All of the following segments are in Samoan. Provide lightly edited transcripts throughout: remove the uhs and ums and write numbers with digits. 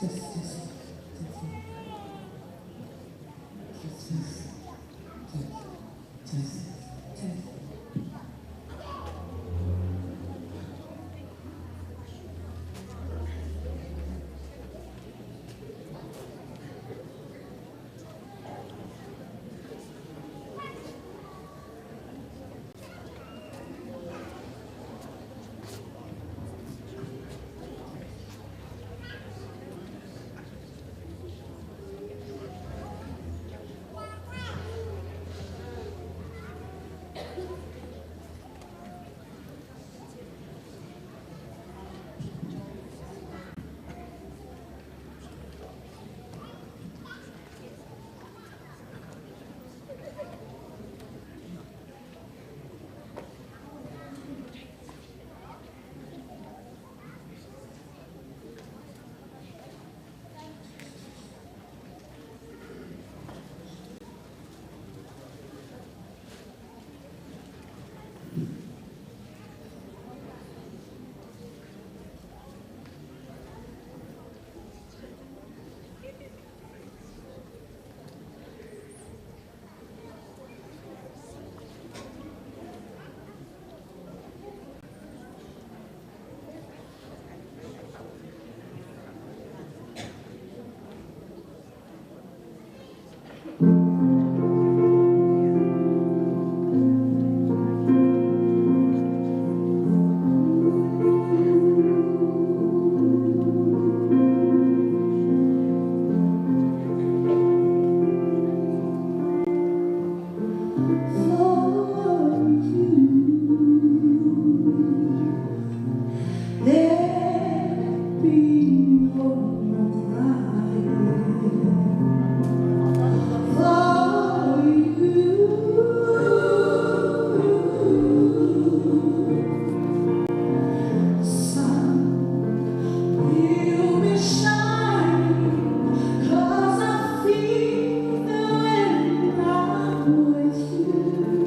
Test, test, test. Test, test, test, test. For you, there be no more crying. For you, the sun will be shining, 'cause I feel that when I'm with you.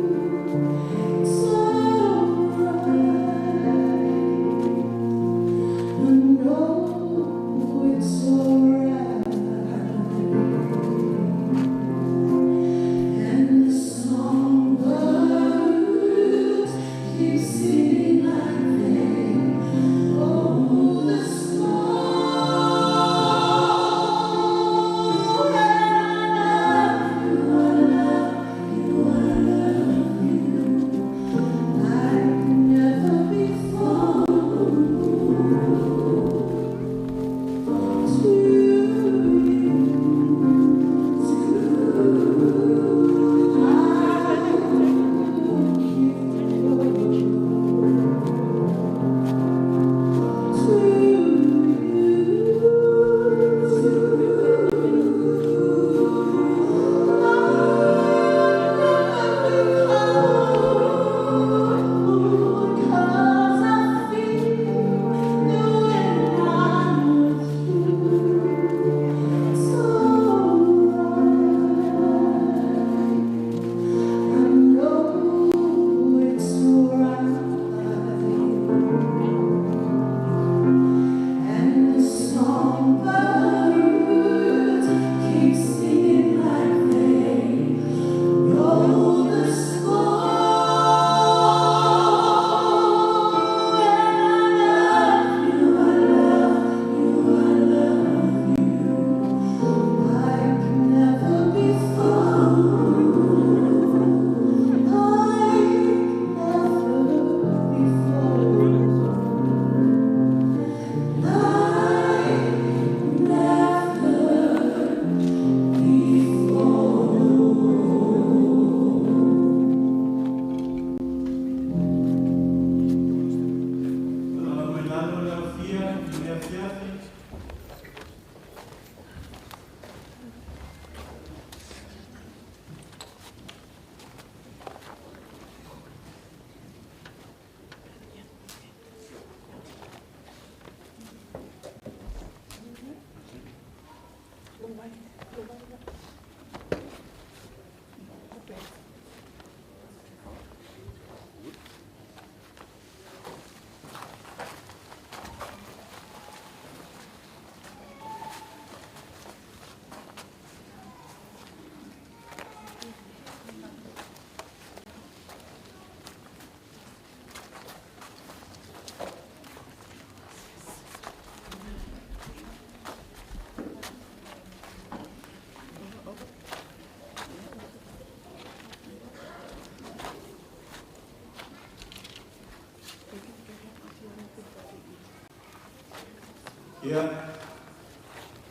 Ia,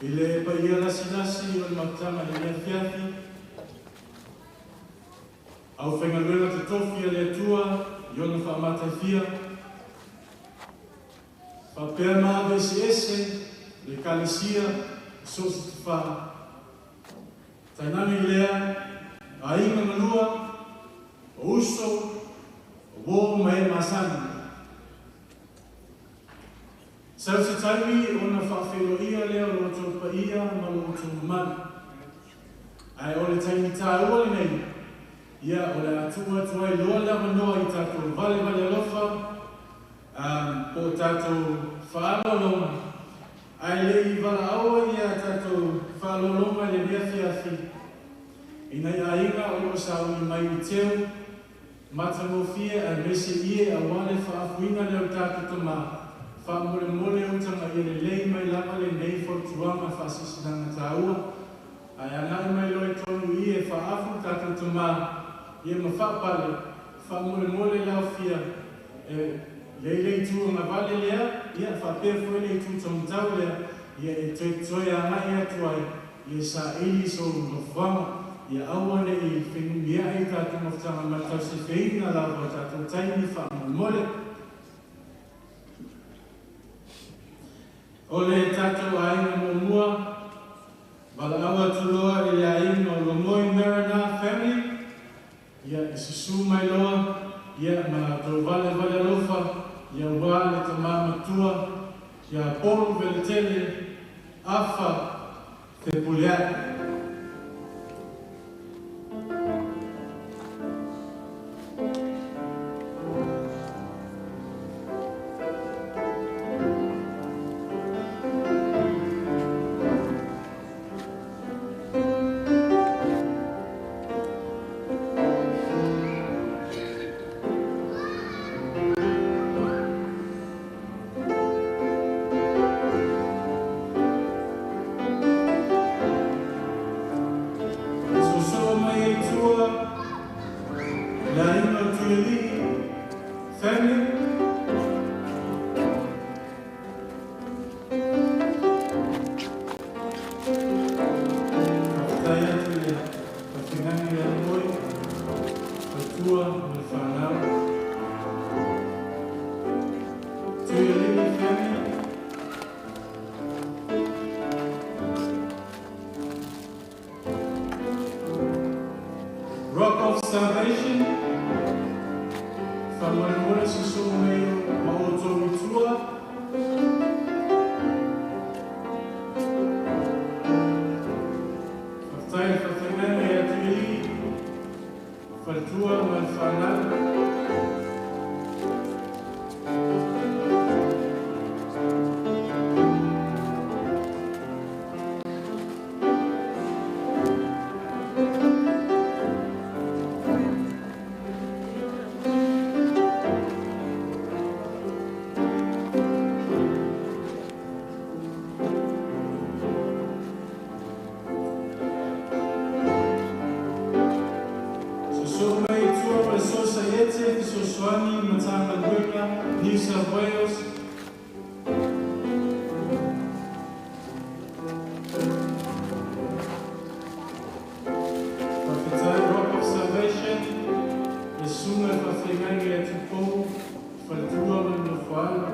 i le paia lasilasi o le mafutaga i lenei afiafi, aufaigaluega totofi a le Atua i ona faamatafia, faapea ma ave eseese le Ekalesia so o se tafā. Tainane i lea, aiga galua, o uso, o uō ma e masani. Sau se taimi ona faafeiloaia lea o lo outou paia ma lo outou mamalu. Ae o le taimi tāua lenei, ia o le a tuu atu ai loa le avanoa i tatou valevale alofa, po o tatou faaaloaloga, ae le i valaauina ia tatou faaaloaloga i lenei afiafi, i nai aiga o lo o sauni mai i teu, matagofie aemaise ie auā le faafuina lea o tatou tamā, faamolemole utagia lelei mai lava lenei fautuaga faasilasilaga taua, ae agai mai loa i totonu i e faaafu tatou tamā, ia ma faapale, faamolemole le aofia, e i ai le itu agavale lea, ia faapea foi le itu taumatau lea, ia e toe agai atu ai, ia saili sou nofoaga, ia aua ne i fenumiai tatou mafutaga ma le tausefeina lava o tatou taimi faamolemole. O le tatou aiga muamua, valaau atu loa i le aiga o Lomoi Marana Family, ia e susu mai loa, ia ma latou valevale alofa, ia auā le tamā matua, ia Polu Veletele, Afa Fepuleai. Sosoa mai ai tua, le aiga o Tuialii Family. Faafetai atu i le faafeagaiga ia Lomoi, faletua ma le fanau. Tuialii Family. Rock of Salvation, faamolemole susu mai ma outou i tua. Faafetai le faafeagaiga ia Tuialii, faletua ma le fanau. Soso mai i tua ma le Sosaiete Fesoasoani Matagaluega New South Wales. Faafetai Rock of Salvation, le susuga i le faafeagaiga ia Tupou, faletua ma le nofoalo.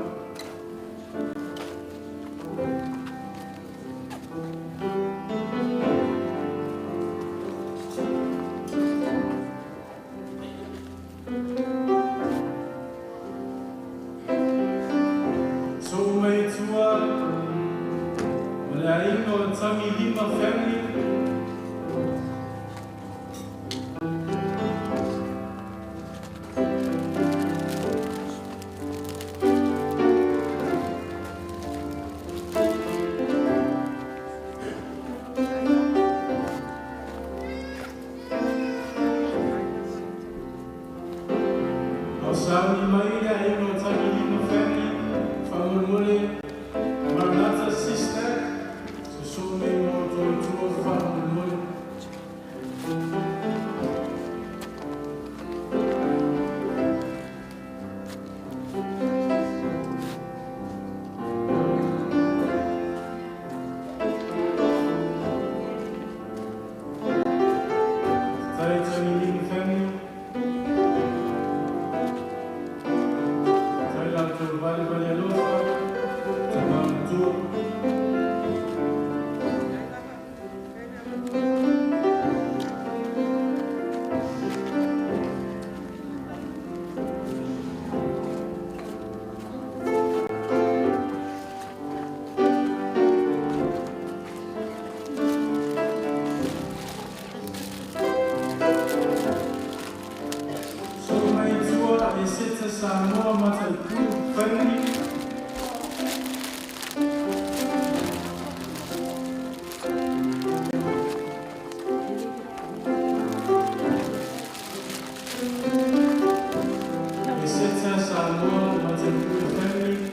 Soo mai i tua ma le aiga o Tagilima Family. Ao sauni mai le aiga o Tagilima Family, faamolemole Maranatha Sister, susu mai ma outou i tua faamolemole. Samoa Mataitu family. Eseta Samoa Mataitu family.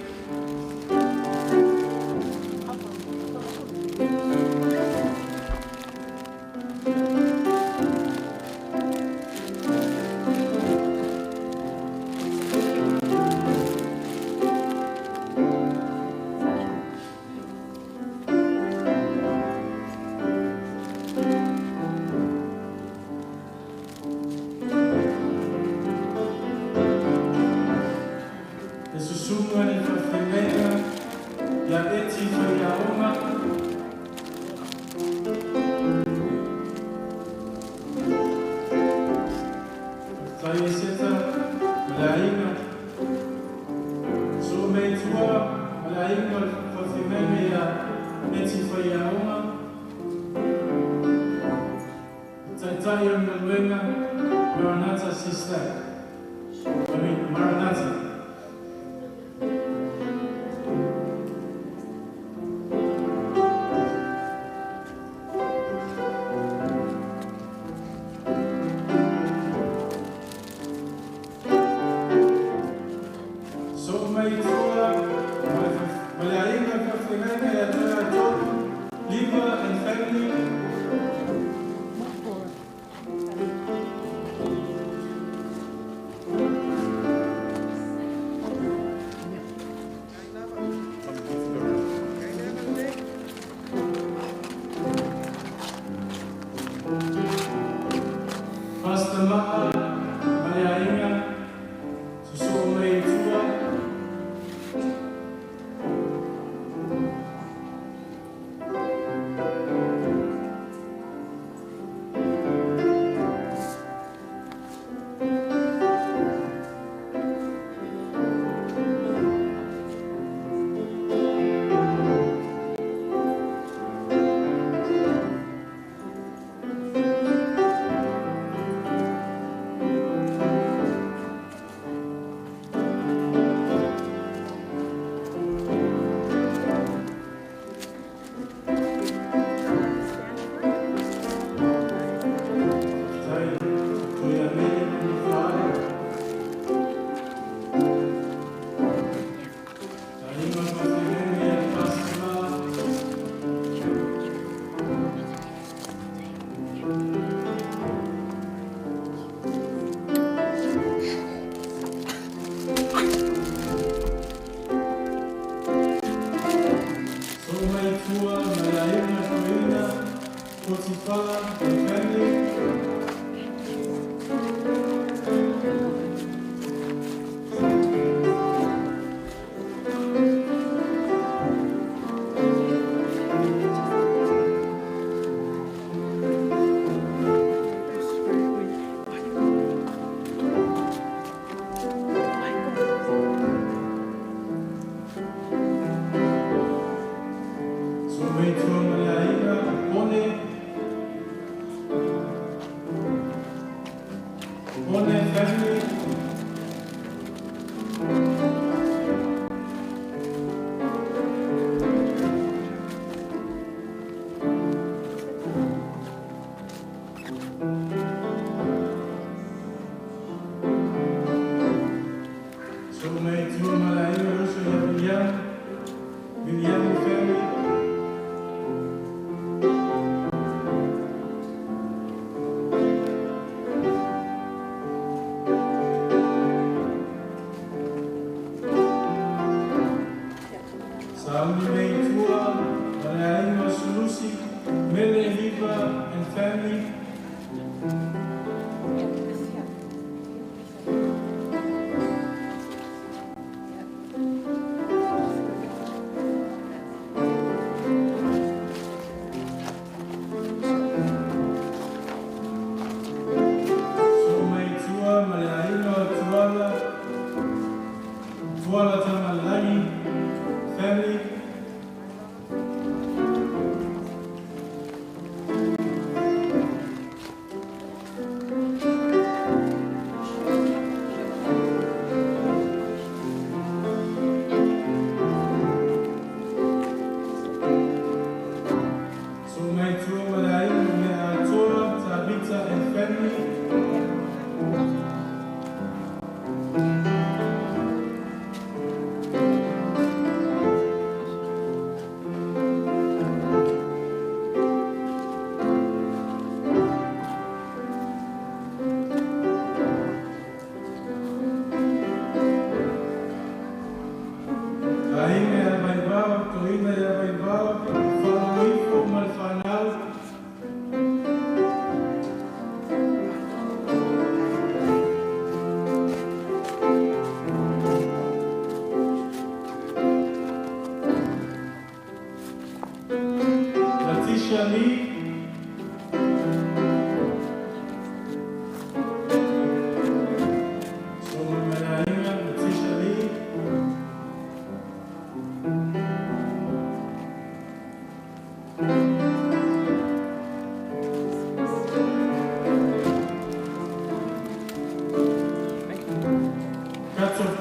E susuga le faafeagaiga ia Eti Faiaoga. Faafetai Eseta ma le aiga. Soo mai i tua ma le aiga le faafeagaiga ia Eti Faiaoga. Taitai o le galuega Maranatha Sister. I mean Maranatha. Soo mai i tua ma le aiga le faafeagaiga ia Toeatolu Liva and family. Pastor Ma'a ma le aiga susuu mai i tua. Faafetai Toiamele ma Nofoale. Aiga faafeagaiga ia Pastor Ma'a. Soo mai i tua ma le aiga toeaina Potifara and family. Soo mai i tua ma le aiga Pone. Pone family. Soo mai i tua ma le aiga Ruso ia Viliame. Viliame family.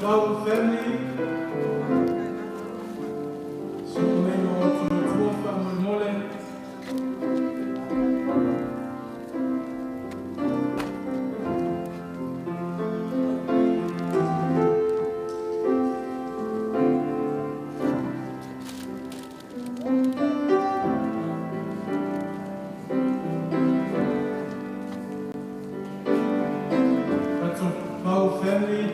Matafau family. Soo mai ma o matua faamolemole. Matafau family.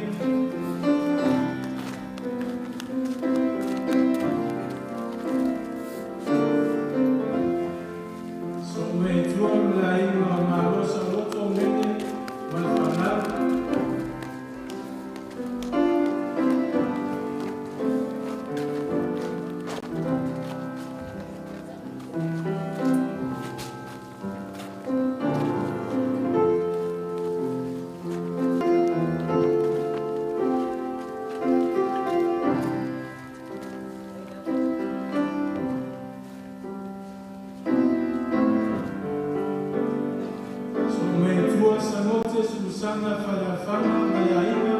Soo mai tua ma le aiga o Malo Saloto Mene ma le fanau. Soo mai tua Sanote Susana Faleafaga ma le aiga.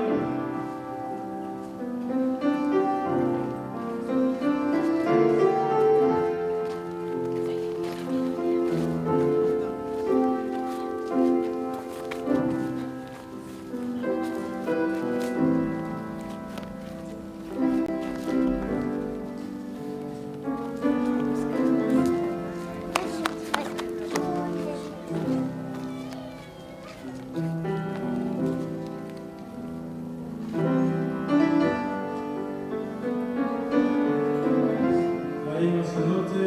Aiga Sanote.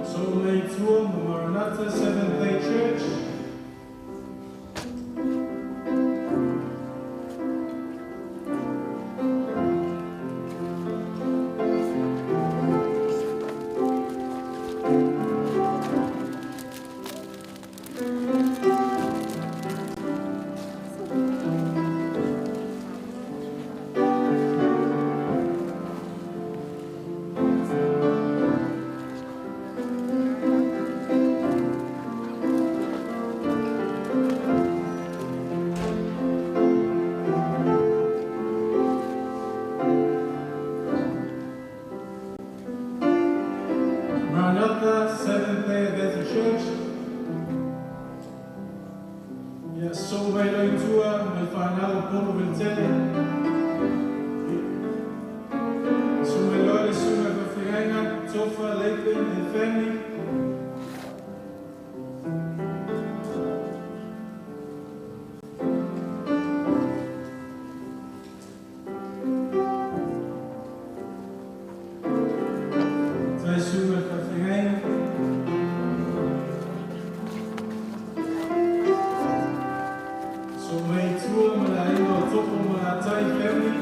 Soo mai tua ma Maranatha Seventh Day Church. Maranatha Seventh Day Adventist Church. Ia soo mai loa i tua ma le fanau o Popo Vilitele. Soo mai loa le susuga i le faafeagaiga Tofa Lapen and family. Tai susuga i le faafeagaiga. Soo mai tua ma le aiga o Topo Malatai family.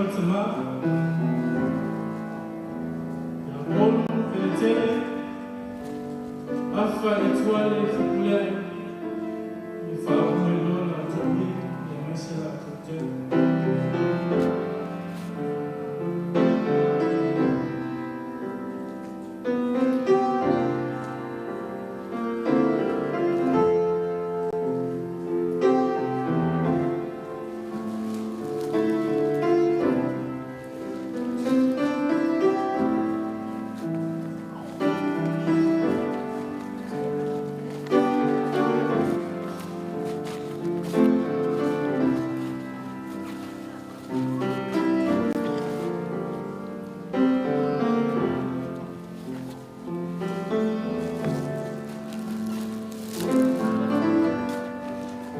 o le tamā, ia Polu Feletele, Afa Etuale Fepuleai, ia faaoo mai loa la outou ie, aemaise la outou tele.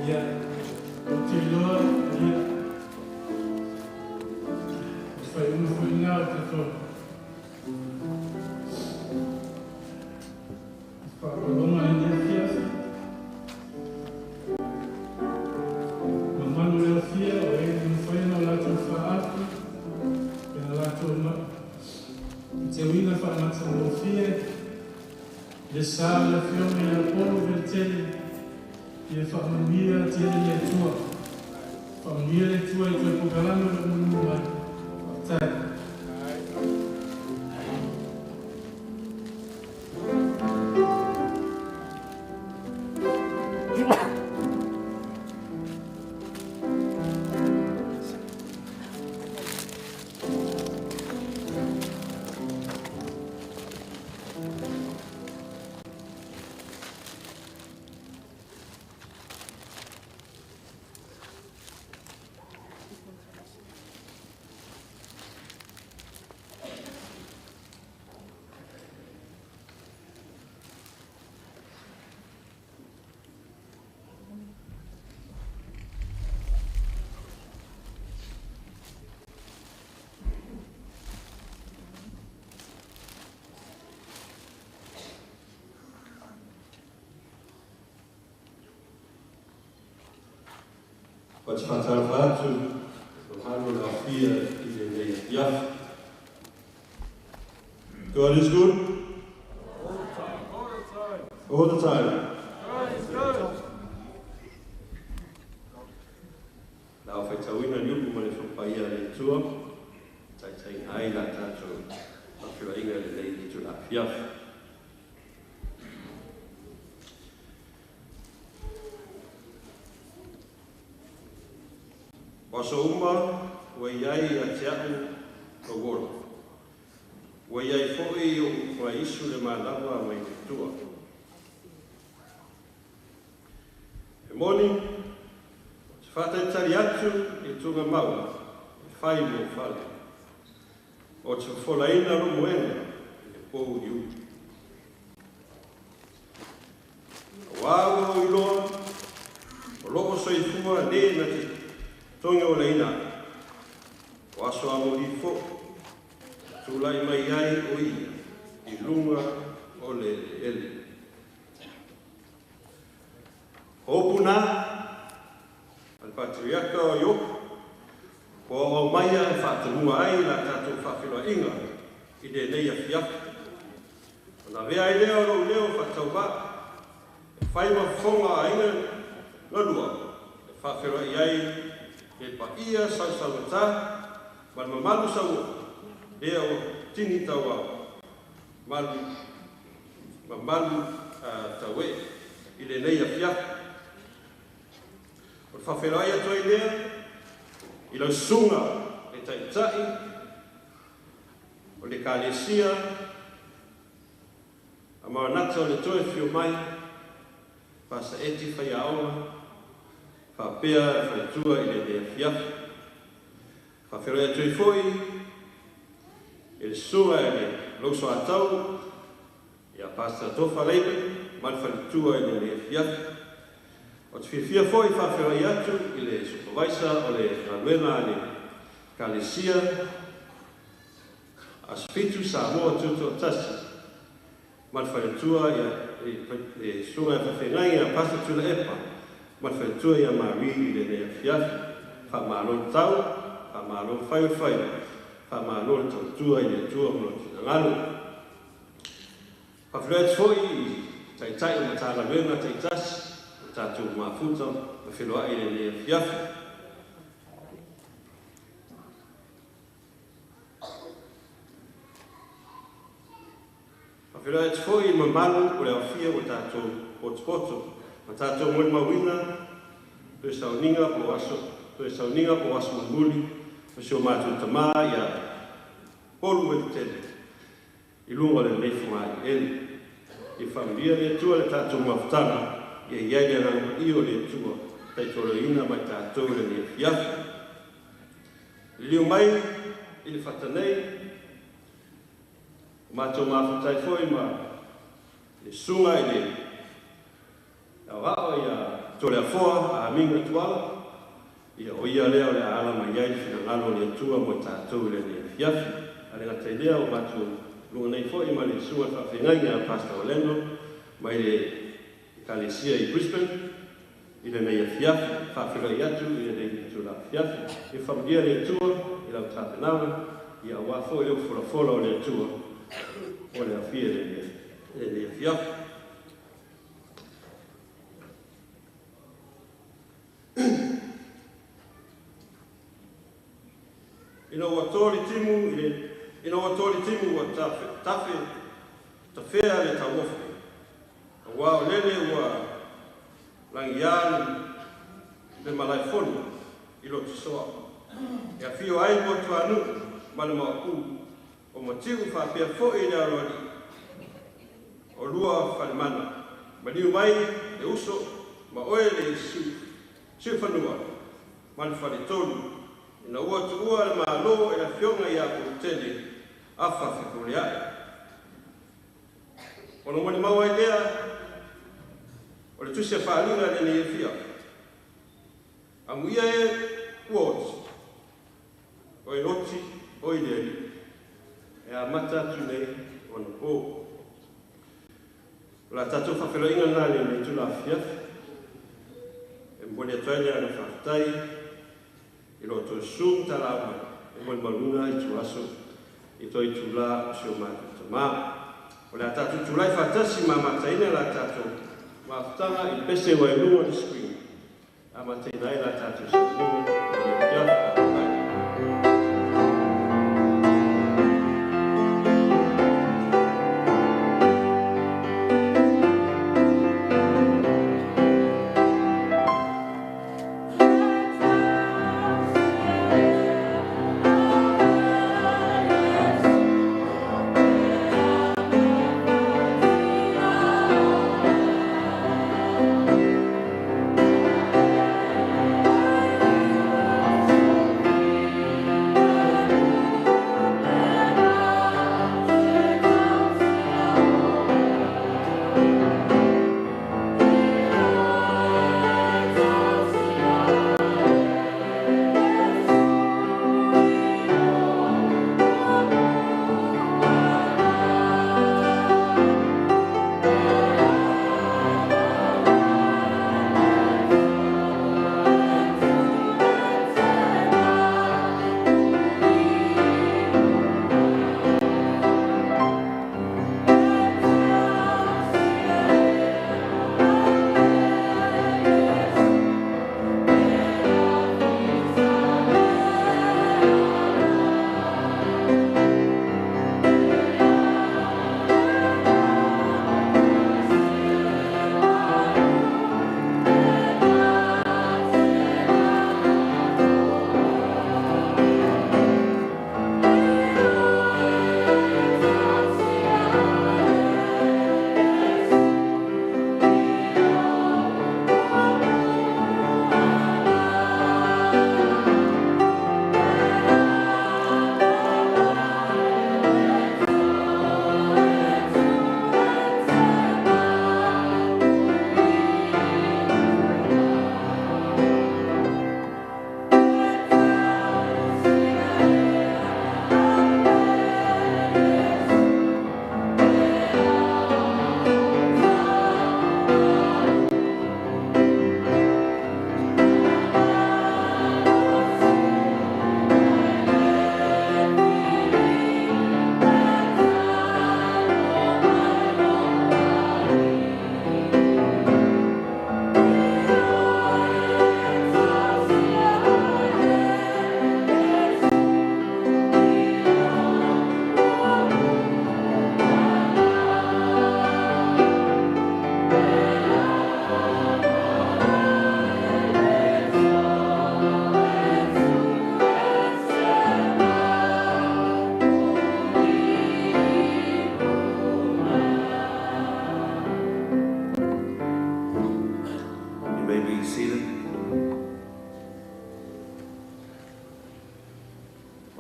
Ia, ou te iloa, ia, o se faaiuga foi lena o le tatou faaaloaloga i lenei afiafi. Mamalu o le aofia o e le mafai ona o latou faaapu pe na latou teuina faamatagofie le sa o le Afioga ia Polo Feletele, ia faamanuia tele le Atua. Faamanuia le Atua i toe polokalame o lo o mulimuli mai. Faafetai. Ou te faatalofa atu i le mamalu o le aofia i lenei afiafi. God is good. All the time. La o faitauina le upu ma le fapaia a le Atua, taitaiina ai la tatou faafeiloaiga i lenei itula afiafi. O aso uma ua i ai ia te a'u lou ola, ua i ai foi i o'u fagaisu le malama mai le Atua. E moni, ou te faatalitali atu i tuga maua e fai mo fale, ou te fofolaina lou moega i le pou uliuli. Auā ua ou iloa, o loo soifua lē na te togiolaina a'u, o aso amuli fo'i tula'i mai ai o ia i luga o le eleele. O upu na a le Patriaka o Iopo ua ou aumaia e faatomua ai la tatou faafeiloaiga i lenei afiafi. Ona avea ai lea o lou leo faatauvaa e fai ma fofoga o aiga galua e faafeiloai ai le paia sausaugata ma le mamalu sauoo lea ua tini tauao malu mamalu tauee i lenei afiafi. O le faafeiloai atu ai lea i lau susuga le Taitai o le Ekalesia a Maranata o le Toe Afio Mai, Pasaeti Faiaoga, faapea le faletua i lenei afiafi. Faafeiloai atu ai foi i le susuga i le Lousoatau ia Pastor Tofa Leipe ma le faletua i lenei afiafi. Ou te fiafia foi e faafeiloai atu i le Supervisor o le galuega a le Ekalesia Aso Fitu Samoa Tutoatasi ma le faletua ia le susuga ia faafeagai ia Pastor Tuilaepa ma le faletua ia Marie i lenei afiafi. Faamalo le tau, Faamalo fai o le faiva, faamalo le tautua i le Atua ma lona finagalo. Faafeiloai atu foi i Taitai o Matagaluega taitasi ua tatou mafuta ma feiloai i lenei afiafi. Faafeiloai atu foi i le mamalu o le aofia ua tatou potopoto ma tatou molimauina toe sauniga po o aso toe sauniga po o aso mulimuli o si o matou tamā ia Polu Weletele i luga o lenei fogaalieli. Ia faamanuia le Atua i le tatou mafutaga, ia i ai le Agaga Paia o le Atua taitoloina ma i tatou i lenei afiafi. Liliu mai i le fata nei, ua matou mafuta ai foi ma le susuga i le aoao ia Toleafoa Amiga Tuala, ia o ia lea o le a ala mai ai le finagalo o le Atua mo i tatou i lenei afiafi. Ae le gata i lea, ua matou luga nei foi ma le susuga i le faafeagaiga a Pastor Orlando mai le Ekalesia i Brisbane i lenei afiafi. Faafeiloai atu i lenei itula afiafi. Ia faamanuia le Atua i lau tapenaga, ia aua foi le folafola o le Atua o le afia i lenei afiafi. Ina ua to le timu i le ina ua to le timu ua tafe, tafe tafea le tauofe, auā o lele ua lagiā le malaefono i Lotosoa e afio ai Luatuanuu ma le Maopu o Matiu faapea foi le aloalii o lua falemana. Maliu mai le uso ma oe le Siufanua ma le Faletolu ina ua tuua le Malo e le Afioga ia Polutele Afa Fepuleai. Ona molimau ai lea o le tusi a Faaaliga lenei afiafi. Amuia e ua oti, o e oti o i le Alii, e amata atu nei ona po. O la tatou faafeiloaiga lena i lenei itula afiafi. E momoli atu ai le agaga faafetai i lo outou susu ma talaaga mai e molimauina ituaso i toe itula o si o matou tamā. O le a tatou tulai faatasi ma amataina la tatou mafutaga i le pese ua i luga o le screen. Amataina ai la tatou sauniga i le afiafi.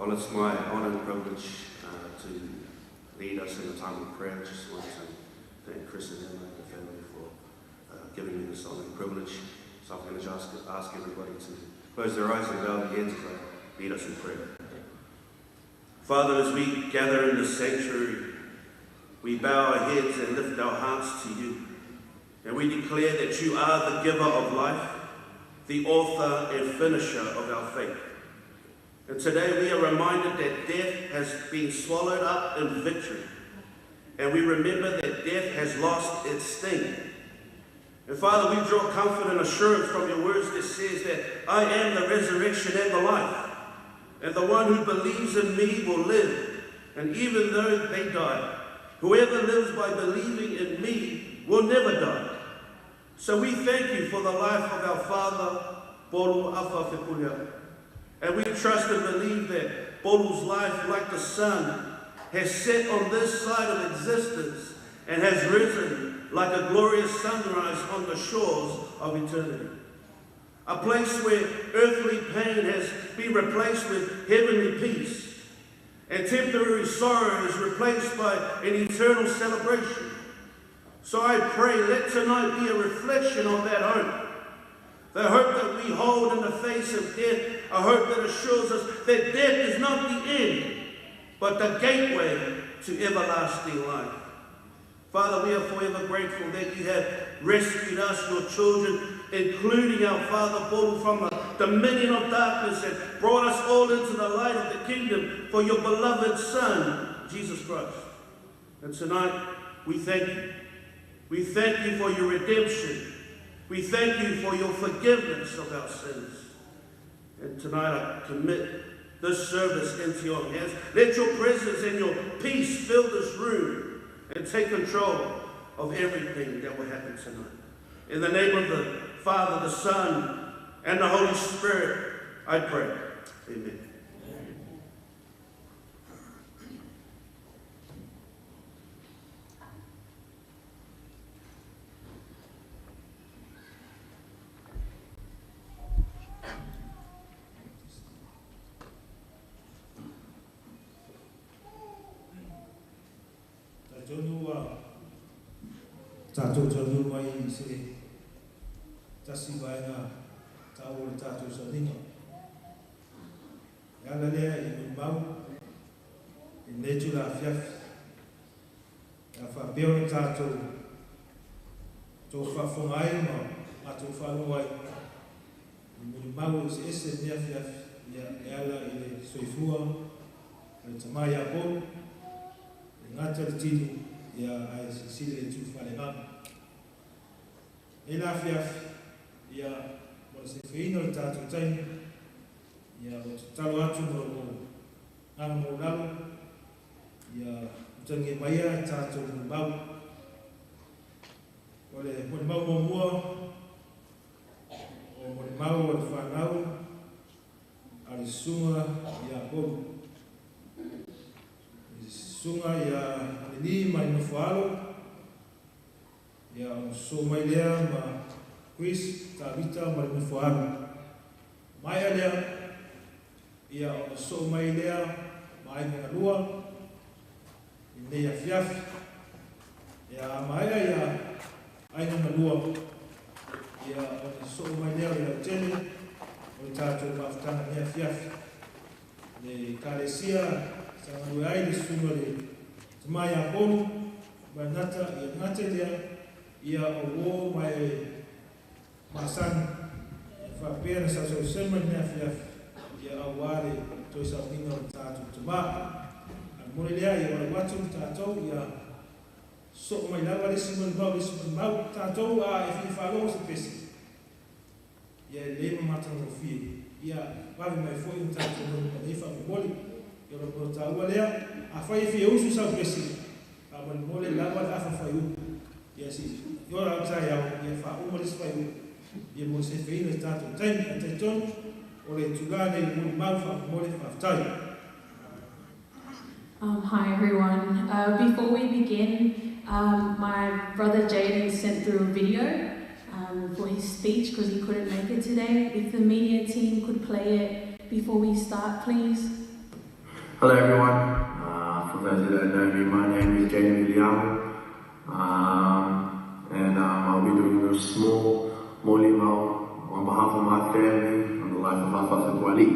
Well, it's my honour and privilege to lead us in a time of prayer. I just want to thank Chris and Emma and the family for giving me this honour and privilege. So I'm going to just ask everybody to close their eyes and bow their heads as I lead us in prayer. Father, as we gather in the sanctuary, we bow our heads and lift our hearts to you. And we declare that you are the giver of life, the author and finisher of our faith. And today we are reminded that death has been swallowed up in victory. And we remember that death has lost its sting. And Father, we draw comfort and assurance from your words that says that I am the resurrection and the life. And the one who believes in me will live, and even though they die, whoever lives by believing in me will never die. So we thank you for the life of our father, Polu Afa Fepuleai. And we trust and believe that Polu's life, like the sun, has set on this side of existence and has risen like a glorious sunrise on the shores of eternity. A place where earthly pain has been replaced with heavenly peace, and temporary sorrow is replaced by an eternal celebration. So I pray, let tonight be a reflection on that hope. The hope that we hold in the face of death, a hope that assures us that death is not the end, but the gateway to everlasting life. Father, we are forever grateful that you have rescued us, your children, including our father Polu, from the dominion of darkness and brought us all into the light of the kingdom for your beloved Son, Jesus Christ. And tonight, we thank you. We thank you for your redemption. We thank you for your forgiveness of our sins. And tonight I commit this service into your hands. Let your presence and your peace fill this room and take control of everything that will happen tonight. In the name of the Father, the Son, and the Holy Spirit, I pray. Amen. Tātou taunu mai i se tasi vaega tāua le tātou sauniga. E ala lea i molimau i lenei itula afiafi. E a faapea ona tatou tou faafofoga ai ma matou faalogo ai i molimau eseese i lenei afiafi, ia e ala i le soifua o le tama ia Polu, e gata le tino, ia ae silasila i le itu faaleagaga. Nei la afiafi, ia mo le seifeina o le tatou taimi, ia ua tatalo atu ma lou agaga maualalo, ia utagia maia tatou molimau. O le molimau muamua, o molimau o le fanau a le susuga ia Polu. Le susuga ia Aleli ma le nofo alo, ia ona sosoo mai lea ma Chris Tavita ma le nofo alo. Maea lea, ia ona sosoo mai lea ma aiga galua i lenei afiafi. Ia maea ia aiga galua, ia ona sosoo mai lea o le lautele o le tatou mafutaga i lenei afiafi. Le ekalesia sa galue ai le susuga le tama ia Polu ma le gata, ia gata lea, ia o uō ma e masani, ia faapea na sausausema i lenei afiafi, ia auā le toe sauniga o le tatou tama. A le moni lea, ia walau atu le tatou, ia sosoo mai lava le isi molimau, le isi molimau, tatou a e fia faalogo se pese, ia e lelei ma matagofie, ia vave mai foi ona tatou molimau nei faamolemole. Ia o le mea taua lea, afai e fia usu sau pese, faamolemole lava le afa fuaiupu, ia se i ola au taeao, ia faauma le isi fuaiupu, ia mo le seifeina i le tatou taimi. Ae talitonu o le itula lenei i le molimau faamolemole, faafetai. Hi everyone. Before we begin, my brother Jaden sent through a video for his speech because he couldn't make it today. If the media team could play it before we start, please. Hello everyone. For those who don't know me, my name is Jaden Viliamu, and I'll be doing a small molimau on behalf of my family on the life of Fafafatuali.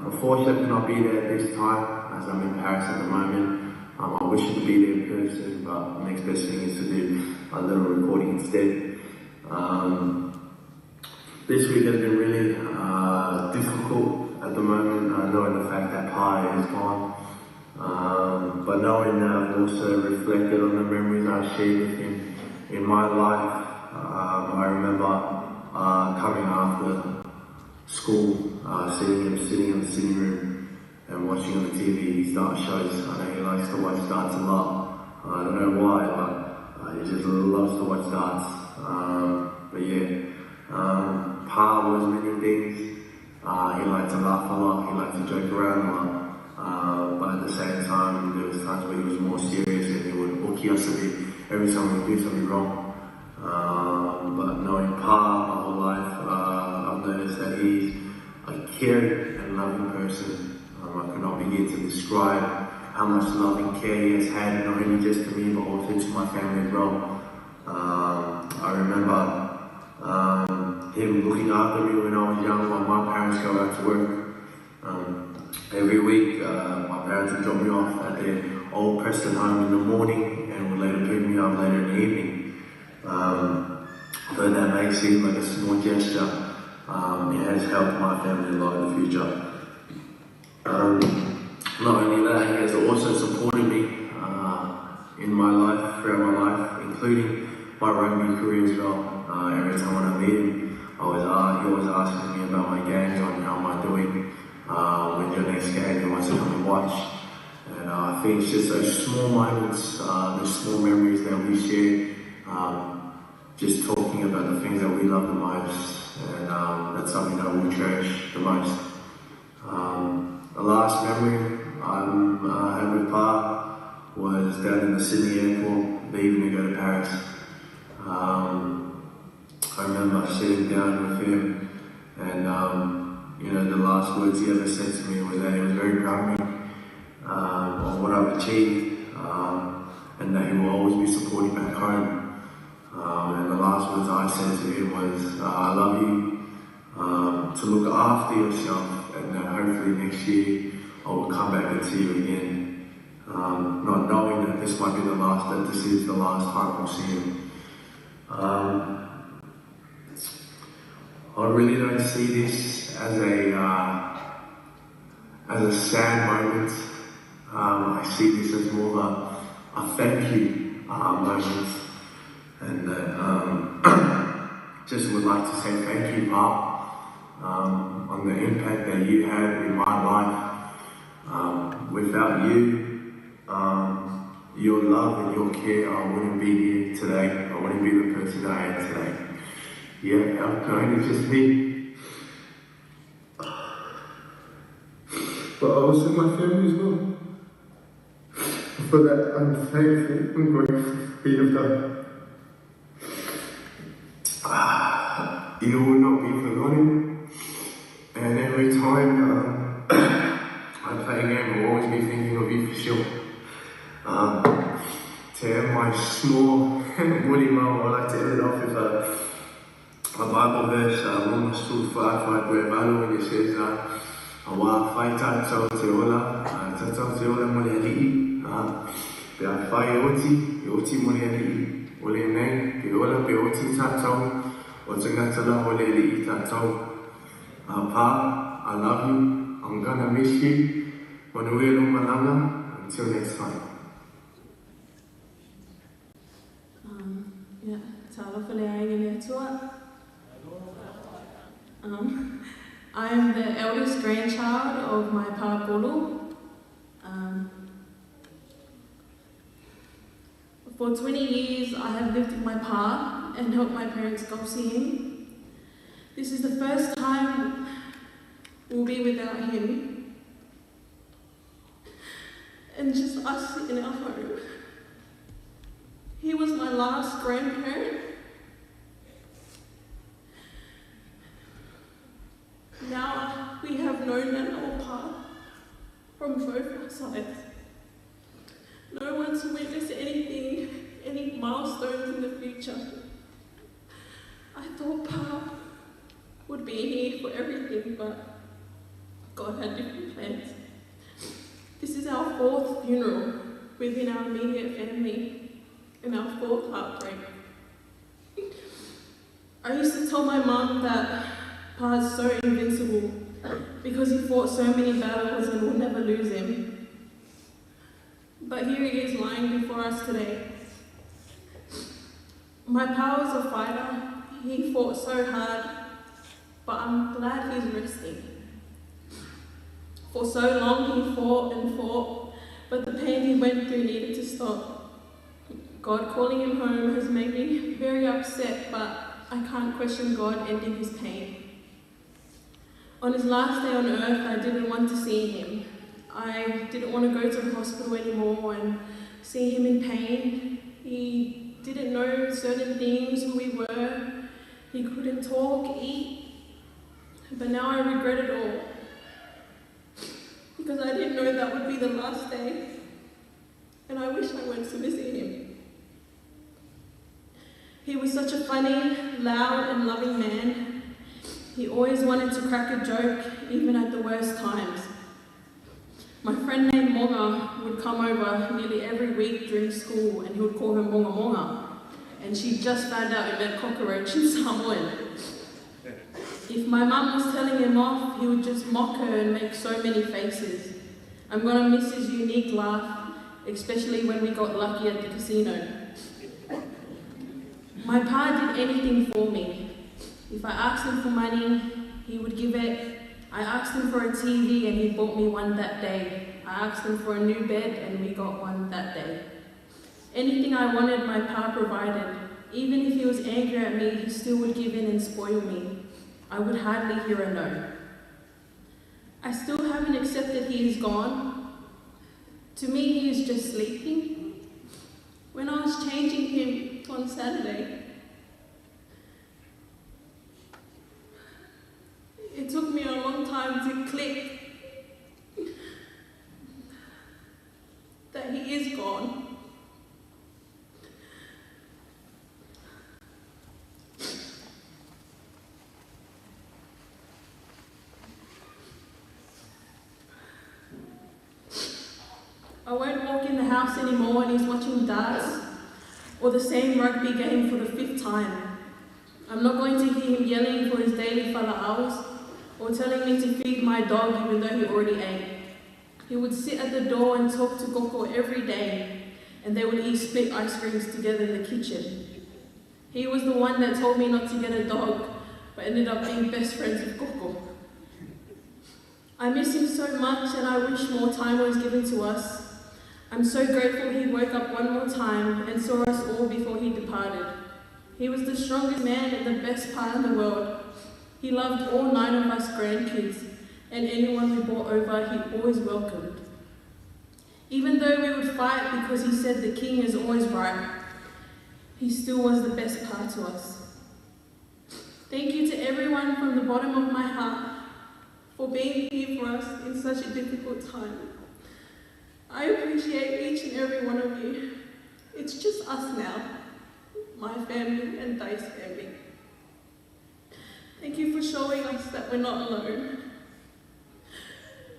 Unfortunately, I cannot be there at this time as I'm in Paris at the moment. I wish I could be there in person, but the next best thing is to do a little recording instead. This week has been really difficult at the moment, knowing the fact that Pa is gone. But knowing that I've also reflected on the memories I shared with him in my life. I remember coming after school, seeing him sitting in the sitting room and watching on the TV his dart shows. I know he likes to watch darts a lot. I don't know why, but he just loves to watch darts. Pa was many things. He liked to laugh a lot, he liked to joke around a lot. But at the same time, there was times where he was more serious and he would uki us a bit every time we would do something wrong. But knowing Pa my whole life, I've noticed that he's a caring and loving person. I could not begin to describe how much love and care he has had, not only just to me, but also to my family as well. I remember him looking after me when I was young while my parents go out to work. Every week, my parents would drop me off at their old Preston home in the morning and would later pick me up later in the evening. Although that may seem like a small gesture, it has helped my family a lot in the future. Not only that, he has also supported me in my life, throughout my life, including my rugby career as well. Every time when I meet him, he always asking me about my games, on how am I doing, when's your next game, he wants to come and watch. And I think it's just those small moments, those small memories that we share, just talking about the things that we love the most, and that's something that we'll cherish the most. The last memory I had with Pa was down in the Sydney airport, leaving to go to Paris. I remember sitting down with him, and the last words he ever said to me was that he was very proud of me, on what I've achieved, and that he will always be supporting back home. And the last words I said to him was, I love you, to look after yourself, and that hopefully next year I will come back and see you again. Not knowing that this might be the last, that this is the last time I'll see him. I really don't see this as a sad moment. I see this as more of a thank you moment, and just would like to say thank you, Pa, on the impact that you had in my life. Without you, your love and your care, I wouldn't be here today. I wouldn't be the person I am today. Yeah, I'm going to just me. But also my family as well. For that, I'm thankful and grateful for you have done. You will not be forgotten. And every time I play a game, I'll always be thinking of you for sure. To end my small molimau, I like to end it off with a Bible verse, Romans 2:5-5, and it says, Awa whai tātou te ola, tātou te ola mo le ali'i, pe a whai e oti mo le ali'i, o le nei, pe ola pe oti tātou, o te ngata la o le ali'i tātou. Pa, I love you, I'm gonna miss you, Manuel o malanga, until next time. Yeah, talofa le ainga le atua. I am the eldest grandchild of my pa Polo. For 20 years, I have lived with my pa and helped my parents go see him. This is the first time we'll be without him, and just us in our home. He was my last grandparent. Now we have no nana or pa. from both our sides. No one to witness anything, any milestones in the future. I thought Pa would be here for everything, but God had different plans. This is our 4th funeral within our immediate family and our 4th heartbreak. I used to tell my mum that Pa is so invincible because he fought so many battles and we'll never lose him. But here he is lying before us today. My Pa was a fighter. He fought so hard, but I'm glad he's resting. For so long he fought and fought, but the pain he went through needed to stop. God calling him home has made me very upset, but I can't question God ending his pain. On his last day on earth, I didn't want to see him. I didn't want to go to the hospital anymore and see him in pain. He didn't know certain things, who we were. He couldn't talk, eat. But now I regret it all, because I didn't know that would be the last day, and I wish I went to visit him. He was such a funny, loud, and loving man. He always wanted to crack a joke, even at the worst times. My friend named Monga would come over nearly every week during school, and he would call her Monga Monga. And she just found out it meant cockroach in Samoan. If my mum was telling him off, he would just mock her and make so many faces. I'm gonna miss his unique laugh, especially when we got lucky at the casino. My pa did anything for me. If I asked him for money, he would give it. I asked him for a TV and he bought me one that day. I asked him for a new bed and we got one that day. Anything I wanted, my pa provided. Even if he was angry at me, he still would give in and spoil me. I would hardly hear a no. I still haven't accepted he is gone. To me, he is just sleeping. When I was changing him on Saturday, it took me a long time to click that he is gone. I won't walk in the house anymore and he's watching darts or the same rugby game for the 5th time. I'm not going to hear him yelling for his daily fala'aus or telling me to feed my dog even though he already ate. He would sit at the door and talk to Koko every day, and they would eat split ice creams together in the kitchen. He was the one that told me not to get a dog, but ended up being best friends with Koko. I miss him so much and I wish more time was given to us. I'm so grateful he woke up one more time and saw us all before he departed. He was the strongest man and the best pa in the world. He loved all 9 of us grandkids, and anyone we brought over, he always welcomed. Even though we would fight because he said the king is always right, he still was the best pa to us. Thank you to everyone from the bottom of my heart for being here for us in such a difficult time. I appreciate each and every one of you. It's just us now, my family and Dai's family. Thank you for showing us that we're not alone.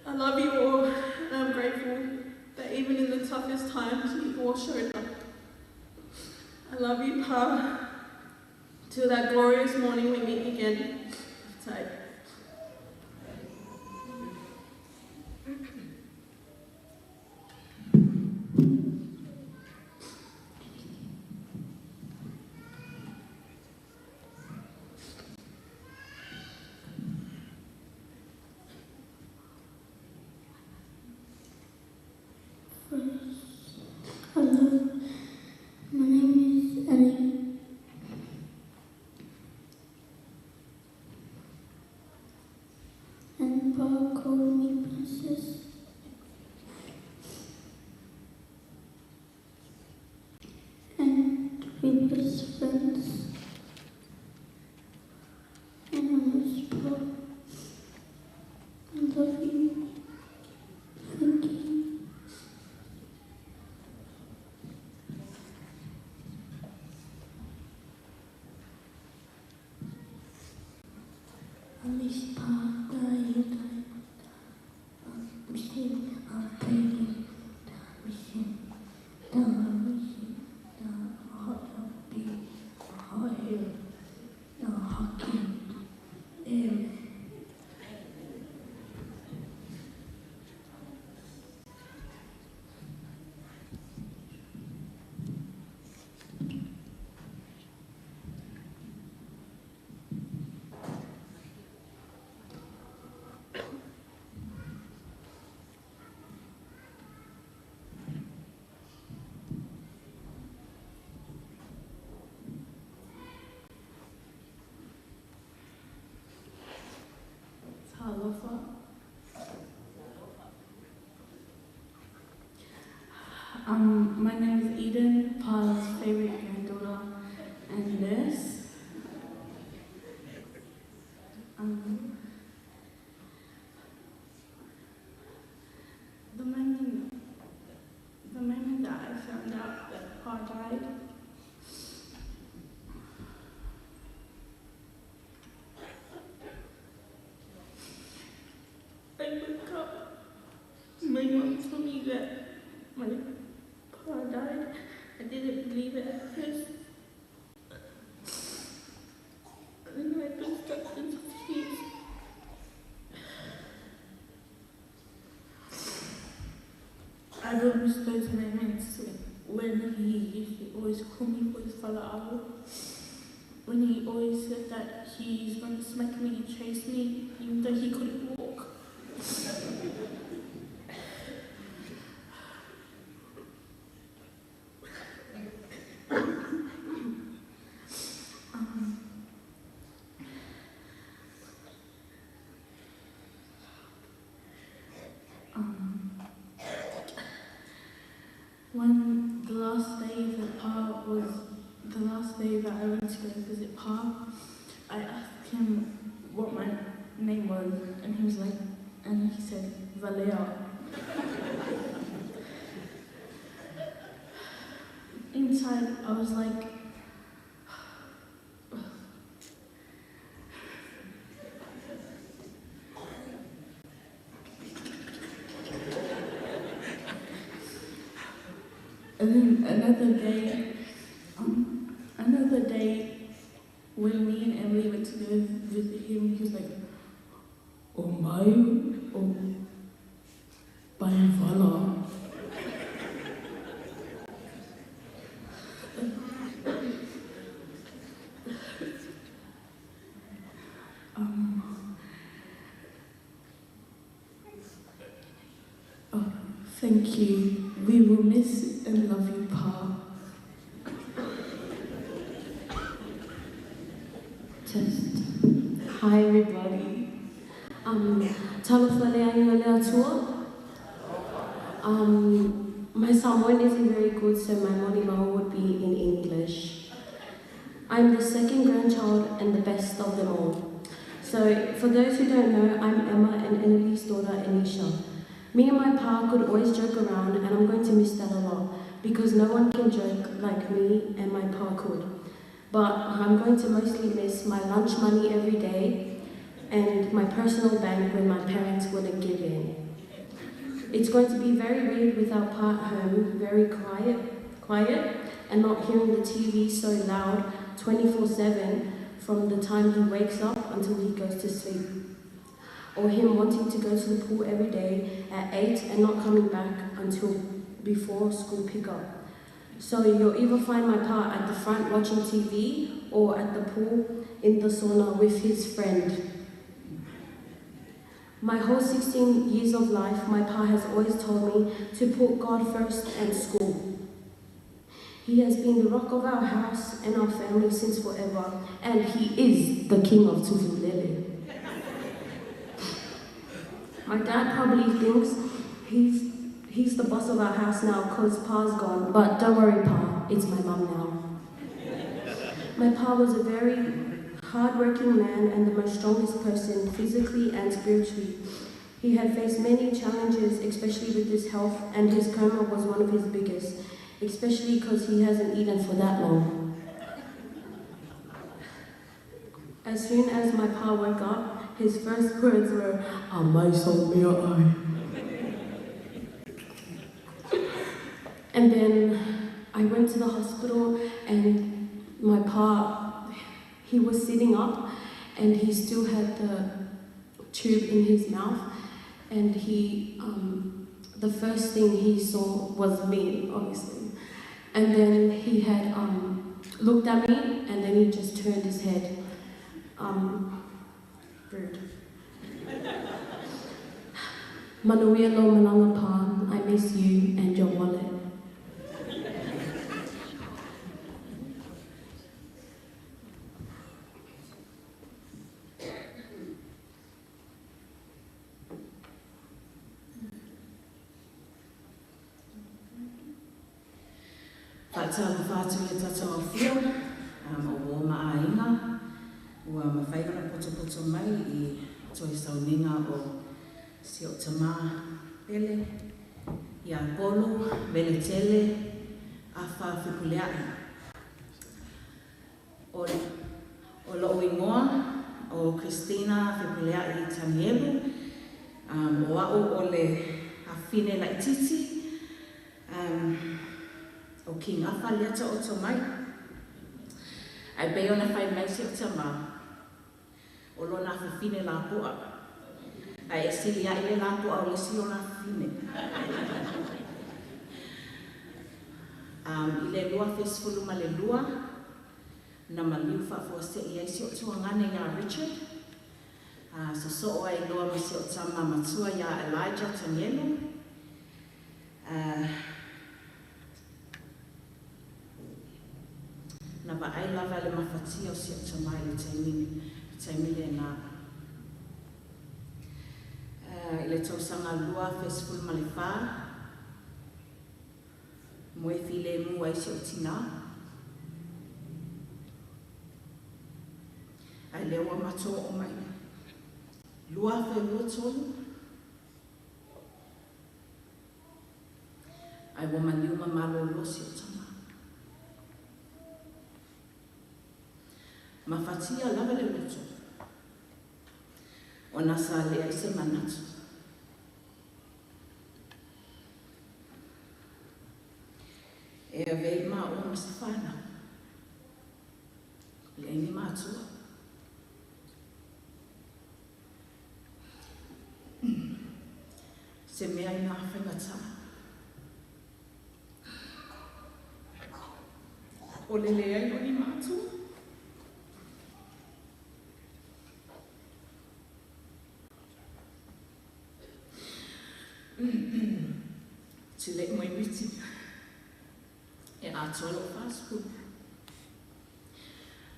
I love you all, and I'm grateful that even in the toughest times, you all showed up. I love you, Pa. Till that glorious morning we meet again. Tai. Hello, my name is Ellie. And Pa called me princess. And we best friends. And I miss Pa. I love you. Thank you. Talofa. My name is Eden, Pa's favorite granddaughter and nurse. The moment that I found out that Pa died, I woke up. My mom told me that my Pa died. I didn't believe it at first. And then I burst up into tears. I will miss those moments when he used to always call me for his fala'au. When he always said that he's going to smack me and chase me, even though he couldn't walk. When the last day that Pa was, the last day that I went to go visit Pa, I asked him what my name was, and he was like, and he said, Valea. Inside, I was like, and then another day, when me and Emily went to go visit him, he was like, "Oh my, oh, Baivala." Oh, thank you. We will miss and love you, Pa. Test. Hi, everybody. Talofa le aiga le atua. My Samoan isn't very good, so my monimau would be in English. I'm the second grandchild and the best of them all. So, for those who don't know, I'm Emma and Emily's daughter, Anisha. Me and my pa could always joke around, and I'm going to miss that a lot, because no one can joke like me and my pa could. But I'm going to mostly miss my lunch money every day and my personal bank when my parents wouldn't give in. It's going to be very weird without Pa at home, very quiet, and not hearing the TV so loud 24/7 from the time he wakes up until he goes to sleep. Or him wanting to go to the pool every day at 8 and not coming back until before school pickup. So you'll either find my pa at the front watching TV or at the pool in the sauna with his friend. My whole 16 years of life, my pa has always told me to put God first and school. He has been the rock of our house and our family since forever, and he is the king of Tufulele. My dad probably thinks he's the boss of our house now because Pa's gone, but don't worry, Pa, it's my mum now. My pa was a very hard-working man and the most strongest person, physically and spiritually. He had faced many challenges, especially with his health, and his coma was one of his biggest, especially because he hasn't eaten for that long. As soon as my pa woke up, his first words were, "Amai so mea ai." And then I went to the hospital, and my pa, he was sitting up, and he still had the tube in his mouth, and he, the first thing he saw was me, obviously. And then he had looked at me, and then he just turned his head. Rude. Manuia lo malanga pa, I miss you and your wallet. Faatalofa atu i le tatou aofia o uō ma aiga ua mafai ona potopoto mai i toe sauniga o si o'u tamā pele ia Polu Veletele Afa Fepulea'i. O lo'u igoa o Christina Fepulea'i Tanielu. O a'u o le afine laitiiti o King Afa lea taoto mai. Ae pei ona fai mai si o'u tamā, o lona afafine lapo'a, ae e sili a'i le lapo'a o le isi ona afafine. I le 2012, na maliu faafuase'i ai si o'u tuagane iā Richard, sosoo ai loa ma si o'u tama matua iā Elijah Tanielu. Na vaai lava le mafatia o si o'u tamā i le taimi lenā. I le tausaga 2014, moe filemu ai si o'u tinā, ae lea ua matou o'o mai 2023, ae ua maliu ma malōlō si o'u tamā. Mafatia lava le loto, ona sa leai se manatu. E avea i maua ma se fanau. Leai ni matua. Se mea i ngā faigata. O le leai o ni matua. Tule mai miti. E atoa lo'u 40.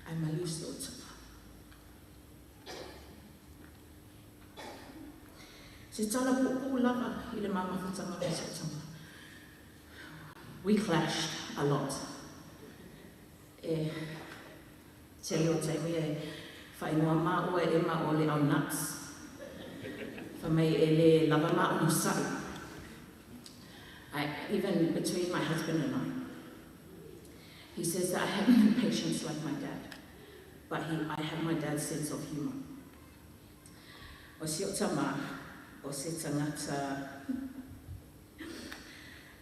Ae maliu si o'u tamā. Se tala puupuu lava i le ma mafutaga ma si o'u tamā. We clashed a lot. E tele o taimi e faaigoa maua e Ema o le au nuts. Fai mai e lē lava ma onosa'i. Even between my husband and I. He says that I have no patience like my dad, but I have my dad's sense of humour. O si o'u tamā, o se tagata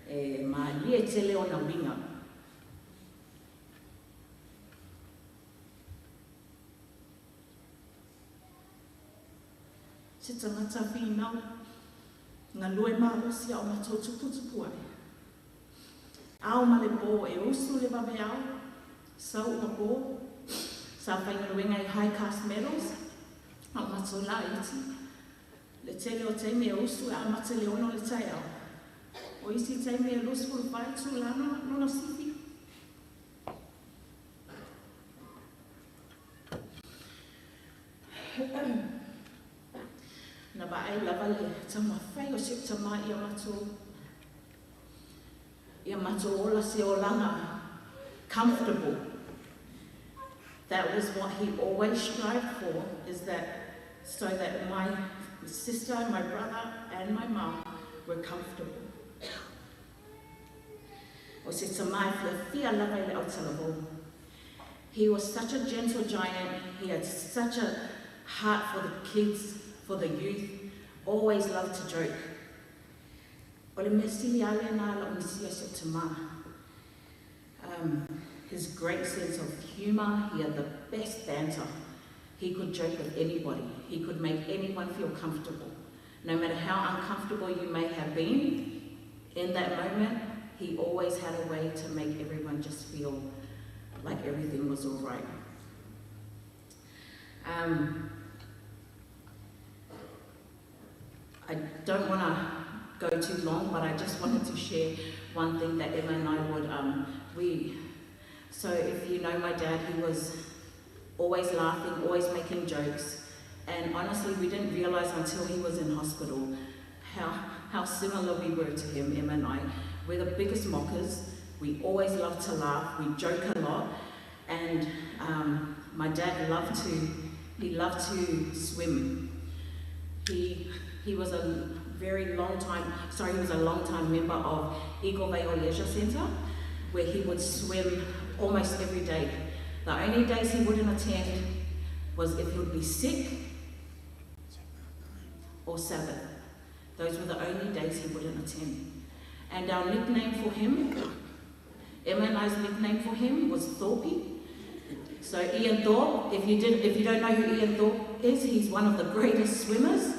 e malie tele ona uiga. Se tagata finau, galue malosi a o matou tuputupu ae. Ao ma le pō e usu le vaveao, sau ua pō, sa faigaluega i High Cast Metals, a o matou laiti. Le tele o taimi e usu e amata i le 6 le taeao. O isi taimi e 24 itulā lona sifi. Na vaai lava le taumafai o si o'u tamā ia matou ia matou ola se olaga comfortable. That was what he always strived for, is that so that my sister, my brother, and my mum were comfortable. O se tamā e fiafia lava i le autalavou. He was such a gentle giant. He had such a heart for the kids, for the youth. Always loved to joke. O le mea sili lava lenā la'u misia i si o'u tamā. His great sense of humour, he had the best banter. He could joke with anybody. He could make anyone feel comfortable. No matter how uncomfortable you may have been in that moment, he always had a way to make everyone just feel like everything was all right. I don't want to go too long, but I just wanted to share one thing that Emma and I would, we, so if you know my dad, he was always laughing, always making jokes, and honestly, we didn't realize until he was in hospital how similar we were to him, Emma and I. We're the biggest mockers. We always loved to laugh. We joke a lot. And my dad loved to swim. He was a very long time, sorry, he was a long time member of Eagle Vale Leisure Centre, where he would swim almost every day. The only days he wouldn't attend was if he would be sick or Sabbath. Those were the only days he wouldn't attend. And our nickname for him, Emma and I's nickname for him was Thorpe. So Ian Thorpe, if you don't know who Ian Thorpe is, he's one of the greatest swimmers,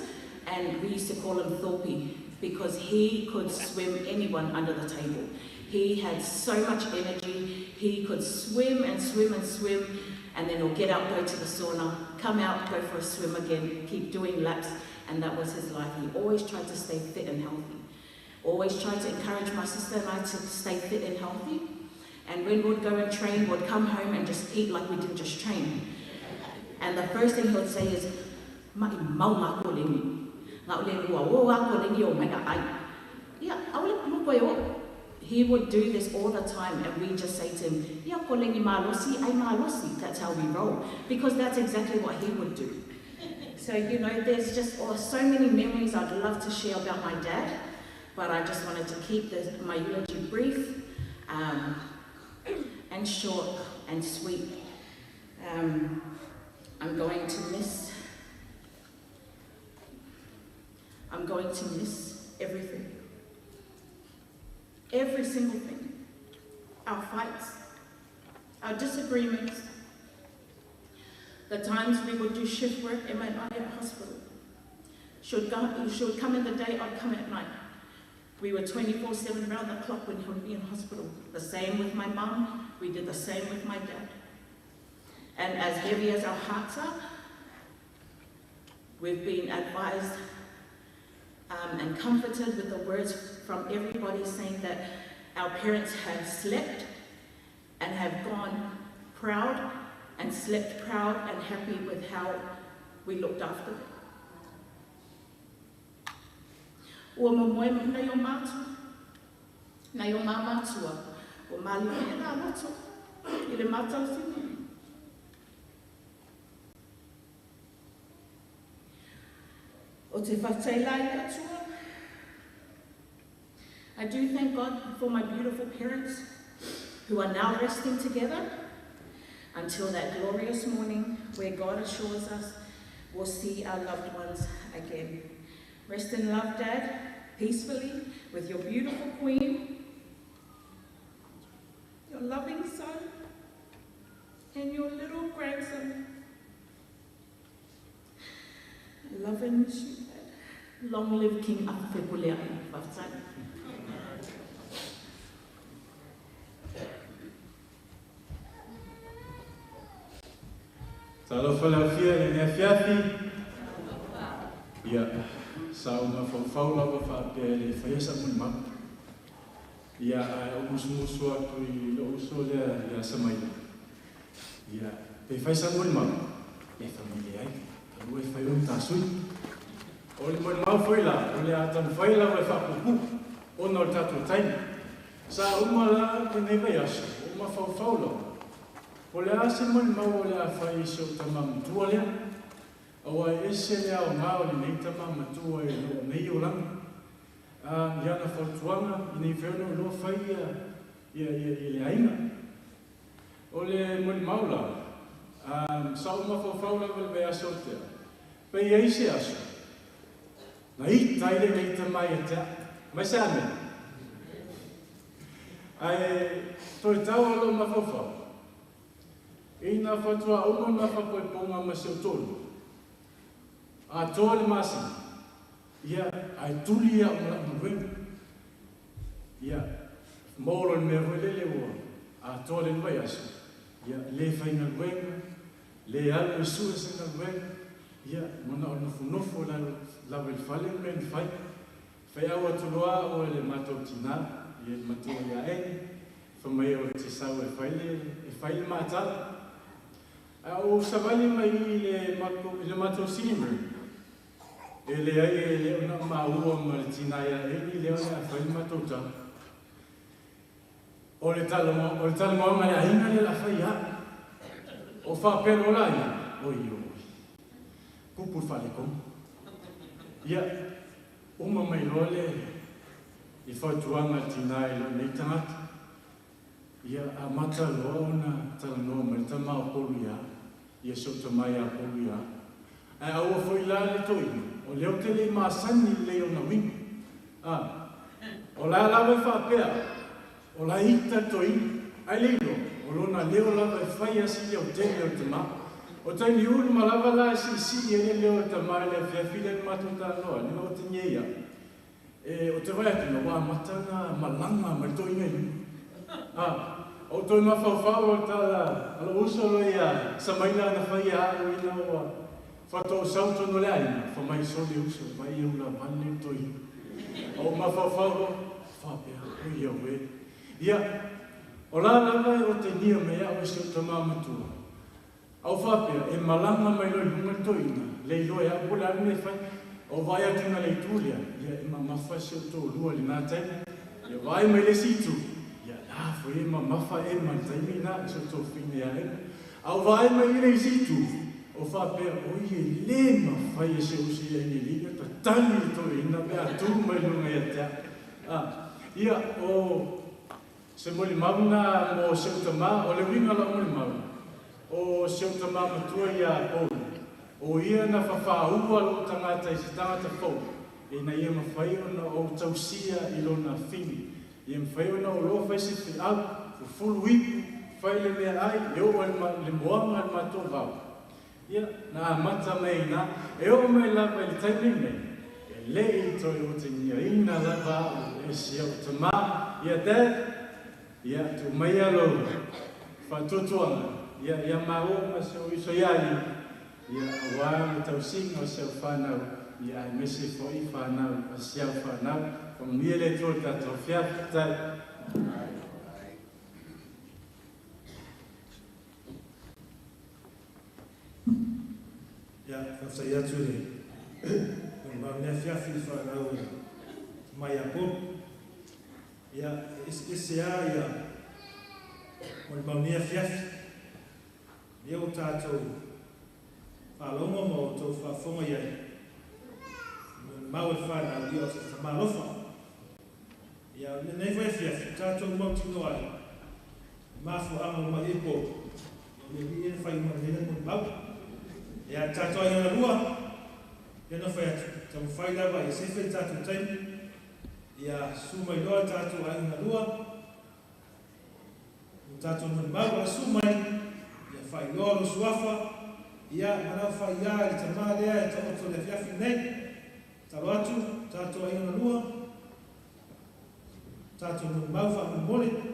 and we used to call him Thorpe because he could swim anyone under the table. He had so much energy. He could swim and swim and swim, and then he'll get out, go to the sauna, come out, go for a swim again, keep doing laps, and that was his life. He always tried to stay fit and healthy. Always tried to encourage my sister and I to stay fit and healthy. And when we'd go and train, we'd come home and just eat like we didn't just train. And the first thing he would say is, "Mai mau ngā kōlengi. Ngā ule rua o ngā kōlengi o mai ai." Yeah, he would do this all the time, and we just say to him, "Ya kōlengi malosi, ai malosi." That's how we roll, because that's exactly what he would do. So, you know, there's just so many memories I'd love to share about my dad, but I just wanted to keep my eulogy brief and short and sweet. I'm going to miss everything. Every single thing. Our fights, our disagreements, the times we would do shift work, Emma and I at hospital. She would come in the day, I'd come at night. We were 24/7 round the clock when he would be in hospital. The same with my mum, we did the same with my dad. And as heavy as our hearts are, we've been advised and comforted with the words from everybody saying that our parents have slept and have gone proud and slept proud and happy with how we looked after them. Ua momoe nei o mātua, nei o mā mātua, o māli mea nā loto, i le mātau whina. O te whatai lai atua. I do thank God for my beautiful parents who are now resting together until that glorious morning where God assures us we'll see our loved ones again. Rest in love, Dad, peacefully, with your beautiful queen, your loving son, and your little grandson. I love and miss you, Dad. Long live King Afafepuleai. Talofa lau fia i le afiafi. Ia, sa o mafaufau lava faapea le faia sa molimau. Ia, ae o musumusu atu i lou uso lea ia Samaila. Ia, pe fai sa molimau, e whamai ai, talu e fai o tasui. O le molimau foi la, o le a tamawhai lava e whaapupu, ona o le tātou taimi. Sa uma la tenei vai aso, o mafaufau lava. O le a se molimau o le a fai i se o tamamatua lea. Aua e ese lea o ngā o le nei tamamatua e loo nei o langa. I ana fautuanga, i nei wheona o loa fai ia le ainga. O le molimau la, sa o mafaufau lava le vai aso o tea. Pei ei se aso. Na ita i le nei tamai e tea. Mai se ame. Ae toi tau alo mafaufau. Ina whatua uma na whapoiponga ma se o tolu. A toa le masina. Ia, ai tuli ia o mala maluenga. Ia, mōlo le mea voi lele ua. A toa le nuai aso. Ia, le whainga luenga. Le alu e sua se nga luenga. Ia, mana o nofonofo lawa i le fale mea ni whai. Whai au atuloa o le mātou tina. Ia le matua ia eni. Whamai o te sau e whai le mātala. O savali mai i le mātou sitting room. E le ai e le ona maua ma le tina ia eni le ona whai le mātou tala. O le talanoaga le aiga lea o le a fai ia au. O faapea loa laia, oi oi, tupu le faaletonu. Ia, uma mai loa le i fautuaga a le tinā i lou nei tagata. Ia, amata loa ona talanoa mai le tama o Polu ia au, ia si ou tama ia Polu ia au. Ae aua foi la le toeaina, o lea ou te le i masani lelei ona uiga. A, o la lava e faapea, o la e ita le toeaina, ae le iloa, o lona leo lava e fai a si leotele o le tama. O taimi uma lava la e siisii ai le leo o le tama i le afiafi lea na matou talanoa ai, na otegia ai au. E, ou te vaai atu ina ua amata ona malaga mai le toeaina i luga. A, ou toe mafaufau o le tala a lou uso loa ia Samaina na fai ia au ina ua faatoa sau tonu o le aiga, fai mai sole uso, vai e ula vale le toeaina. Ou mafaufau loa, faapea, oi auē. Ia, o la lava e otegia mai au e si ou tama matua. A ou faapea, e malaga mai loa i luga le toeaina, le iloa e au po o le a le mea e fai. A ou vaai atu i le itu lea, ia e mamafa si ou toalua i lena taimi. Ia vaai mai le isi itu, ia la foi e mamafa Emma i le taimi lena, si ou toafine ia Emma. A ou vaai mai i le isi itu, ou faapea, oi e le mafai e si ou uso ia Enelina tatali le toeaina pe a tu mai luga ia te au. A, ia, o Se molimau lena mo si ou tama, o le uiga o lau molimau, o si ou tama matua ia Paul, o ia na fafāua lou tagata i se tagata fou, ina ia mafai ona ou tausia i lona fini, ia mafai ona ou loa fai se feau, fufulu ipu, fai le meaai, e oo ai le moaga i le matou vao. Ia, na amata mai ai ina, e oo mai lava i le taimi lenei, e le i toe otegiaina lava au e si ou tama, ia Dad, ia, tuu maia lou faatuatuaga, ia, ia maua ma si ou uso ia Ali, ia, aua le tausiga o si au fanau, ia, aemaise foi fanau a si au fanau. Faamanuia le Atua i le tatou afiafi. Faafetai. Ia, faafetai atu i le molimau i lenei afiafi i le fanau mai ia Polu. Ia, e eseese lava ia molimau i lenei afiafi. Lea ua tatou faalogo ma outou faafofoga i ai, molimau e le fanau, ia o se tama alofa. Ia, o lenei foi afiafi, ua tatou mautinoa ai, le mafuaaga ua mai ai Polu, ia o le Alii ea na fai uma lelei lana molimau. Ia, le tatou aiga galua, ia na fai atu, taumafai lava ia sefe le tatou taimi, ia susu mai loa le tatou aiga galua, lo tatou molimau, a susu mai, ia faailoa lou suafa, ia, ma lau faia i le tama lea e taoto i le afiafi lenei. Tatalo atu, tatou aiga galua, tatou molimau faamolemole.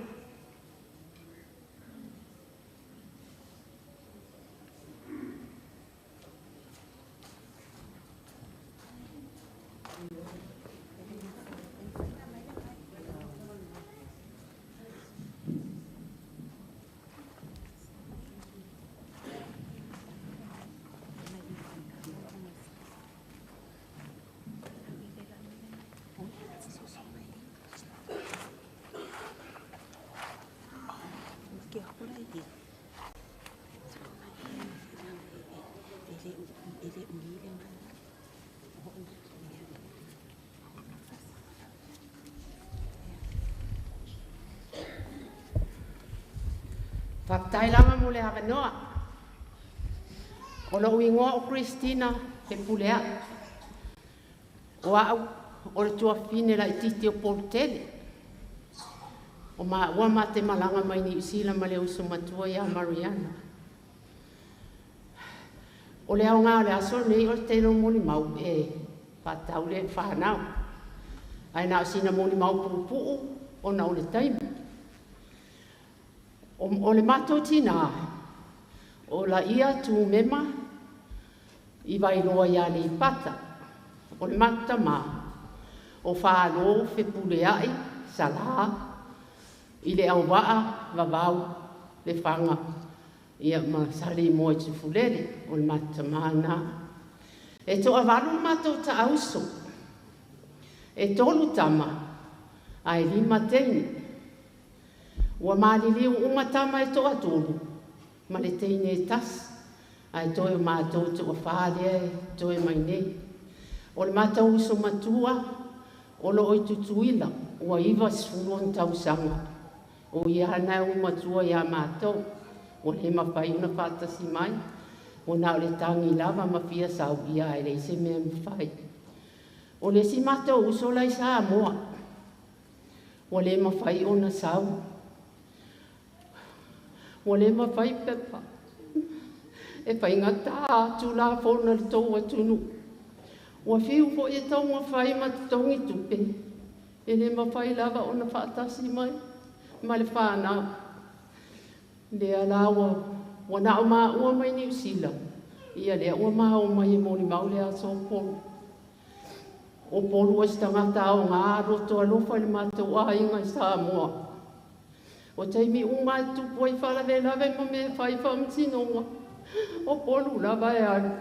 Faafetai lava mo le avanoa. O lou igoa o Christina Fepuleai. O au o le tuafafine laitiiti o Polutele. O maua ma te malaga mai Niu Sila ma le uso matua ia Mariana. O le aoga o le aso lenei o le tele o molimau e faatatau lea i le fanau. Ae na o sina molimau puupuu ona o le taimi. O le matou tinā, o Laia Tumema i Vailoa i Aleipata. O le matou tamā, o Falo Fepuleai Salā i le auvaa Vavau Lefaga ia ma Salimoa i Tufulele. O le matou tamā lena. E toavalu le matou taauso. E 3 tama ae 5 teine. Ua maliliu uma tama e toatolu ma le teine e tasi, ae toe o matou toafā lea e toe mai nei. O le matou uso matua o loo i Tutuila ua 90 ona tausaga. O ia na e matua iā matou, ua le mafai ona faatasi mai, ona o le tagi lava ma fia sau ia e leai se mea mafai. O le isi matou uso la i Samoa, ua le mafai ona sau. Ua le mafai pepa e faigata atu lafono le tou atunuu. Ua fiu foi e taumafai ma totogi tupe, e le mafai lava ona faatasi mai ma le fanau. Lea la ua nao maua mai Niu Sila, ia lea ua mao mai e molimau le aso o Polu. O Polu o se tagata aoga loto alofa i le matou aiga i Samoa. O taimi uma e tupu ai faalavelave ma mea fai faamasinoga, o Polu lava e alu.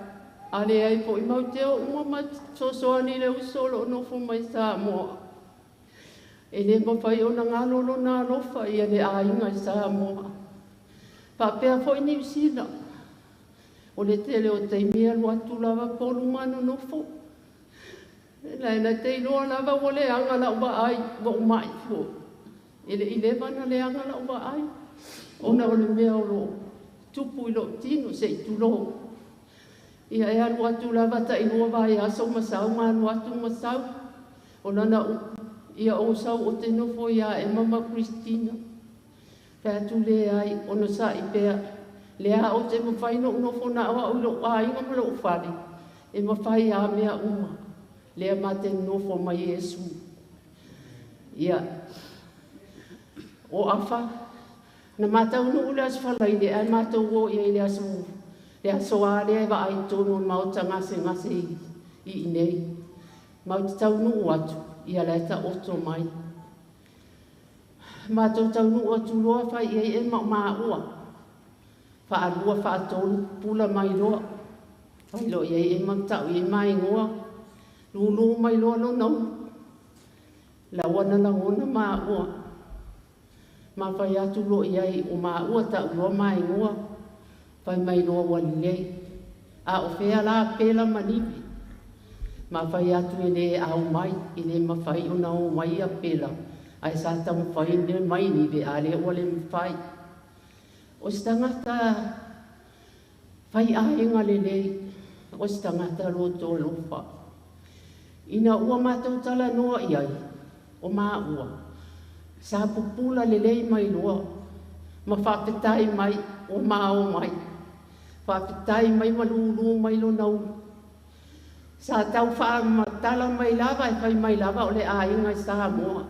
A leai foi mau te o uma ma fesoasoani i le uso o loo nofo mai Samoa. E le mafai ona galo lona alofa ia le aiga i Samoa. Faapea foi Niu Sila. O le tele o taimi e alu atu lava Polu ma nonofo. E lae na te iloa lava ua leaga lau vaai, ua ou mai foi. E le i leva na leaga lau vaai, ona o le mea o loo tupu i lou tino se i tulou. Ia e alu atu lava tailua vaiaso ma sau ma alu atu ma sau. O lana upu, ia ou sau o te nofo iā Ema ma Christina. Fai atu leai, ona sa'i pea. Lea o te mafai ona ou nofo na o au i lou aiga ma lou fale. E mafai a mea uma. Lea ma te nofo mai Iesu. Ia, o afa, na mātaunuu le aso Falaile, ae matou o ia i le aso a lea e vaai tonu o le maota gasegase i inei. Mau te taunuu atu, ia lae taoto mai. Matou taunuu atu loa fai i ai e ma o maua. Faalua faatolu pula mai loa. Fai loa i ai e ma tau i ai maingoa. Lulu mai loa lona ulu. Laua na lagona maua. Ma fai atu loa i ai o maua tau loa maingoa. Fai mai loa ua lelei. A o fea la pela ma nivi. Ma fai atu e le au mai, e le mafai ona o mai a pela. Ae sa taumafai le mai nive a lea ua le mafai. O se tagata fai aiga lelei, o se tagata loto alofa. Ina ua matou talanoa i ai, o maua, sa pupula lelei mai loa, ma faafetai mai, o mao mai. Faafetai mai ma lulu mai lona ulu. Sa tau faamatala mai lava e fai mai lava o le aiga i Samoa.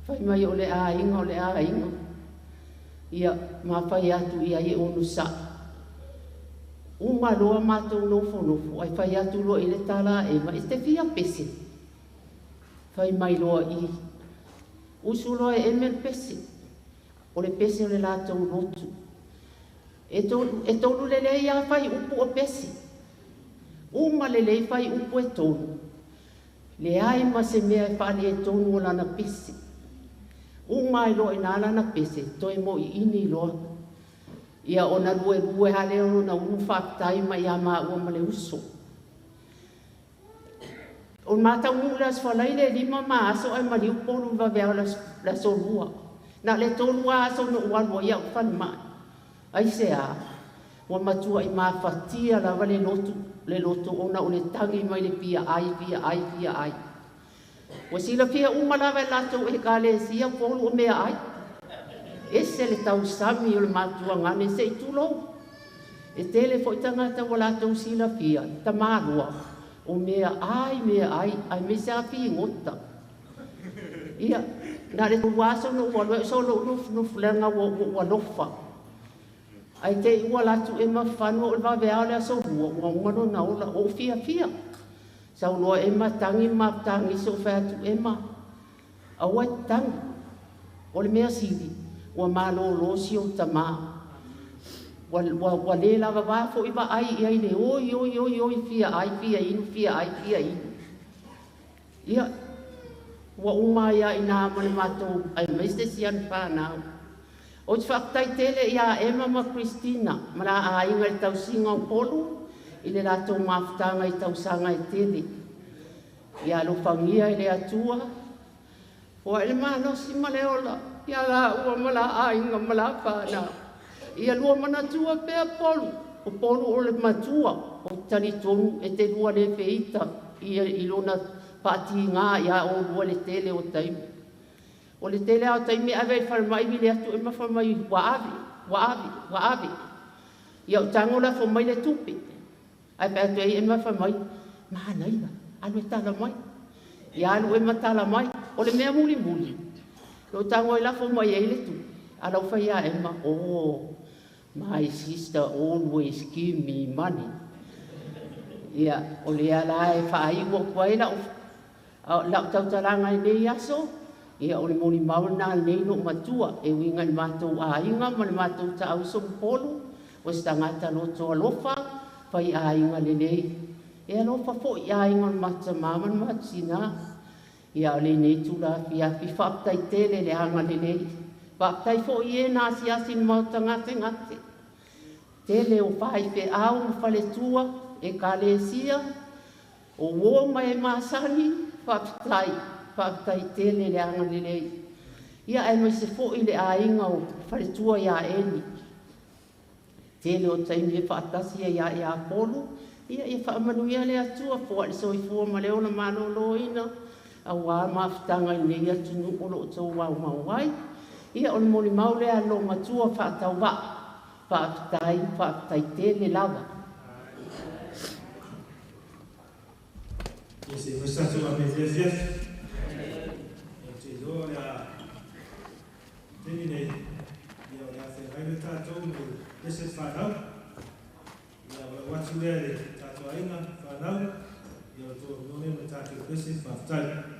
Fai mai o le aiga, o le aiga. Ia, ma fai atu ia i onu sa. Uma loa matou nofonofo, ai fai atu loa i le tala e ma i te fia pese. Fai mai loa i. Usu loa e eme le pese. O le pese o le latou lotu. E tolu lelei a fai upu o pese. Uma lelei fai upu e tolu. Leai ma se mea e faale e tonu o lana pese. Uma ai loa ina lana pese, toe mo i ini loa. Ia ona lue lue hale o na ulu faafetai mai ia maua ma le uso. O mataunuu le aso Falaile e 5 ma aso ae maliu Polu i vaveao le aso 2. Na le 3 aso na ou alu ai au falemai. Ai se a, ua matua i mafatia lava le lotu ona o le tagi mai le fia ai, fia ai, fia ai. Ua silafia uma lava e latou ekalesia Polu o mea ai. Ese le tausami o le matuagane se i tulou. E tele foi tagata ua latou silafia, tamālua, o mea ai, ai me se a figota. Ia, na le aso na ua alu e so lou nofonofo leaga ua lofa. Ai te i ua latu e mafanu o le vaveao le aso 2, ua uma lona ola, o fiafia. Sau loa e matangi ma tangi so fai atu e ma. Aua e tangi, o le mea sili, ua malōlō si ou tamā. Ua le lava vā foi vaai i ai le oi, oi, oi, oi, fia ai, fia inu, fia ai, fia inu. Ia, ua uma ai a ina ma le matou, ai mai se si ana whānau. O te whakatai tele ia Emma ma Christina, ma la aiga i le tausiga o Polu, i le latou mafutaga i tausaga e tele. Ia alofagia e le Atua, foai le malosi ma le ola, ia laua ma la aiga ma la fanau. Ia lua manatua pea Polu, o Polu o le matua, o talitonu e te lua le feita ia i lona faatigā ia olua le tele o taimi. O le tele ao taimi ave i falemai vili atu e mafamai ua ave, ua ave, ua ave. Ia o tango la fo mai le tupe. Ai pe atu e mafamai, manaia, alu e tala mai. Ia alu e matala mai, o le mea muli muli. Lo tango i lafo mai e le tupe. Ala ufai ia ema, oh, my sister always give me money. Ia, o le ala e whaai ua kuai lau tautalanga i nei aso, ia o le moni mauna nei no matua, e winga i mātou āinga ma le mātou taauso polu, o se tangata loto alofa, whai āinga lelei. E alofa fo i āinga o le mata mama le matina, ia o le nei tūla fiafi, whaaptai tele le anga lelei. Whaaptai fo i e nā siasi ni mauta ngate ngate. Tele o whai whe au ma whaletua, e ka lesia, o uo mai e masani, whaaptai, whaaptai tele le anga lelei. Ia e mai se fo i le āinga o whaletua ia eni. Tele o taimi e whaatasia ia e Apolo, ia e whaamanuia le atua, fua le soifua ma le ona maloloina, a wā mafutanga i nei atunu o lo tau wau mau ai. Ia o le moli mau le alo matua whaatau wa, whaaptai, whaaptai tele lava. Ia se masatu a me fiafiafi. Ia te iloa le a temi nei, ia o le a whengai le tātou mo blessed whanau. Ia o le watu lea le tātou ainga whanau, ia o tō none me tātou blessed whaftai.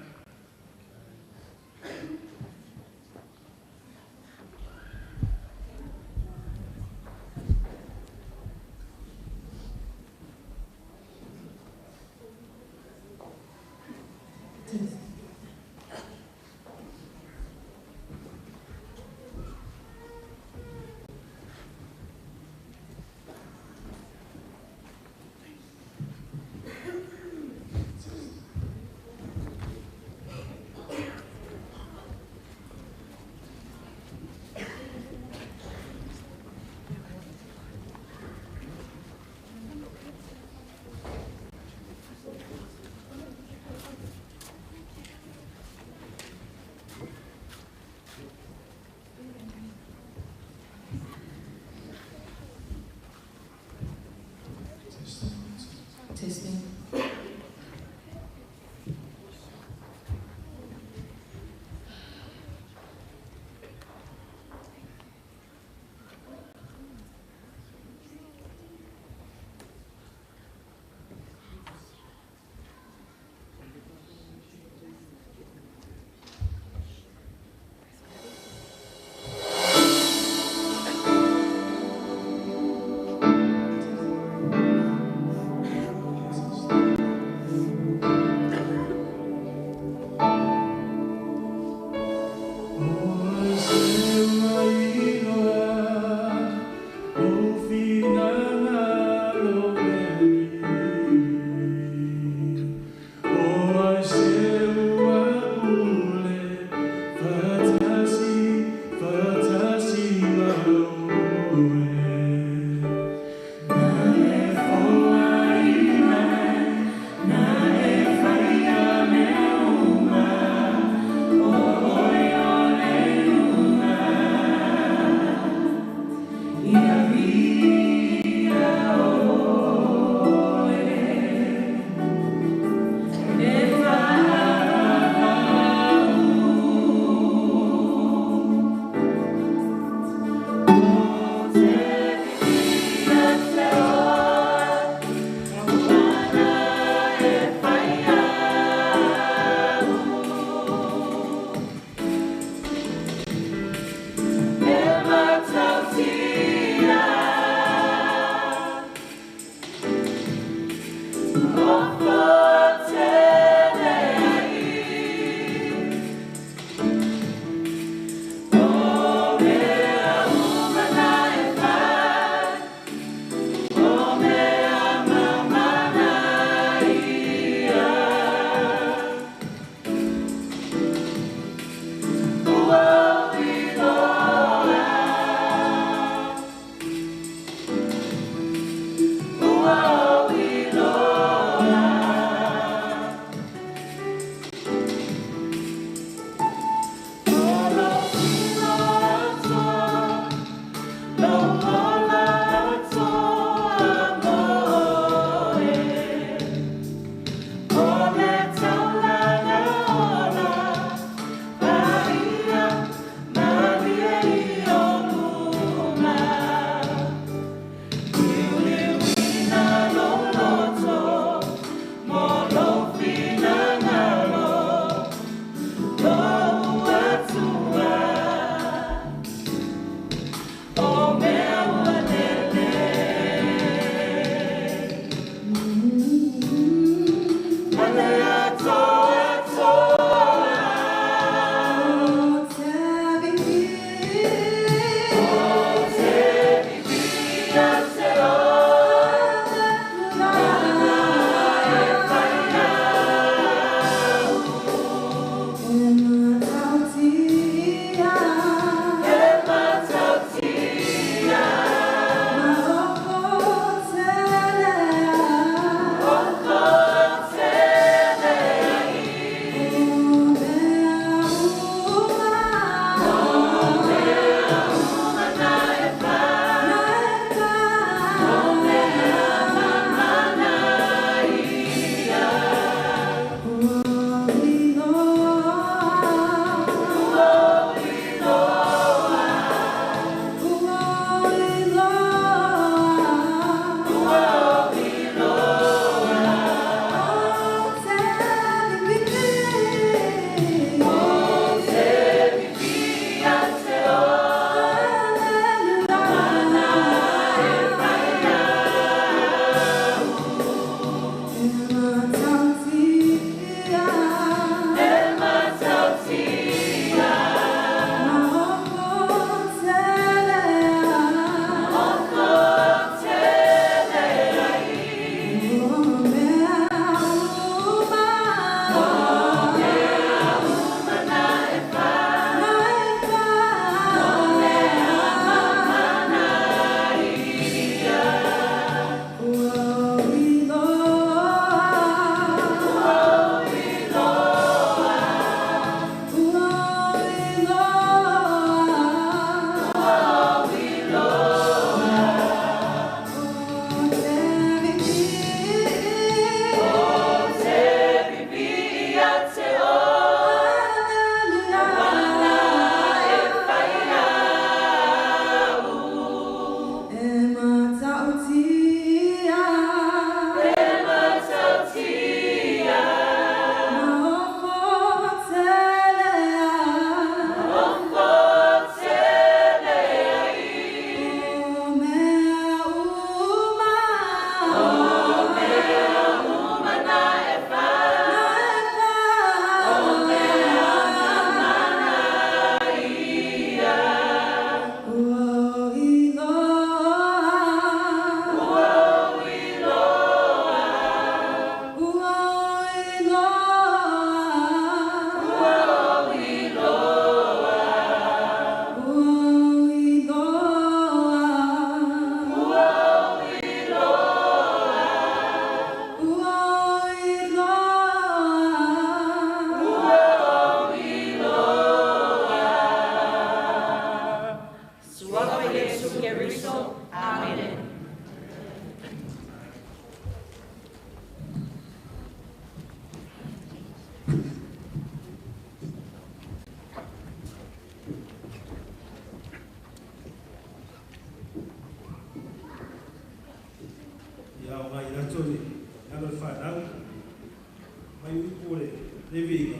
upu o le viiga,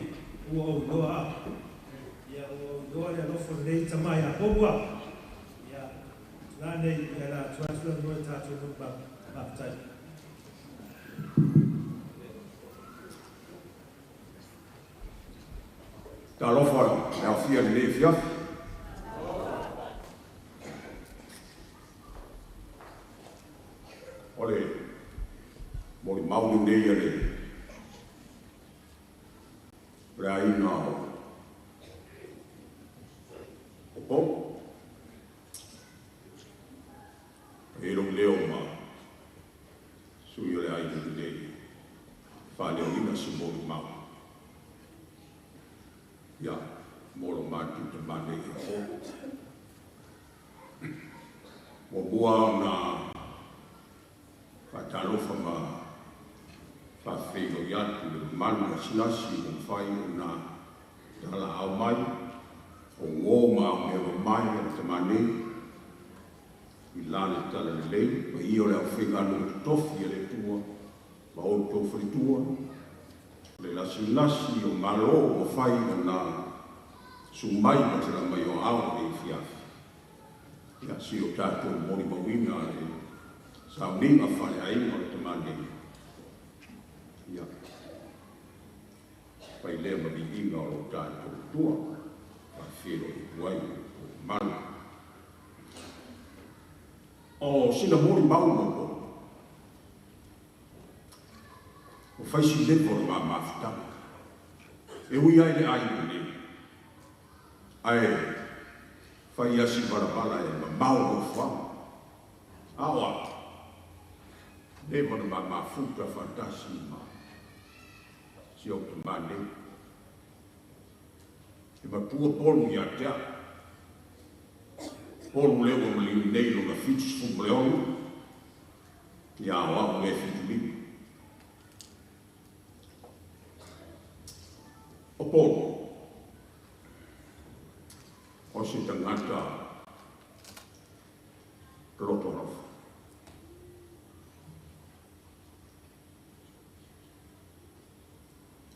ua ou iloa au. Ia, ua ou iloa le alofa o lenei tama ia Poua. Ia, tula nei, ia la atu atu la noa tātou molimau. Faafetai. Talofa le aofia i lenei afiafi. O le molimau lenei a le aiga o Pou. E lou leo ma sui o le aiga lenei faaleoina se molimau. Ia, mo lo matou tamā nei ia Pou. Muamua ona faatalofa ma faafeiloi atu le mamalu lasilasi ua mafai ona talaau mai o uō ma aumea mamae a le tamā nei i la le talalelei, paia o le aufaigaluega totofi a le Atua ma outou faletua, le lasilasi o Malo ua mafai ona sumai ma tala mai o ao nei afiafi. Ia, si o tatou molimauina le sauniga faaleaiga o le tamā nei. Ia, fai lea ma viiga o lo tatou Atua, faafeiloi atu ai o mamalu. O sina molimau mo Pou. O fai si leva o le mamafutaga. E ui ai le aiga nei, ae fai asi balabala e mamao nofoaga. A o au, leva na mamafuta faatasi ma si ou tamā nei. E matua polu ia te au. Polu lea ua maliu nei lona 76, ia o au le 75. O polu, o se tagata loto alofa.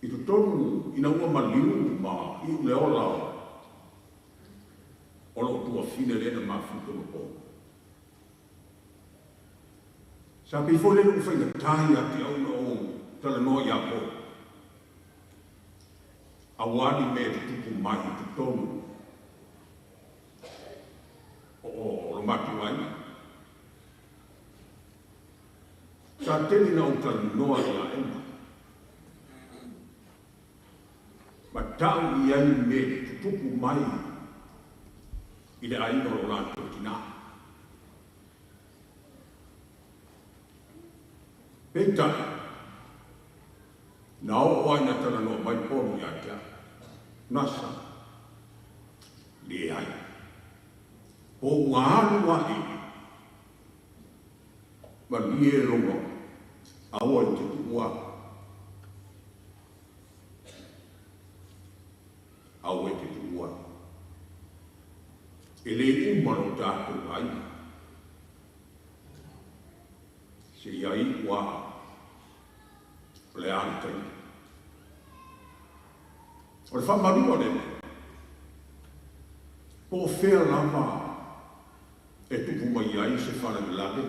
I totonu ina ua maliu ma iu le ola o loo tuafine lea na mafuta ma Polu. Sa pei foi le lou faigata ia te au na ou talanoa ia Polu. Auā ni mea tutupu mai i totonu o lo matou aiga. Sa tele na ou talanoa ia Ema. Ma tau i ai me tutupu mai i le aiga o lo latou tinā. Peitai, na oo ai na talanoa mai Polu ia te au. Nasa, leai. Po ua alu aʻe, malie lona aua i te tuua. Aua i te tuua. E le uma lo tatou aiga. Se ia iu a o le a le taimi. O le faamaluga lea, po o fea lava e tupu mai ai se faalavelave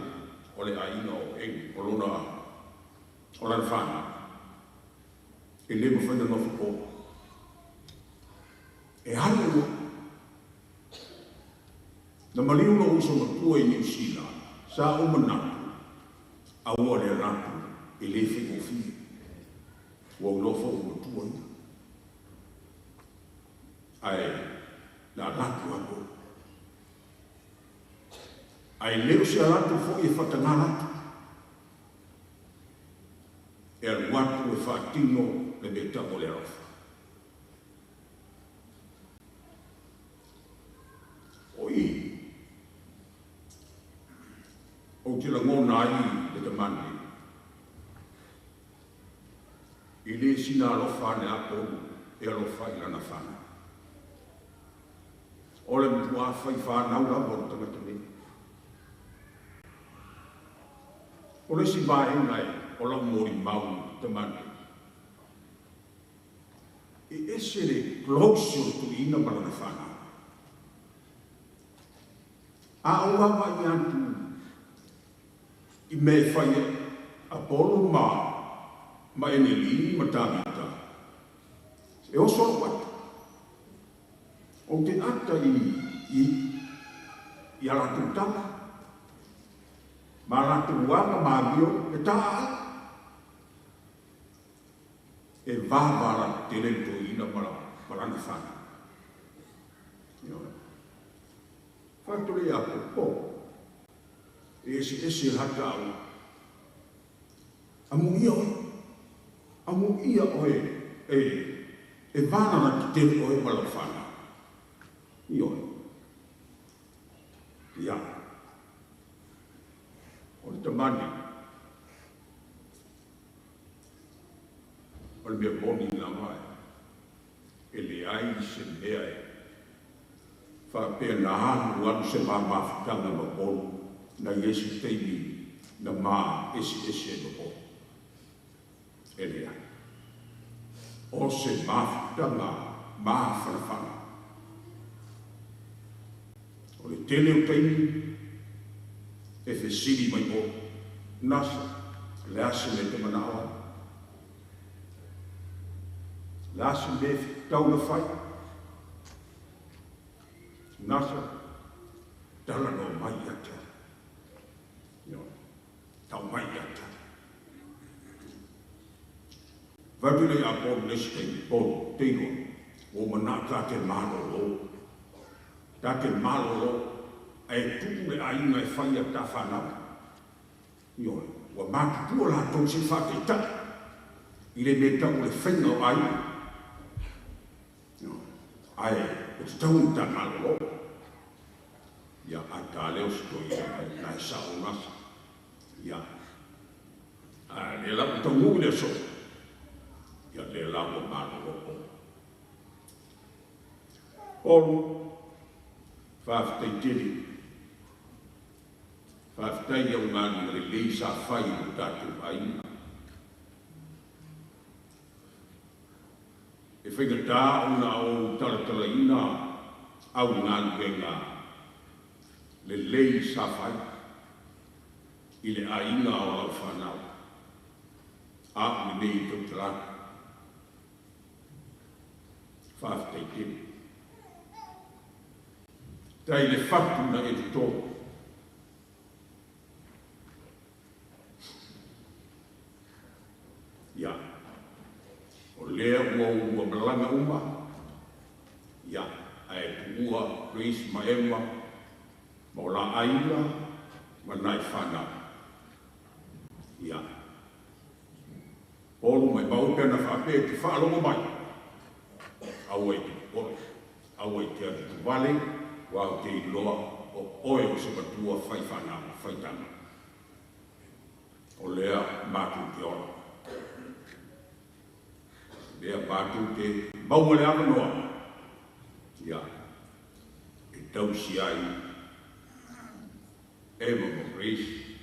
o le aiga o Eli, o lona o lana fanau, e le mafai ona nofo po. E alu loa. Na maliu lou uso matua i Niu Sila, sa ou manatu, aua le alu atu e le faigofie. Ua ou iloa foi ua matua ia. Ae na alu atu lava Polu. Ae le o se alu atu foi e faatagā atu. E alu atu e faatino le mea tau o le alofa. O i, ou te lagona ai le tamā nei, i le sina alofa ane a Polu e alofa i lana fanau. O le matuā fai fanau lava o le tagata nei. O le isi vaega e o lau molimau i le tamā nei, E ese le close o le tuuina ma lana fanau. A ou vaavaai atu i mea e fai e Apolo ma ma Enelī ma Tavita, e oso lou ata. Ou te ata i i i a latou tala ma a latou aga ma amio e taaala. E vava tele le toeaina ma lana fanau. Ioe. Fai atu le ia po, e eseese le hata au. Amuia oe. Amuia oe e e valala tetele oe ma lau fanau. Ioe. Ia. O le tamani. O le mea moni lava e leai se mea e faapea na alu alu se mamafutaga ma Polo na i ai se taimi na ma eseese ai ma Polo. E leai. O se mafutaga mafanafana. O le tele o taimi e fesili mai Polo, Nasa, o le a se mea e te manao ai? O le a se mea e tatau ona fai? Nasa, talanoa mai ia te au. Ioe, tau mai ia te au. Fai atu lea ia Polo i le isi taimi, Polo, te iloa, ua ou manao ta te malolo. Ta te malolo, ae tuu le aiga e fai ia ta fanau. Ioe, ua matutua latou se i faataitai i le mea tau o le faiga o aiga. Ioe, ae ua tatau ona ta malolo. Ia, a ta lea o se toeaina mai, la e sao gasa. Ia, a lea la ua taunuu i le aso, ia lea la ua malolo oe. Olu, faafetai tele. Faafetai i au galuega lelei sa fai i lo tatou aiga. E faigata ona ou talatalaina au galuega lelei sa fai i le aiga o lau fanau, a o lenei e tautala atu. Faafetai tele. Tai le fatu na e toto. Ia, o lea ua ou malaga uma, ia, ae tuua Chris ma Emma ma o la aiga ma nai fanau. Ia, Olu mai mau pe ana faapea e te faalogo mai, aua i te popole, aua i te atu vale, ua ou te iloa o oe o se matua fai fanau, fai tama. O lea matou te ola. Lea matou te maua le avanoa, ia, e tausi ai Emma ma Grace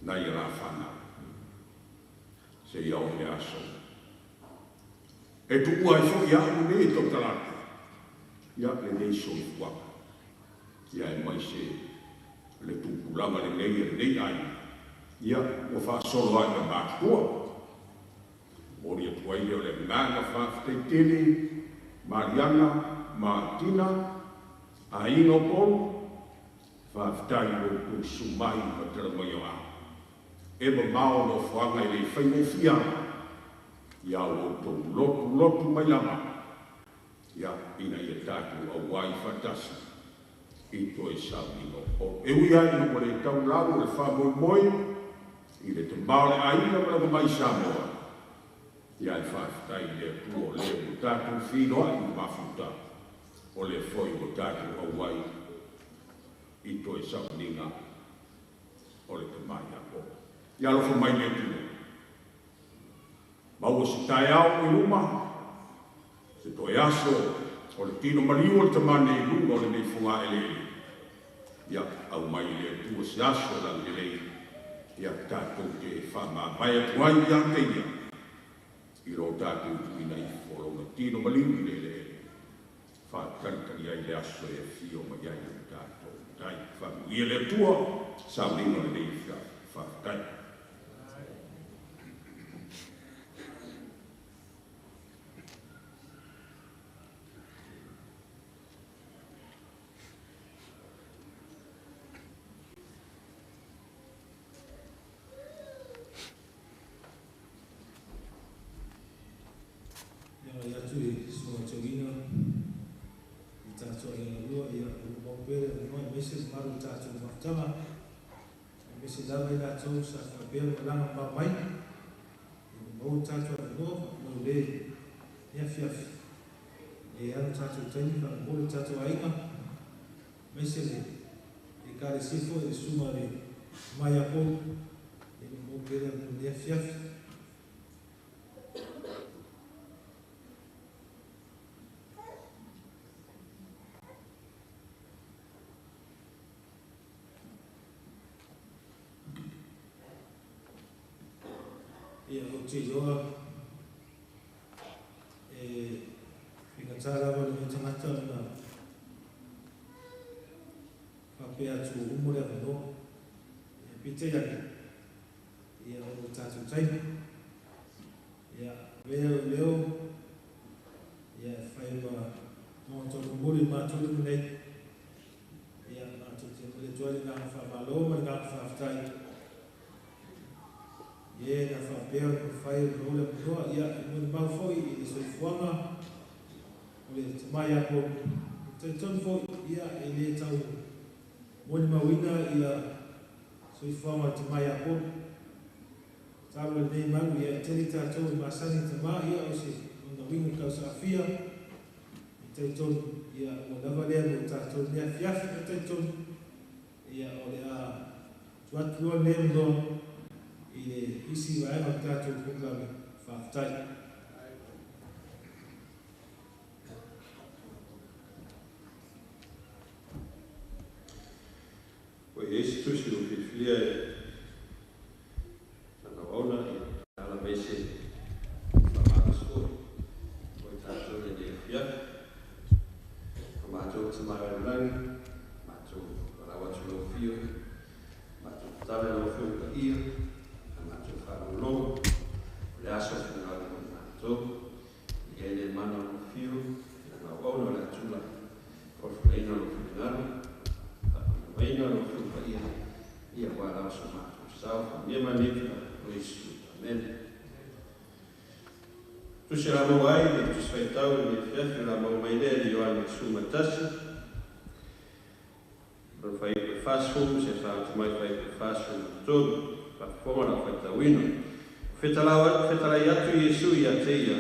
nai a la fanau. Seia oo i le aso. E tuua ai foi au lenei e tautala atu, ia, lenei soifuaga, ia aemaise le tupulaga lenei a lenei aiga, ia, ua faasolo ai ma matutua. Momoli atu ai lea o le agaga faafetai tele Maliana ma Tina, aiga o Polo, faafetai i lo outou susu mai ma tala mai o au. E mamao nofoaga e le faigofie ana ia outou lotulotu mai lava, ia, ina ia tatou auai faatasi i toe sauniga o Polo. E ui ai ina ua le tau lau o le faamoemoe i le tama o le aiga malaga mai i Samoa, ia, e faafetai i le Atua o lea ua tatou feiloai ma mafuta, o lea foi ua tatou auai i toe sauniga o le tama ia Polo. Ia alofa mai le Atua. Maua se taeao i luma, se toe aso o le tino maliu o le tama nei i luga o lenei fogaeleele. Ia aumai e le Atua se aso lagilelei, ia tatou te faamavae atu ai ia te ia i lo tatou tuuina ifo o lona tino maliu i le eleele faatalitali ai le aso e afio mai ai le tatou tai. Faamanuia le Atua sauniga o lenei afiafi. Faafetai. Ia atu i susuga tauina i tatou aiga lua, ia ua mau pea le avanoa aemaise le mamalu o tatou mafutaga, aemaise lava i latou sa faapea ona malaga mamao mai, ia ua maua le tatou avanoa faamaulē i afiafi. E alu tatou taimi faamolemole le tatou aiga, aemaise le Ekalesia foi i le susuga i le Tama ia Polu, ia ua maua pea le avanoa i lenei afiafi. Ia, ou te iloa e faigata lava lenei tagata ona faapea atu ua uma le avanoa. Ia, peitai ane, ia, o lo tatou taimi. Ia, avea lou leo, ia, e fai ma fofoga taumolimoli i matou le lenei. Ia, matou te momoli atu ai le agaga faamalo ma le agaga faafetai. Ie na faapea ona mafai ona maua le avanoa, ia, e molimau foi i le soifuaga o le tama ia Polu. E talitonu foi, ia, e le tau molimauina ia soifuaga o le tama ia Polu. Tatalo i lenei malu, ia, e tele tatou e masani i tama, ia, o se lona uiga tausaafia. E talitonu, ia, ua lava lea mo tatou i lenei afiafi. E talitonu, ia, o le a tuu atu loa lenei avanoa i le isi vaega o le tatou polokalame. Faafetai. Ua i ai se tusi ua filifilia e lana auauna ia ala mai se faamalosi foi mo i tatou i lenei afiafi. O matou Tama i le lagi, matou valaau atu i lau afio, matou tatalo i lau Afioga Paia, a matou faalogologo, o le aso finagalo mo i matou, i ai le mana o lau afio, i lana auauna o le a tulai, folafolaina lou finagalo, faamamaina lau Afioga Paia, ia aua lava so matou sao, faamanuia mai lenei o Iesu. Amene. Tusi o le a maua ai le Tusi Faitau i lenei afiafi o le a maua mai lea i le Ioane 11, o le fuaiupu e 40 seia faaata mai le fuaiupu e 43. Faafofoga lau faitauina. Fetalai atu Iesu ia te ia,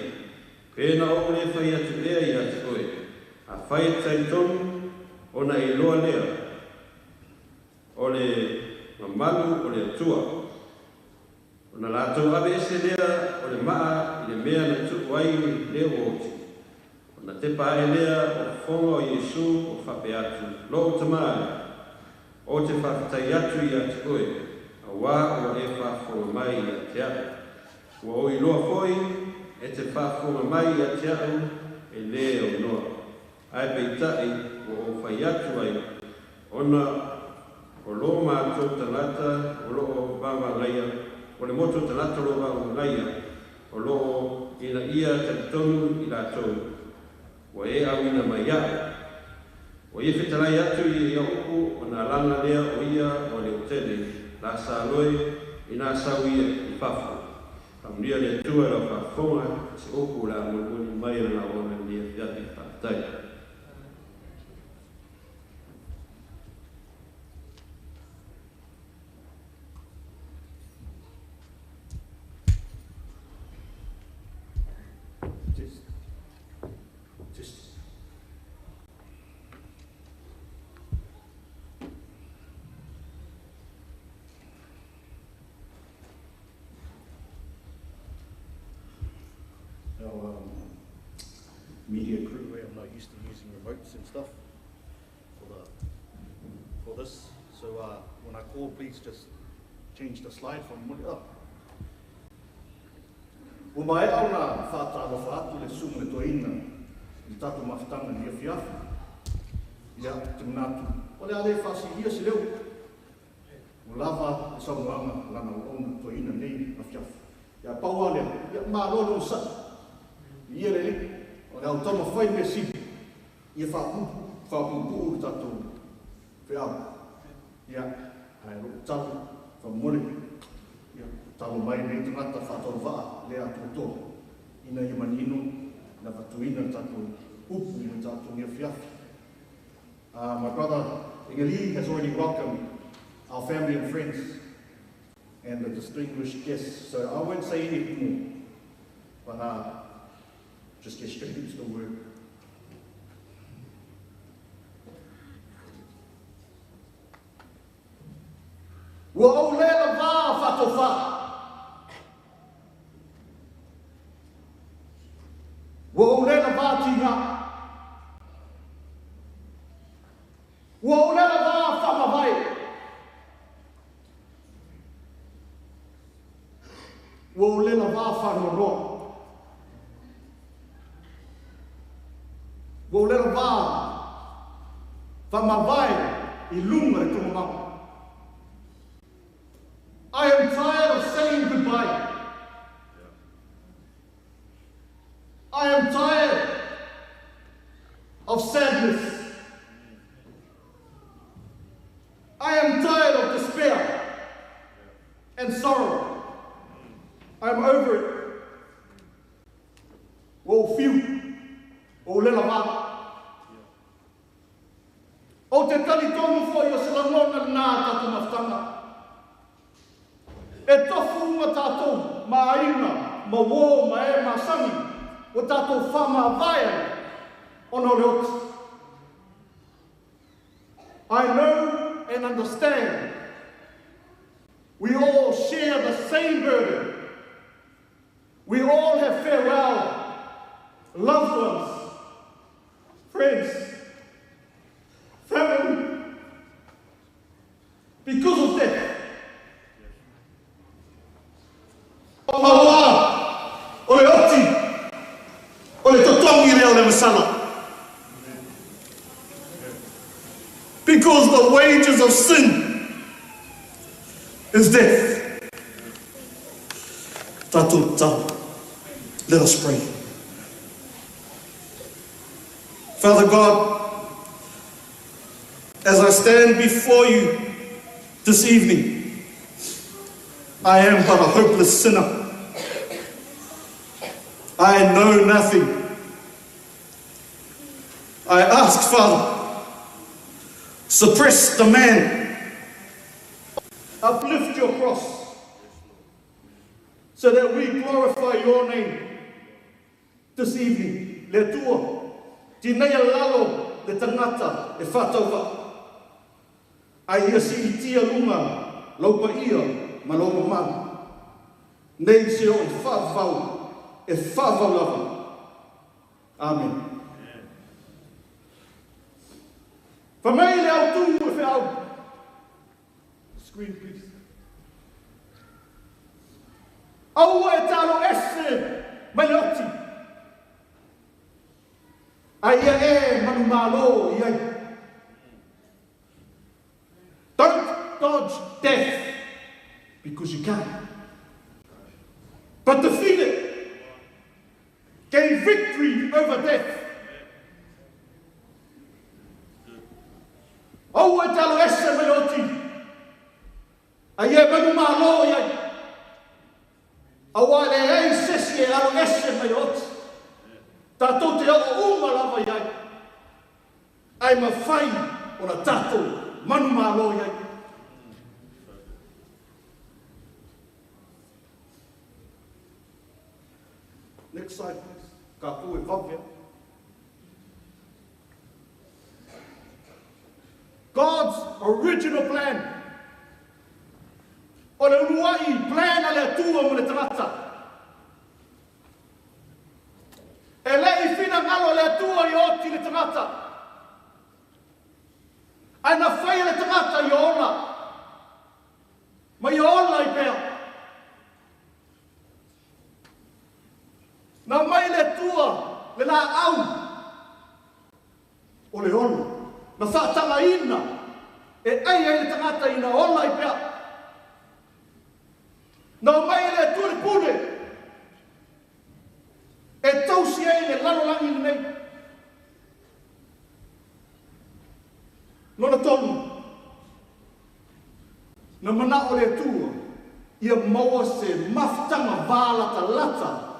Pe na ou le fai atu ea ia te oe, afai e te talitonu, ona e iloa lea o le mamalu o le Atua. Ona latou aveese lea o le maa i le mea na tuu ai le oti. Ona tepa ae lea o fofoga o Iesu o faapea atu, Lou Tama e, ou te faafetai atu ia te oe, auā ua e faafofoga mai ia te au. Ua ou iloa foi e te faafofoga mai ia te au e lē aunoa, ae peitai ua ou fai atu ai, ona o lo matou tagata o lo o vavagaia, o le motu tagata o lo o vavagaia, o lo o ina ia talitonu i latou ua e auina mai aʻu. Ua ia fetalai atu i ia upu ona laga lea o ia o le otele la sa loe ina sau ia i fafo. Faamanuia le Atua i lau faafofoga i se upu o le a molimoli mai e lana auauna i lenei afiafi. Faafetai. Test. Test. Our media crew, I'm not used to using remotes and stuff for this. So when I call, please just change the slide from oh. Ua maea ona faatalofa atu le susuga i le toeaina i le tatou mafutaga i lenei afiafi. Ia, ou te manatu, o le a le faasilia se leo. Ua lava le saunoaga a lana auauna toeaina i lenei afiafi. Ia, pau lava lea, ia, malo le onosai. Viia le Alii, o le a ou taumafai le mea sili, ia faapuupuu le tatou feau. Ia, ae o lou talo, faamolemole, ia, talo mai lenei tagata faatauvaa le atoatoa, ina ia manino le avatuina o le tatou upu mo i tatou nei afiafi. My brother Ingali has already welcomed our family and friends and the distinguished guests, so I won't say anything more, but just get straight into the word. Ua ou le lavā faatofā. Ua ou le lavā tigā. Ua ou le lavā faamavae. Ua ou le lavā faanoanoa. Ua ou le lavā faamavae i luga i le tuugamau. I am tired of saying goodbye. I am tired of sadness. I am tired of despair and sorrow. I am over it. Ua ou fiu, ua ou le lavā. Ou te talitonu foi o se lagona lena a tatou mafutaga. E tofu uma tatou ma aiga, ma uō, ma e masani, ua tatou faamavae ai ona o le oti. I know and understand we all share the same burden. We all have farewell loved ones, friends, family, because of death. Aua, o le oti, o le totogi lea o le masala. Because the wages of sin is death. Tatou tatalo. Let us pray. Father God, as I stand before you this evening, I am but a hopeless sinner. I know nothing. I ask, Father, suppress the man. Uplift your cross so that we glorify your name this evening. Le Atua, tineia lalo le tagata e faatauvaa, a ia siitia luga lou paia ma lou mamalu, nei se oo i faavavau e faavavau lava. Amene. Fai mai le autu e feau. Screen please. Aua e talo ese mai le oti. A ia e manumalo i ai. Don't dodge death because you can't. But defeat it. Gain victory over death. Aua e te alo ese mai le oti. A ia e manumalo i ai. Aua e leai se isi e alo ese mai le oti. Tatou te oo uma lava i ai. Ae mafai ona tatou manumalo i ai. Next slide please. Tatou e vave. God's original plan. O le uluai plan a le Atua mo le tagata. E le i finagalo le Atua ia oti le tagata. Ae na faia le tagata ia ola. Ma ia ola ai pea. Na aumai e le Atua le laau o le ola, na faatagaina e ai ai le tagata ina ola ai pea. Na aumai e le Atua le pule e tausi ai le lalolagi lenei. Lona tolu, na manao le Atua ia maua se mafutaga valatalata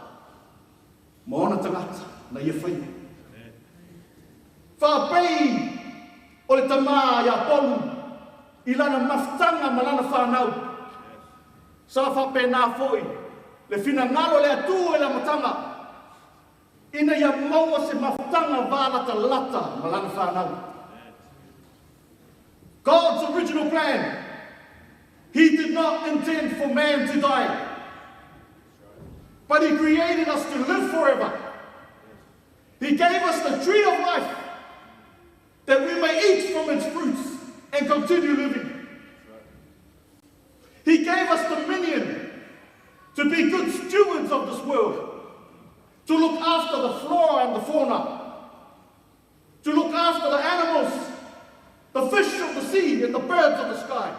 ma ona tagata na ia faia. Faapei o le tama ia Polu i lana mafutaga ma lana fanau, sa faapena foi le finagalo o le Atua i le amataga ina ia maua se mafutaga valatalata ma lana fanau. God's original plan, He did not intend for man to die, but He created us to live forever. He gave us the tree of life that we may eat from its fruits and continue living. He gave us dominion to be good stewards of this world, to look after the flora and the fauna, to look after the animals, the fish of the sea, and the birds of the sky.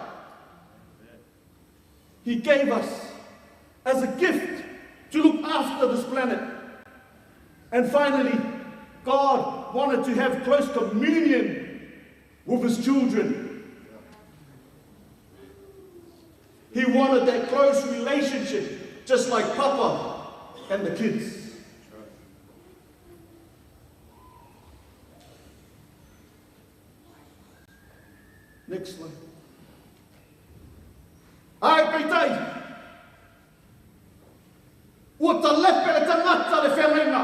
He gave us as a gift to look after this planet. And finally, God wanted to have close communion with his children. He wanted that close relationship, just like Papa and the kids. Next slide. Ae peitai, ua talepe le tagata le feagaiga.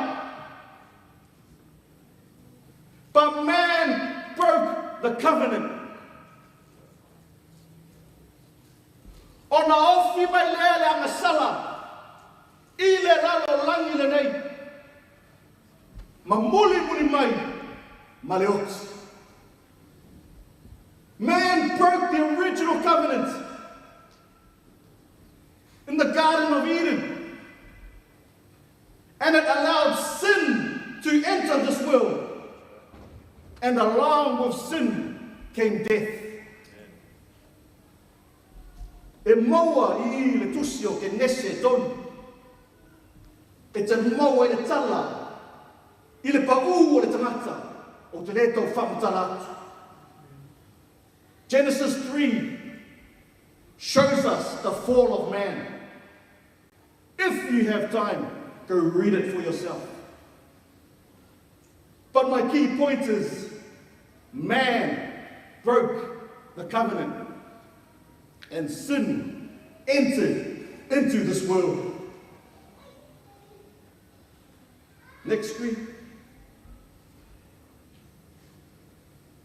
But man broke the covenant. Ona ofi mai lea le agasala i le lalolagi lenei, ma mulimuli mai ma le oti. Man broke the original covenant in the Garden of Eden, and it allowed sin to enter this world. And along with sin came death. E maua i i le tusi o Kenese e tolu, e te maua i le tala i le paū o le tagata, ou te le tau faamatala atu. Genesis 3 shows us the fall of man. If you have time, go read it for yourself. But my key point is, man broke the covenant and sin entered into this world. Next screen.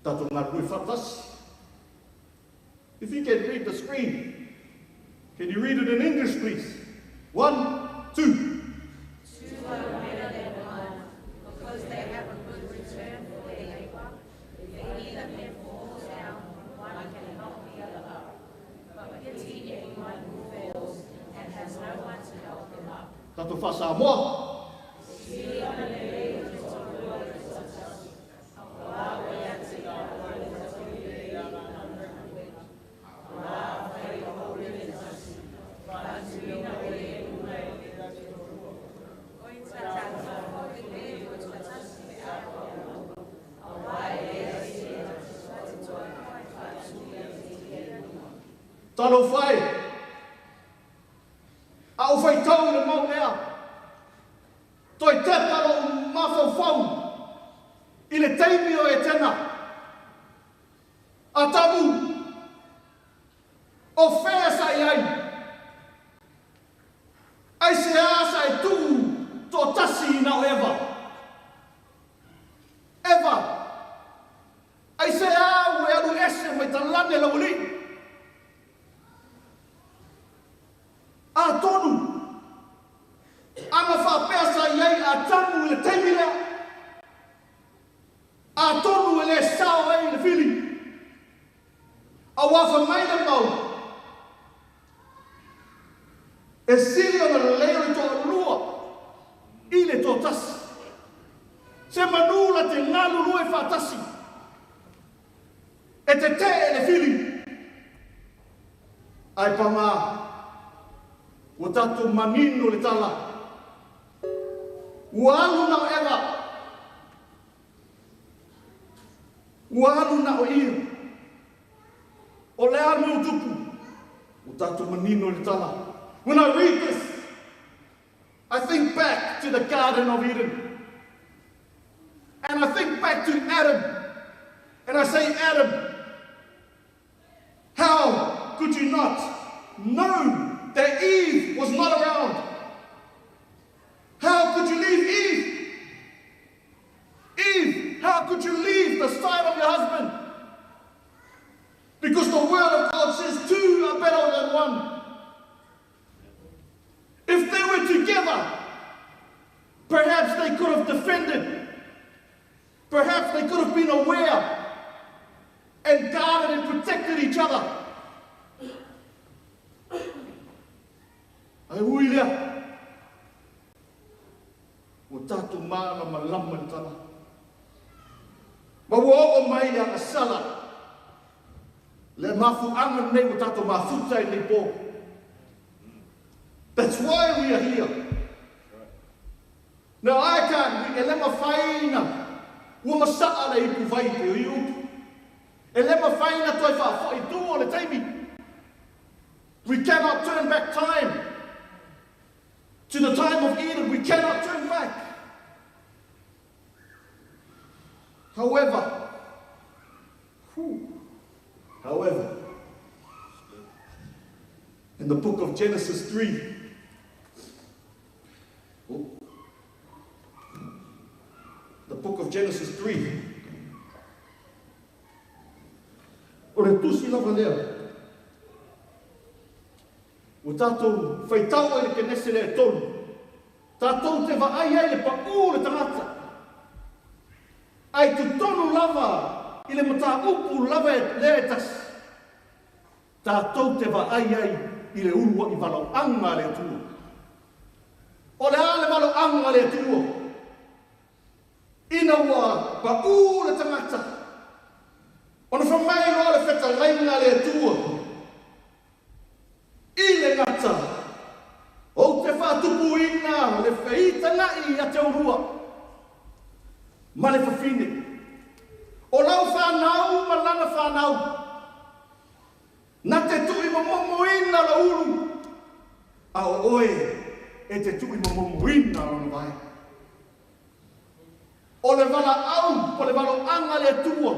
Tatou galulue faatasi. If you can read the screen, can you read it in English, please? One, two. Two are better than one, because they have a good return for their labor. If either of them falls down, one can help the other up. But pity anyone who falls and has no one to help him up. Tatou faa-Samoa. Talofa e! A ou faitau i le mau lea, toe tepa lou mafaufau i le taimi o Etena. Atamu, o fea sa i ai? Aisea sa e tuu toatasi na o Eva? Eva, aisea ua e alu ese mai talane lau alii? Atonu, ana faapea sa i ai Atamu i le taimi lea, atonu e le sao ai le fili, aua fai mai le mau, e sili ona lelei o le toalua i le Se manu la te galulue faatasi. E tetee le fili. Ae pagā, ua tatou manino le tala. Ua alu na o Eva. Ua alu na o ia. O le a le mea ua tupu? Ua tatou manino le tala. When I read this, I think back to the Garden of Eden. And I think back to Adam. And I say, Adam, how could you not know that Eve was not around? How could you leave Eve? Eve, how could you leave the side of your husband? Because the word of God says two are better than one. If they were together, perhaps they could have defended. Perhaps they could have been aware and guarded and protected each other. Ae ui lea, ua tatou malamalama i le tala. Ma ua oo mai le agasala, le mafuaaga lenei ua tatou mafuta ai lenei po. That's why we are here. Now I can't, e le mafai na, ua masaa le ipu vai te ui upu. E le mafai na toe faafoi tua o le taimi. We cannot turn back time. To the time of Eden, we cannot turn back. However, whew, however, in the book of Genesis 3, oh, the book of Genesis 3, O le tusi lava lea ua tatou faitau ai le Kenese lea e tolu, tatou te vaai ai le paʻū o le tagata, a i totonu lava i le mataupu lava lea e tasi, tatou te vaai ai i le uluaʻi valaoaga a le Atua. O le a le valaoaga a le Atua? Ina ua paʻū le tagata, ona fai mai loa le fetalaiga a le Atua i le gata, Ou te faatupuina le feitagaʻi ia te oulua ma le fafine, o lau fanau ma lana fanau, na te tuuimomomoina lou ulu, a o oe e te tuuimomomoina lona vae. O le valaau po le valoaga a le Atua,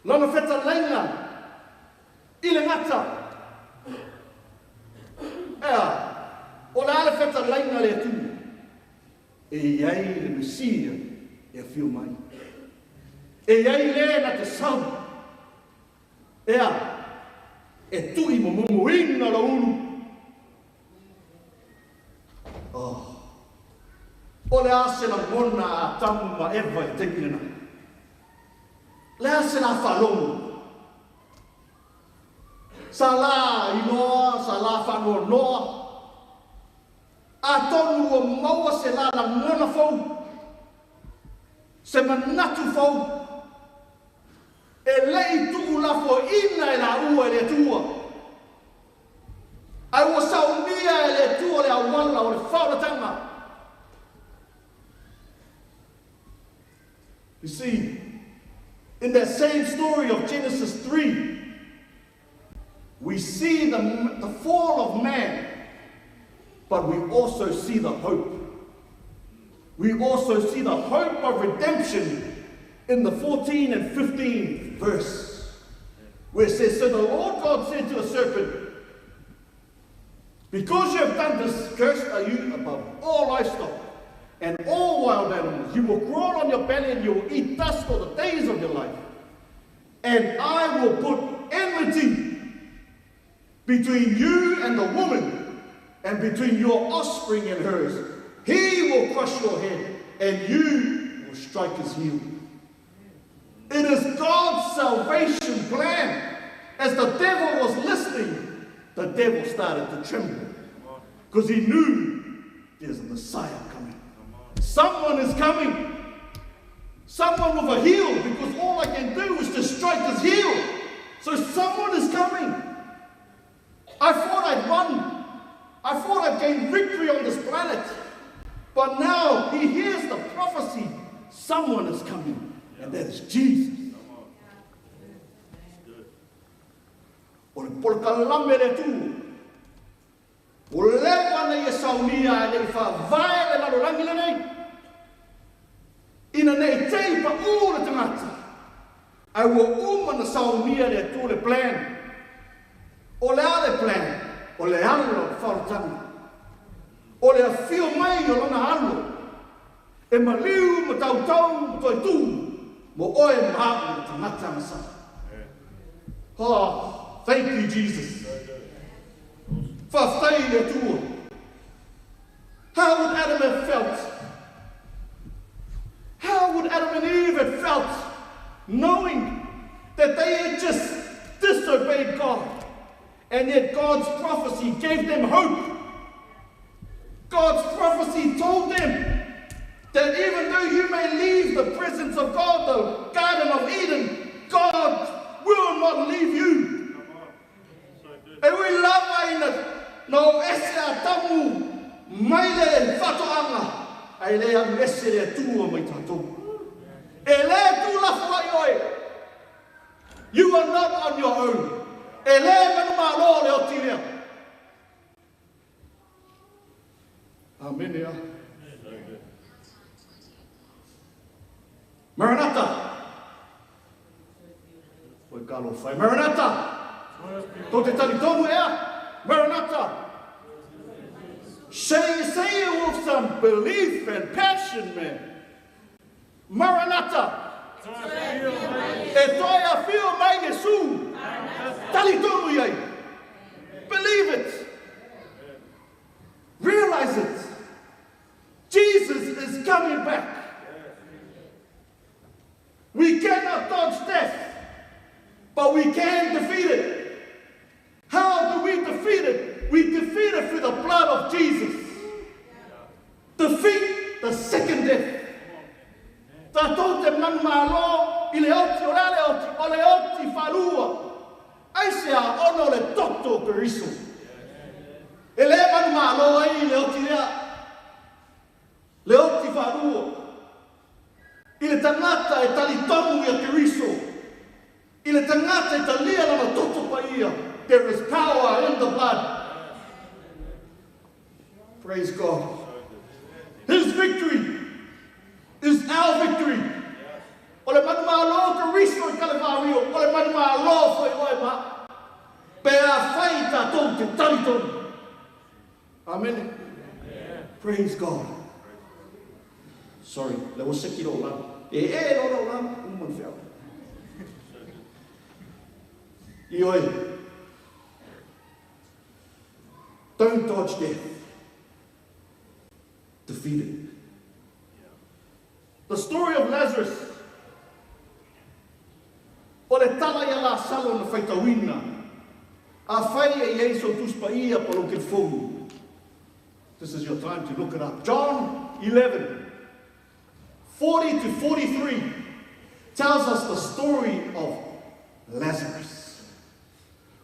Lona fetalaiga i le gata. Ea, o le a le fetalaiga a le Atua? E i ai le Mesia e afio mai. E i ai le na te sau. Ea, e tui momomoina lou ulu. Oh. O le a se lagona a Atamu ma Eva i le taimi lena? Le a se la faalogo? Sa la iloa, sa la faanoanoa. Atonu ua maua se la lagona fou, se manatu fou, e le i tuulafoaina e laua e le Atua. Ae ua saunia e le Atua le auala o le faaolataga. You see, in that same story of Genesis 3, we see the, the fall of man, but we also see the hope. We also see the hope of redemption in the 14 and 15 verse, where it says, So the Lord God said to the serpent, Because you have done this, cursed are you above all livestock and all wild animals. You will crawl on your belly and you will eat dust all the days of your life. And I will put enmity between you and the woman, and between your offspring and hers. He will crush your head, and you will strike his heel. It is God's salvation plan. As the devil was listening, the devil started to tremble because he knew there's a Messiah coming. Someone is coming. Someone with a heel, because all I can do is to strike his heel. So someone is coming. I thought I'd won. I thought I'd gained victory on this planet. But now he hears the prophecy. Someone is coming, and that is Jesus. O le polokalame le Atua. Ua leva ona ia saunia ae le i faavae le lalolagi lenei, ina ne i te i paʻū le tagata, ae ua uma ona saunia e le Atua le plan. O le a le plan? O le ala o le faaolataga. O le afio mai o Lona Alo e maliu ma tautau ma toe tū mo oe ma aʻu le tagata agasala. Oh, thank you, Jesus. Faafetai i le Atua. How would Adam have felt? How would Adam and Eve have felt knowing that they had just disobeyed God and yet God's prophecy gave them hope? God's prophecy told them that even though you may leave the presence of God, the Garden of Eden, God will not leave you. E ui lava ina na o ese Atamu mai le faatoaga, ae le alu ese le Atua mai tatou. E le tuulafoai oe. You are not on your own. E le manumalo le oti lea. Amene a. Maranatha! Oi ka alofa e. Maranatha! Tō te tali tonu ea. Maranatha! Say, say it with some belief and passion, man. Maranatha! E toe awhio mai Iesu. Tali tonu iai. Believe it. Realize it. Jesus is coming back. We cannot dodge death, but we can defeat it. How do we defeat it? We defeat it through the blood of Jesus. Defeat the second death. Tatou te manumalo i le oti, o le a le oti? O le oti whalua. Aisea ona o le toto o Keriso. E le manumalo ai le oti lea. Le oti whalua. I le tagata e talitonu ia Keriso. I le tagata e talia lana toto paia. There is power in the blood. Praise God. His victory is our victory. O le manumalo o Keriso i Kalevario, o le manumalo foi oe ma. Pe a whai tatou te talitonu. Amen. Praise God. Sorry, le ua seki lou lalo. E e lo lou lalo, uma le feau. Ioe. Don't dodge death. Defeat it. The story of Lazarus. O le tala ia Lasalo na faitauina. Afai e i ai sou Tusi Paia po o lou telefonu. This is your time to look it up. John 11, 40 to 43 tells us the story of Lazarus.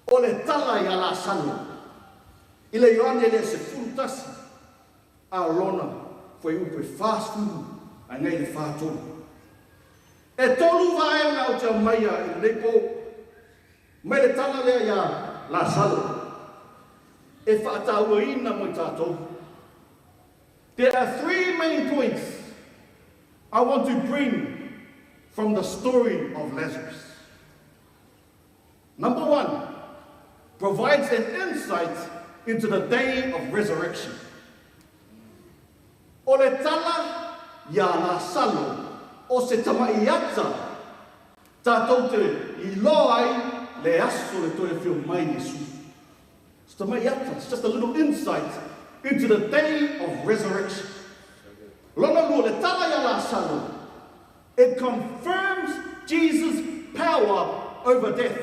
O le tala ia Lasalo. I le Ioane lea 11 a lona fuaiupu e 40 agai i le 43. E tolu vaega o te aumaia i lenei po, mai le tala lea iā Lasalo e faatauaina mo i tatou. There are three main points I want to bring from the story of Lazarus. Number one, provides an insight into the day of resurrection. O le tala iā Lasalo o se tamaʻi ata tatou te iloa ai le aso le toe afio mai Iesu. Se tamaʻi ata, it's just a little insight into the day of resurrection. Lona lua, le tala iā Lasalo, it confirms Jesus' power over death.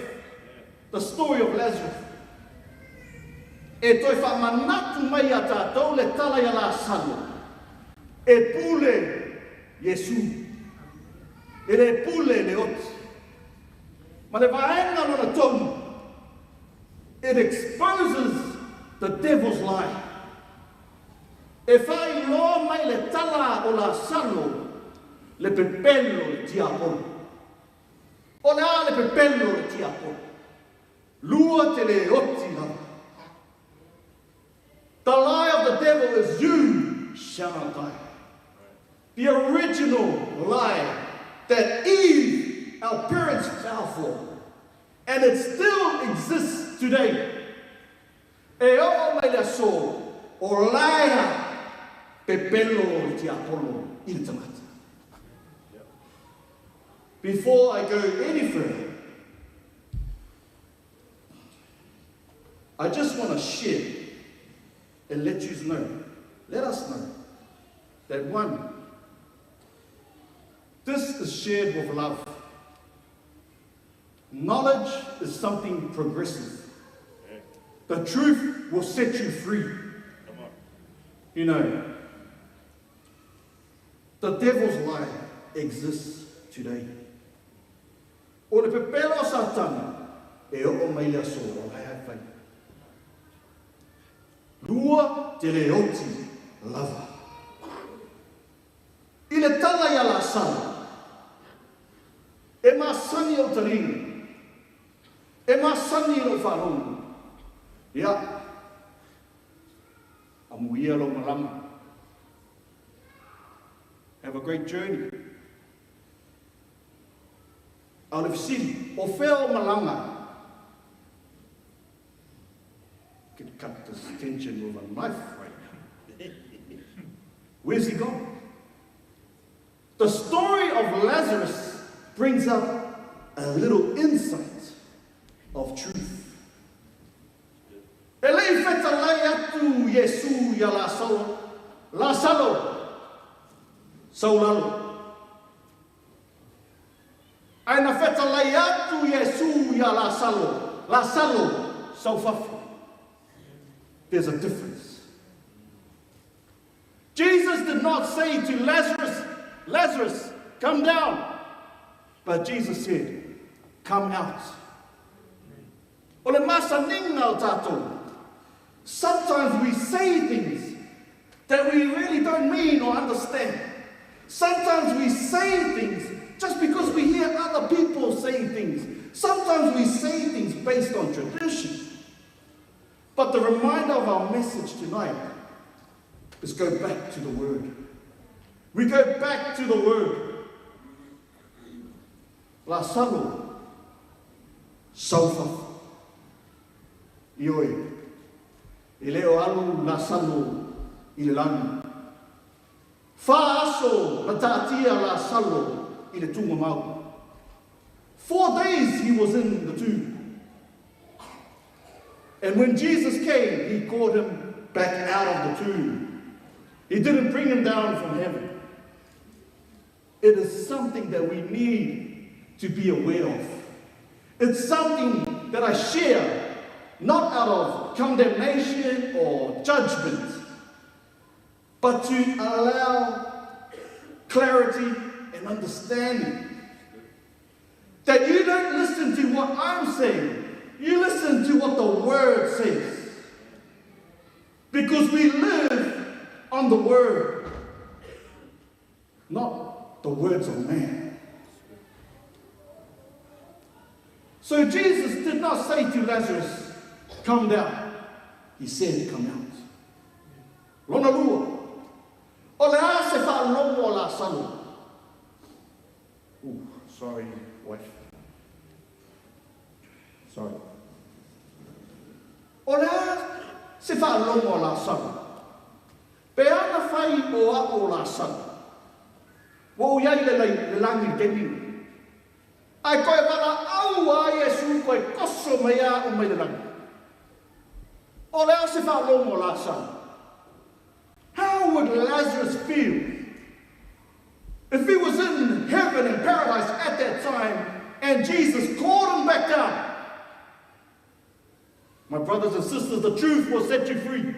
The story of Lazarus. E toe faamanatu mai iā tatou le tala iā Lasalo. E pule Iesu. E le pule le oti. Ma le vaega lona tolu, it exposes the devil's lie. E faailoa mai le tala o Lasalo le pepelo o le tiapolo. O le a le pepelo o le tiapolo? Lua te le oti lava. The lie of the devil is you shall not die. The original lie that Eve, our parents, fell for. And it still exists today. E oo mai le aso, o laea pepelo o le tiapolo i le tagata. Before I go any further, I just want to share and let you know, let us know, that one, this is shared with love. Knowledge is something progressive. The truth will set you free. You know, the devil's lie exists today. O le pepelo o Satana, e oo mai le aso o lae ai fai. Lua te le oti lava. I le tala ia Lasalo, e masani ou taliga, e masani lou faalogo. Ia, amuia lou malama. Have a great journey. A o le fesili, o fea o malaga? Could cut this tension with a knife right now. Where's he gone? The story of Lazarus brings up a little insight of truth. E le i fetalai atu Iesu ia Lasalo, Lasalo, sau lalo. Ae na fetalai atu Iesu ia Lasalo, Lasalo, sau fafo. There's a difference. Jesus did not say to Lazarus, Lazarus, come down. But Jesus said, come out. O le masaniga o tatou, sometimes we say things that we really don't mean or understand. Sometimes we say things just because we hear other people say things. Sometimes we say things based on tradition. But the reminder of our message tonight is go back to the Word. We go back to the Word. Lasalo, sau fafo. Ioe, e le o alu Lasalo i le lagi. Fa aso na taatia Lasalo i le tugamau. 4 days he was in the tomb. And when Jesus came, he called him back out of the tomb. He didn't bring him down from heaven. It is something that we need to be aware of. It's something that I share not out of condemnation or judgment, but to allow clarity and understanding. That you don't listen to what I'm saying, you listen to what the Word says. Because we live on the Word, not the words of man. So Jesus did not say to Lazarus, "Come down." He said, "Come out." Lona lua. O le a se faalogo o Lasalo? Ooh, sorry, wife. Sorry. O le a se faalogo o Lasalo? Pe ana fai o a o Lasalo. Ua ou i ai le, le lagi i le taimi. Ae toe valaau a Iesu toe toso mai a'u mai le lagi. O le a se faalogo o Lasalo? How would Lazarus feel if he was in heaven and paradise at that time and Jesus called him back down? My brothers and sisters, the truth will set you free.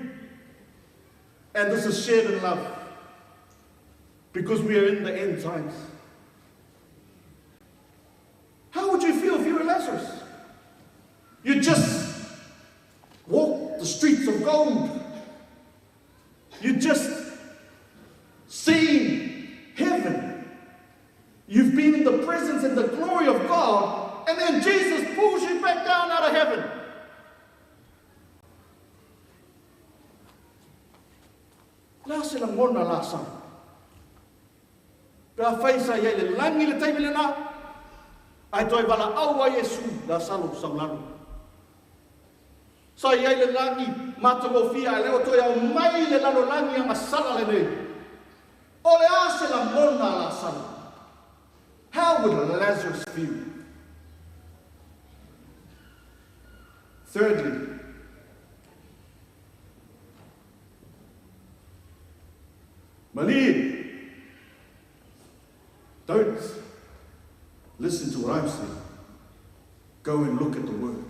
And this is shared in love. Because we are in the end times. How would you feel if you were Lazarus? You just walked the streets of gold. You just seen heaven. You've been in the presence and the glory of God, and then Jesus pulls you back down out of heaven. Le a se lagona Lasaro. Pe afai sa iai le lagi le taimi lenā, ae toe valaau ai Iesu, Lasaro, sau lalo. Sa iai le lagi matagofie ae le o toe aumai le lalolagi agasala lenei. O le a se lagona a Lasaro? How would Lazarus feel? Thirdly, Malie, don't listen to what I'm saying. Go and look at the Word.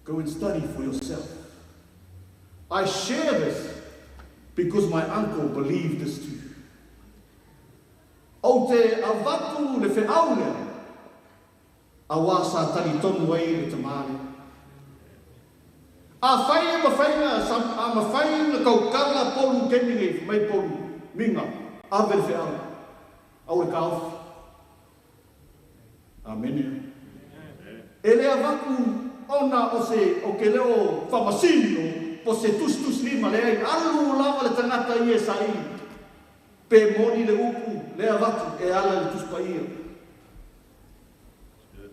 Go and study for yourself. I share this because my uncle believed this too. Ou te avatu le feau lea, auā sa talitonu ai le tamā lea. Afai e mawhai nga a mawhai nga kaukala polu kemi nei mai polu minga ave le feau au e kaofi. Amene. E le avaku ona o se o ke leo whamasino po se tusitusi lima leai alu lava le tagata ia e saili pe moni le upu le avatu e ala i le Tusi Paia.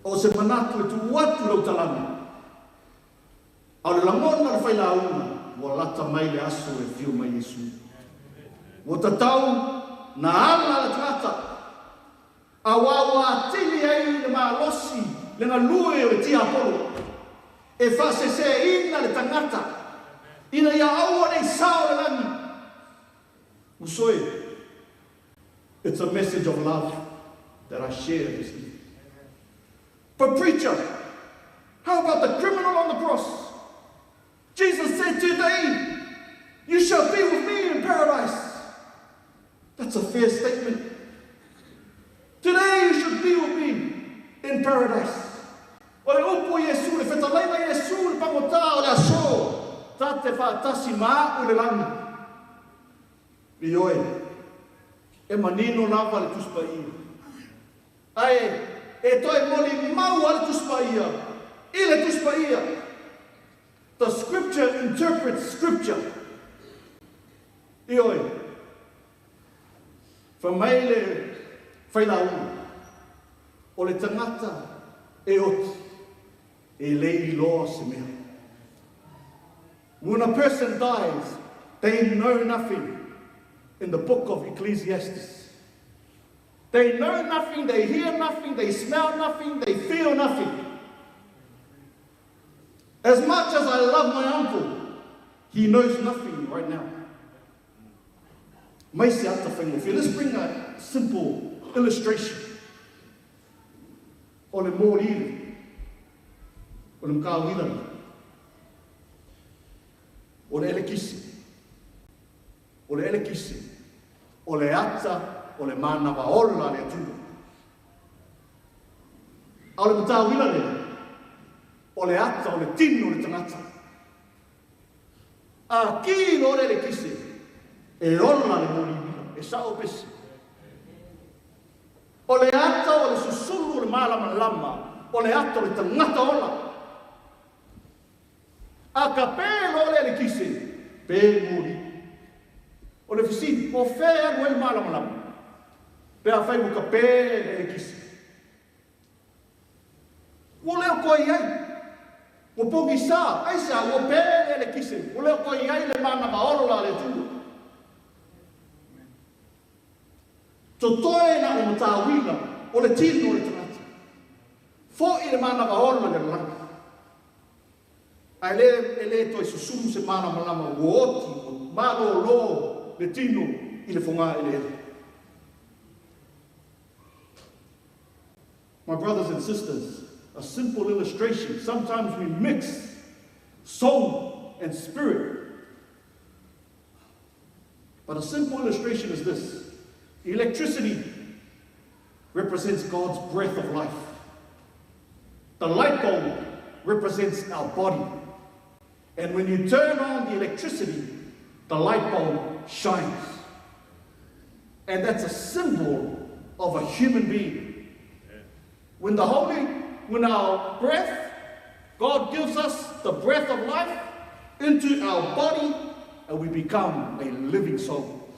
O se manatu e tuu atu i lou talana. A o le lagona o le failauga, ua lata mai le aso e afio mai Iesu. Ua tatau na ala le tagata, auā ua atili ai le malosi le galue o le tiapolo, e faaseseina le tagata, ina ia aua nei sao le lagi. Uso e, it's a message of love that I share this evening. But preacher, how about the criminal on the cross? Jesus said today, you shall be with me in paradise. That's a fair statement. Today you should be with me in paradise. O le upu o Iesu, le fetalaiga a Iesu, le pagotā o le aso, ta te faatasi ma a'u i le lagi. Ioe, e manino lava le Tusi Paia. Ae e toe molimau a le Tusi Paia i le Tusi Paia. The scripture interprets scripture. Ioe, fai mai le failauga, o le tagata e oti, e le iloa se mea. When a person dies, they know nothing in the book of Ecclesiastes. They know nothing, they hear nothing, they smell nothing, they feel nothing. As much as I love my uncle, he knows nothing right now. Mai se ata whaingofie. Let's bring a simple illustration. O le mōriri, o le mkāwilani, o le elekisi, o le elekisi, o le ata o le manawa ola a le Atua. A o le matauila lea, o le ata o le tino o le tagata. A kī loa le elekise, e ola le mōriwila, e sao pese. O le ata o le susulu o le mālamalama, o le ata o le tagata ola. A ka pē loa le elekise, pē mōri. O le fesili, po o fea e alu ai le mālamalama? Pe afai ua ka pē le elekise. Ua leo koe i ai. Ua pogisa, aisea ua pē le elekise, ua leo koe i ai le manava ola a le Atua. Totoe na o matauila o le tino o le tagata. Fo'i le manava ola i le lalagi. Ae le e le toe susulu se malamalama ua oti, ua malōlō le tino i le fogā eleele. My brothers and sisters, a simple illustration, sometimes we mix soul and spirit. But a simple illustration is this. Electricity represents God's breath of life. The light bulb represents our body. And when you turn on the electricity, the light bulb shines. And that's a symbol of a human being. When the Holy, when our breath, God gives us the breath of life into our body, and we become a living soul.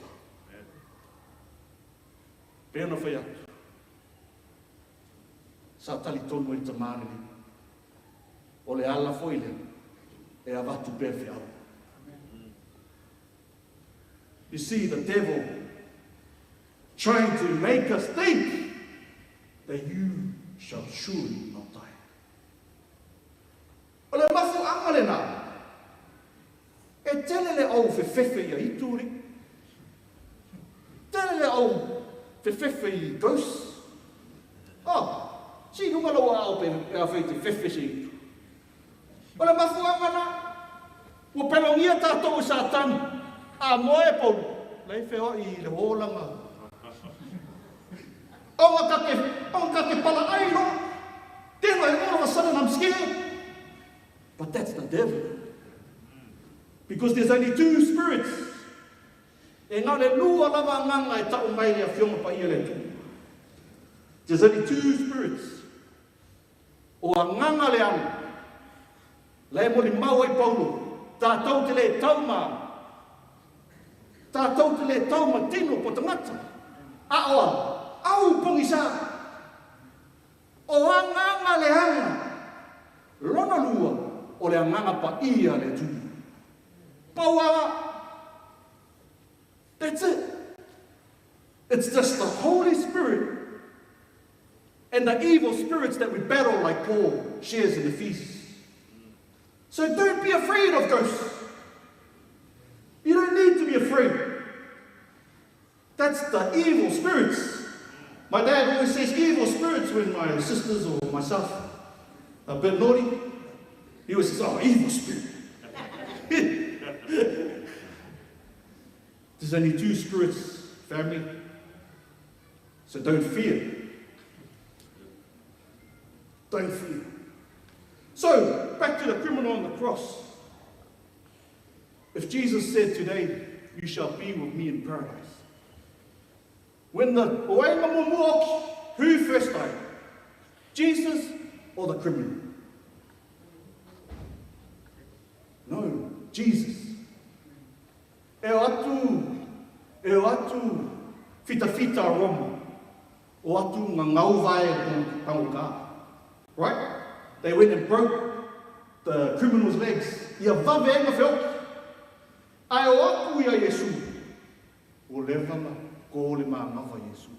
Pea na whai atu. Sa tali tonu ai tamā lenei. O le ala foi lea e avatu pea feau. You see, the devil trying to make us think that you shall surely not die. O le mafuaaga lenā, e tele le au fefefe ia itu ri. Tele le au fefefe i ghosts. Oh, si lunga lau aao pe, pe a whai te fefe se itu. O le mafuaaga na, ua pelogia tātou e Satani, a moe Paulu, lei wheoi i le hōlanga. Onga ka te, onga ka te pala ai ro. Then like all of a sudden I'm scared. But that's the devil. Because there's only two spirits. E ngā le lua lava nganga e tau mai le awhionga pa ia le tu. There's only two spirits. O a nganga le anu. Le moli mau ai Paulo. Tātou te le tauma. Tātou te le tauma tino po tangata. A oa, au pongi sa. O agaga le aga. Lona lua, o le agaga paia le Atua. Pau aga. That's it. It's just the Holy Spirit and the evil spirits that we battle like Paul shares in Ephesians. So don't be afraid of ghosts. You don't need to be afraid. That's the evil spirits. My dad always says evil spirits when my sisters or myself are a bit naughty. He always says, oh, evil spirit. There's only two spirits, family. So don't fear. Don't fear. So, back to the criminal on the cross. If Jesus said today, you shall be with me in paradise. When the who first died? Jesus or the criminal? No, Jesus. E o atu, e o atu, fita fita Roma. O atu ngā ngauvae tango Right? They went and broke the criminal's legs. Ia vave ai ma. Ae o atu ia Iesu. O leva ma ko le ma Iesu.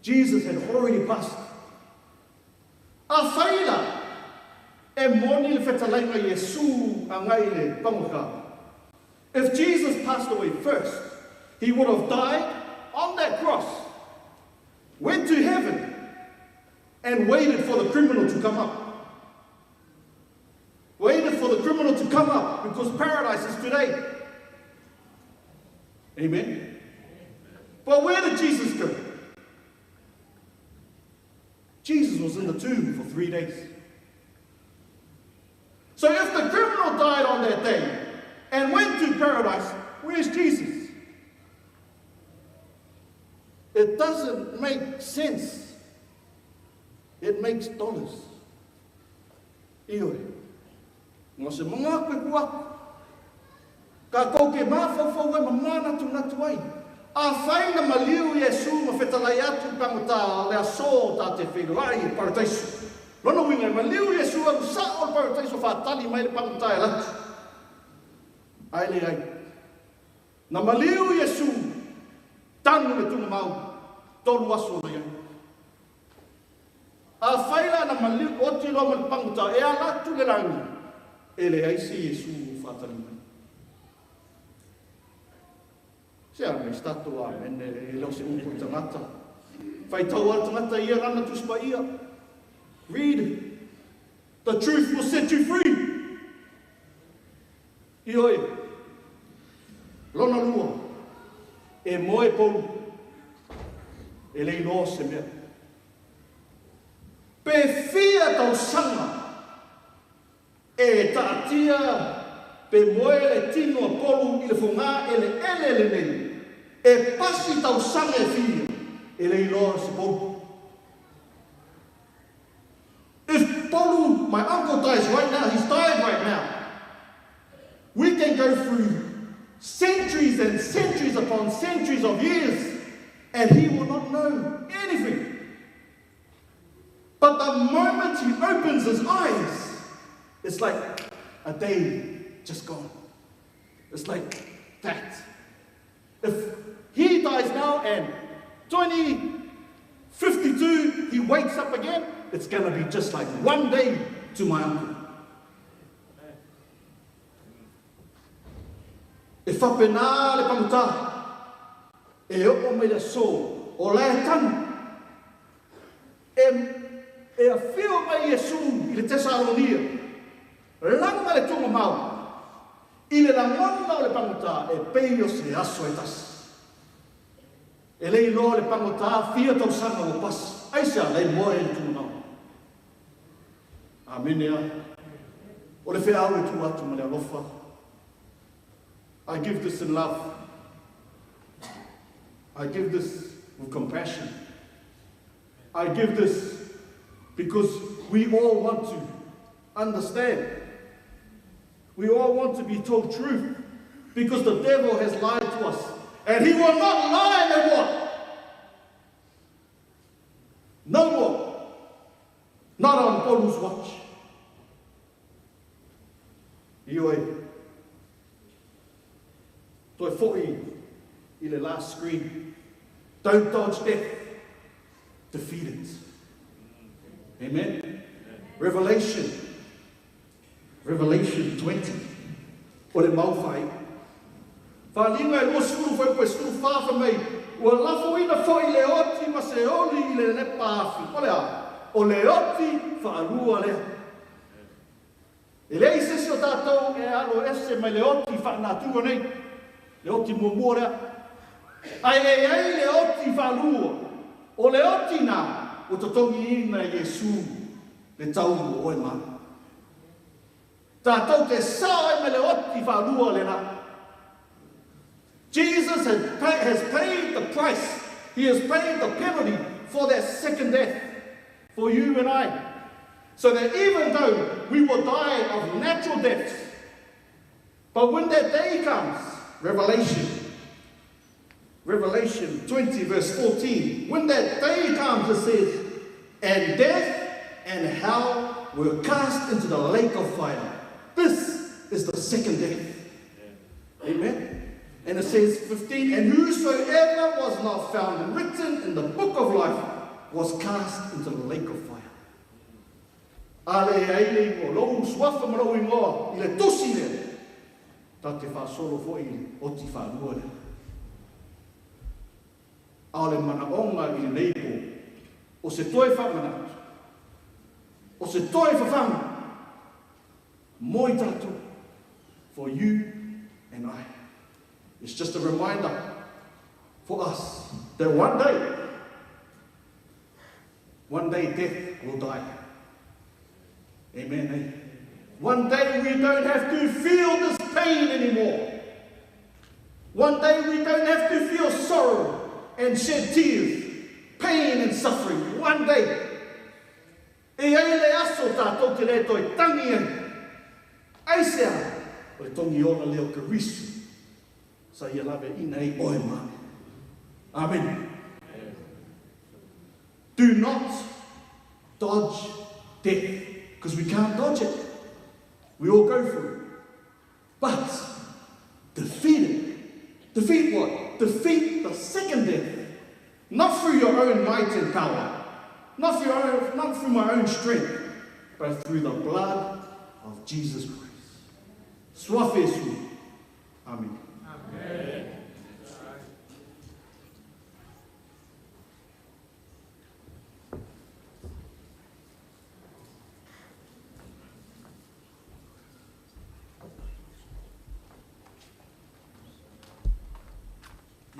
Jesus had already passed. A whaila e moni le whetalainga Iesu a ngai le pangoka. If Jesus passed away first, he would have died on that cross, went to heaven, and waited for the criminal to come up. Waited for the criminal to come up because paradise is today. Amen. But where did Jesus go? Jesus was in the tomb for 3 days. So if the criminal died on that day and went to paradise, where's Jesus? It doesn't make sense. It makes dollars. Ioe. Ngā se mga koe ku. Ka kou ke mawhauwhau e ma mana tu natu ai. A whaina ma liu Iesu ma whetalai atu pangota le aso tā te wheiroai e paradaiso. Lona winga ma liu Iesu au sa o le paradaiso whātali mai le pangota e latu. Ai le ai. Na maliu Iesu tanu le tunga mau. Tolu aso na iai. A whaila na maliu oti loa ma le pangota e ala atu le langi. E le ai se Iesu o whātali mai. Se a me stato a mene e leo se upu tangata. Whai tau al tangata ia rana tuspa ia. Read. The truth will set you free. Ioi. Lona lua. E moe paulu. E le iloa se mea. Pe fia tausaga e taatia pe moe le tino a Polu i le fogā eleele lenei, e pasi tausaga e fia, e le iloa se Polu. If Polu, my uncle, dies right now, he's died right now, we can go through centuries and centuries upon centuries of years, and he will not know anything. But the moment he opens his eyes, it's like a day just gone. It's like that. If he dies now and 2052 he wakes up again, it's going to be just like one day to my uncle. E faapena le pagota e oo mai le aso o la e tanu e, e afio mai Iesu i le Tesalonia, laga le tuugamau i le lagona o le pagota e pei o se aso e tasi. E le iloa le pagota fia tausaga ua pasi, aisea la e moe le tuugamau. Amene a. O le feau e tuu atu ma le alofa. I give this in love. I give this with compassion. I give this because we all want to understand. We all want to be told truth because the devil has lied to us. And he will not lie no more. No more. Not on Polu's watch. Ioe. Toe foi i le last screen. Don't dodge death. Defeat it. Amen. Revelation. Revelation 20. O le maufai. Faliga e 20 fuaiupu e 14 fai mai, Ua lafoina foi le oti ma Seoli i le lepa afi. O le a? O le oti faalua lea. E leai se isi o tatou e alo ese mai le oti faanatua nei, le oti muamua lea. Ae e i ai le oti faalua, o le oti na ua totogiina e Iesu le tau mo oe ma au. Tatou te sao ai mai le oti faalua lena. Jesus has paid the price. He has paid the penalty for that second death for you and I. So that even though we will die of natural deaths, but when that day comes, Revelation 20 verse 14, when that day comes, it says, and death and hell were cast into the lake of fire. This is the second death. Amen. And it says 15, and whosoever was not found written in the book of life was cast into the lake of fire. A le ai le ingoa, lou suafa ma lou ingoa i le tusi lea, ta te faasolo foi i le oti faalua lea. A o le manaoga i lenei po, o se toe faamanatu, o se toe fafaga mo i tatou, for you and I. It's just a reminder for us that one day, one day death will die. Amen. Eh? One day we don't have to feel this pain anymore. One day we don't have to feel sorrow and shed tears, pain and suffering. One day. E ai le aso tatou te le toe tangi ai. Aisea, o le togi ola lea o Keriso sa ia laveaiina ai oe ma au. Amen. Do not dodge death, because we can't dodge it. We all go through it. But defeat it. Defeat what? Defeat the second death. Not through your own might and power, not through, your own, not through my own strength, but through the blood of Jesus Christ. Suafe Iesu. Amen. Amen.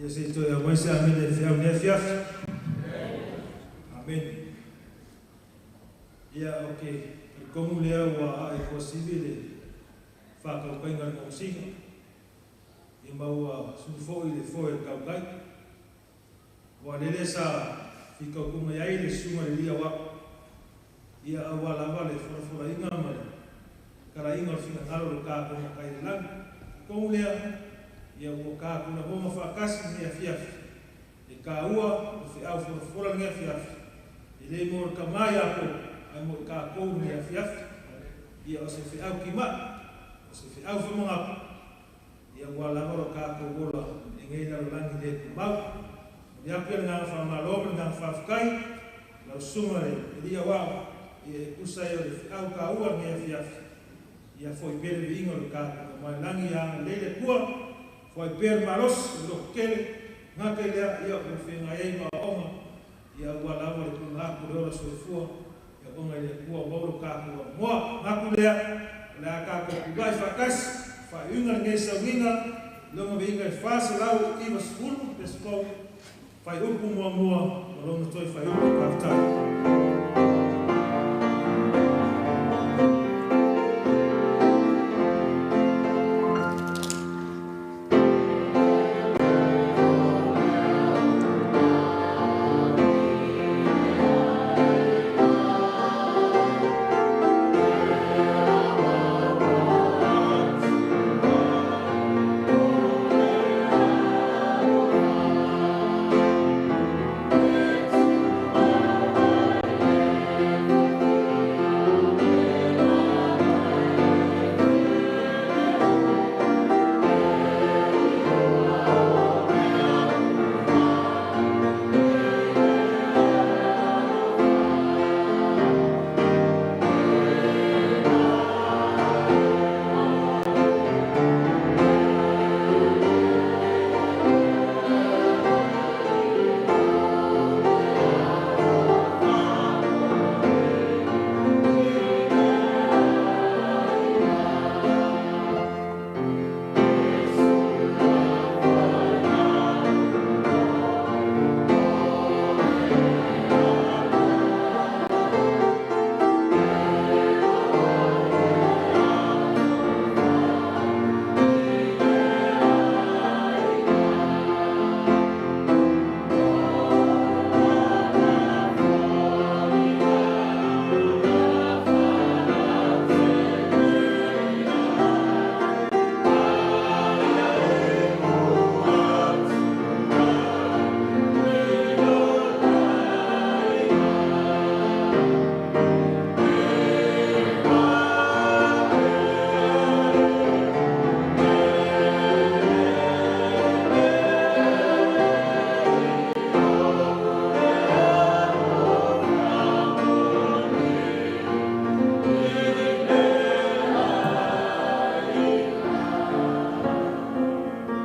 Ia se i toe aumai se amene i le feau i lenei afiafi. Amene. Ia o ke talitonu lea ua a'e kuasivi le fa'atautaiga le gaosiga ia ma ua sulu fo'i le foe le tautai ua lele sa fitautuga ai le susuga le lia o a'u ia auā lava le folafolaiga ma le talaiga o le finagalo o le tatou Matai i le lagi. Talitonu lea ia ua tatou lagona faatasi lenei afiafi e tāua le feau folafola lenei afiafi e lē mo le tamā Iakopo ae mo i tatou lenei afiafi ia o se feau tima'i o se feau faamagata ia ua lava lo tatou ola i lenei lalolagi le tumau. Momoli atu le agaga faamalo ma le agaga faafetai lau susuga le alii aoao ia e tusa ai o le feau taua lenei afiafi ia fo'i pea le viiga o le tatou Tama i le Lagi ia agalelei le Atua foai pea le malosi o le lototele gata i lea ia ua feagai ai ma aoaoga ia aua lava le tuuina atu o le ola soifua e aoaoga i le Atua ua maua lo tatou avanoa. Manatu lea o le a tatou tulai faatasi faaiuina lenei sauniga i lona viiga e 490 pesito faaiupu muamua ma lona toe faaiupu. Faafetai.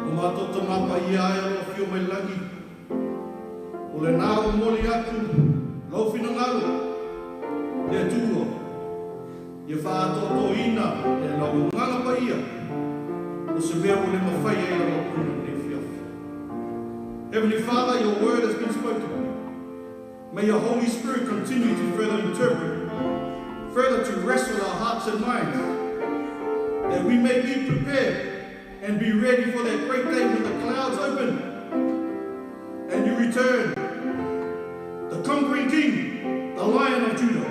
O matou tamā paia e o lo o afio mai le lagi, o lenā ua momoli atu lou finagalo le Atua ia faaatoatoina e lau Agaga Paia o se mea ua le mafai ai lau auauna i lenei afiafi. Heavenly Father, your word has been spoken. May your Holy Spirit continue to further interpret, further to wrestle our hearts and minds, that we may be prepared and be ready for that great day when the clouds open and you return, the conquering King, the Lion of Judah,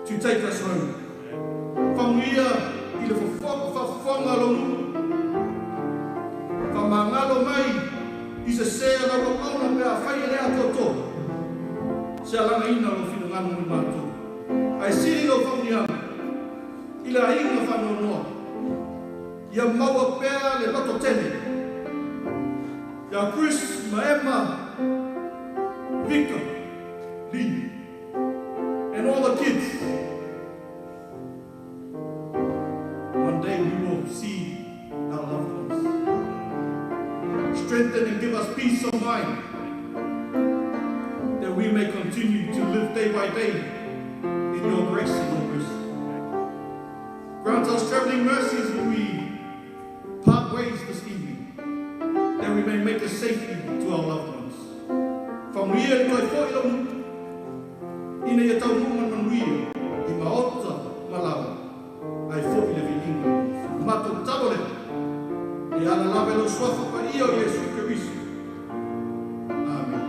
to take us home. Famuia i le fafofoga o lou nuu, faamagalo mai i se sē a lau auauna pe afai e le atoatoa se alagaina o lou finagalo mo i matou. Ae sili lou faamanuiaga i le aiga faanoanoa ia maua pea le loto tele ia Chris ma Emma, Victor, Lee and all the kids. One day we will see our loved ones. Strengthen and give us peace of mind that we may continue to live day by day in your grace and your mercy. Grant us traveling mercies when we part ways this evening, that we may make it safely to our loved ones. Faamanuia le toe foi lau nuu. Ina ia taunuu ma le manuia i maota ma laoa, ae fo'i le viiga. Matou tatalo lea, e ala lava i lou suafa paia o Iesu Keriso. Amene.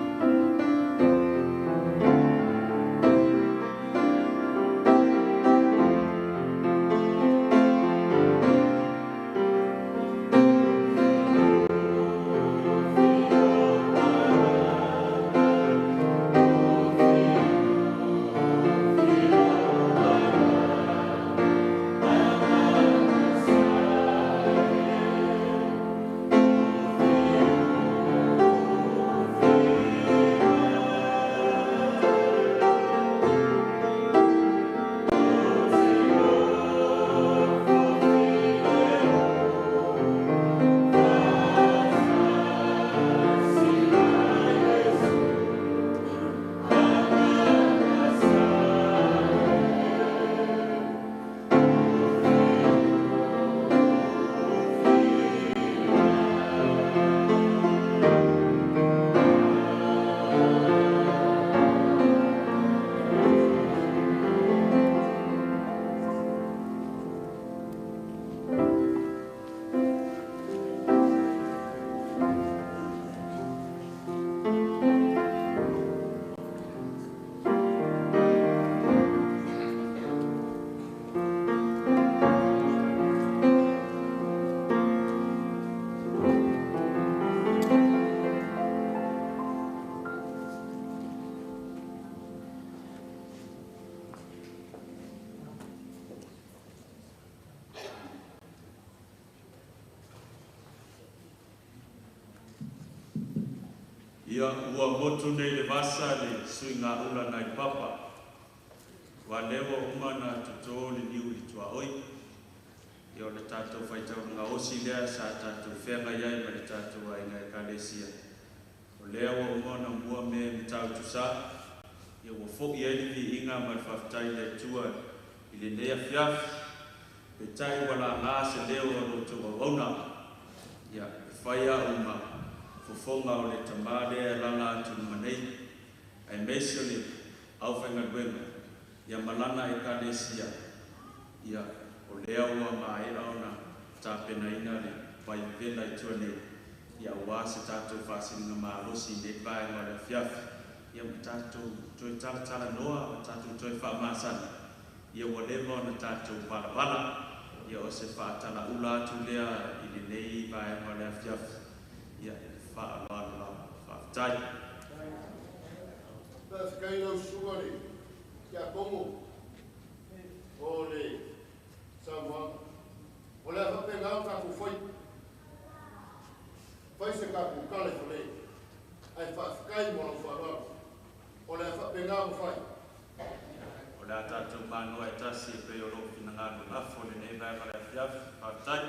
Ia ua motu nei le vasa le suigaula nai papa. Ua lea ua uma na totō le niu i le tuaoi. Ia o le tatou faitauga osi lea sa tatou feagai ai ma le tatou aiga Ekalesia. O lea ua uma ona mua mea e matautusā. Ia ua fo'i ai le viiga ma le faafetai i le Atua i lenei afiafi. Peitai ua lagā se leo o lo outou auauna. Ia e fai au ma fofoga o le tamā lea e alaala atu i luma nei, aemaise o le aufaigaluega, ia ma lana Ekalesia, ia, o lea ua maea ona tapenaina le vai vevela i tua nei, ia aua se tatou faasiligamalosi i lenei vaega o le afiafi, ia ma tatou toe talatalanoa ma tatou toe faamasani, ia ua leva ona tatou valavala, ia o se faatalaula atu lea i lenei vaega o le afiafi, ia i le faaaloalo lava. Faafetai. Faafetai lau susuga le Tiakono o le saunoaga. O le a faapena ona tatou fai. Fai se tatou tala i fale. Ae faafetai mo lau faaaloalo. O le a faapena ona fai. O le a tatou manoa e tasi e pei o lou finagalo lafo i lenei vaega o le afiafi. Faafetai.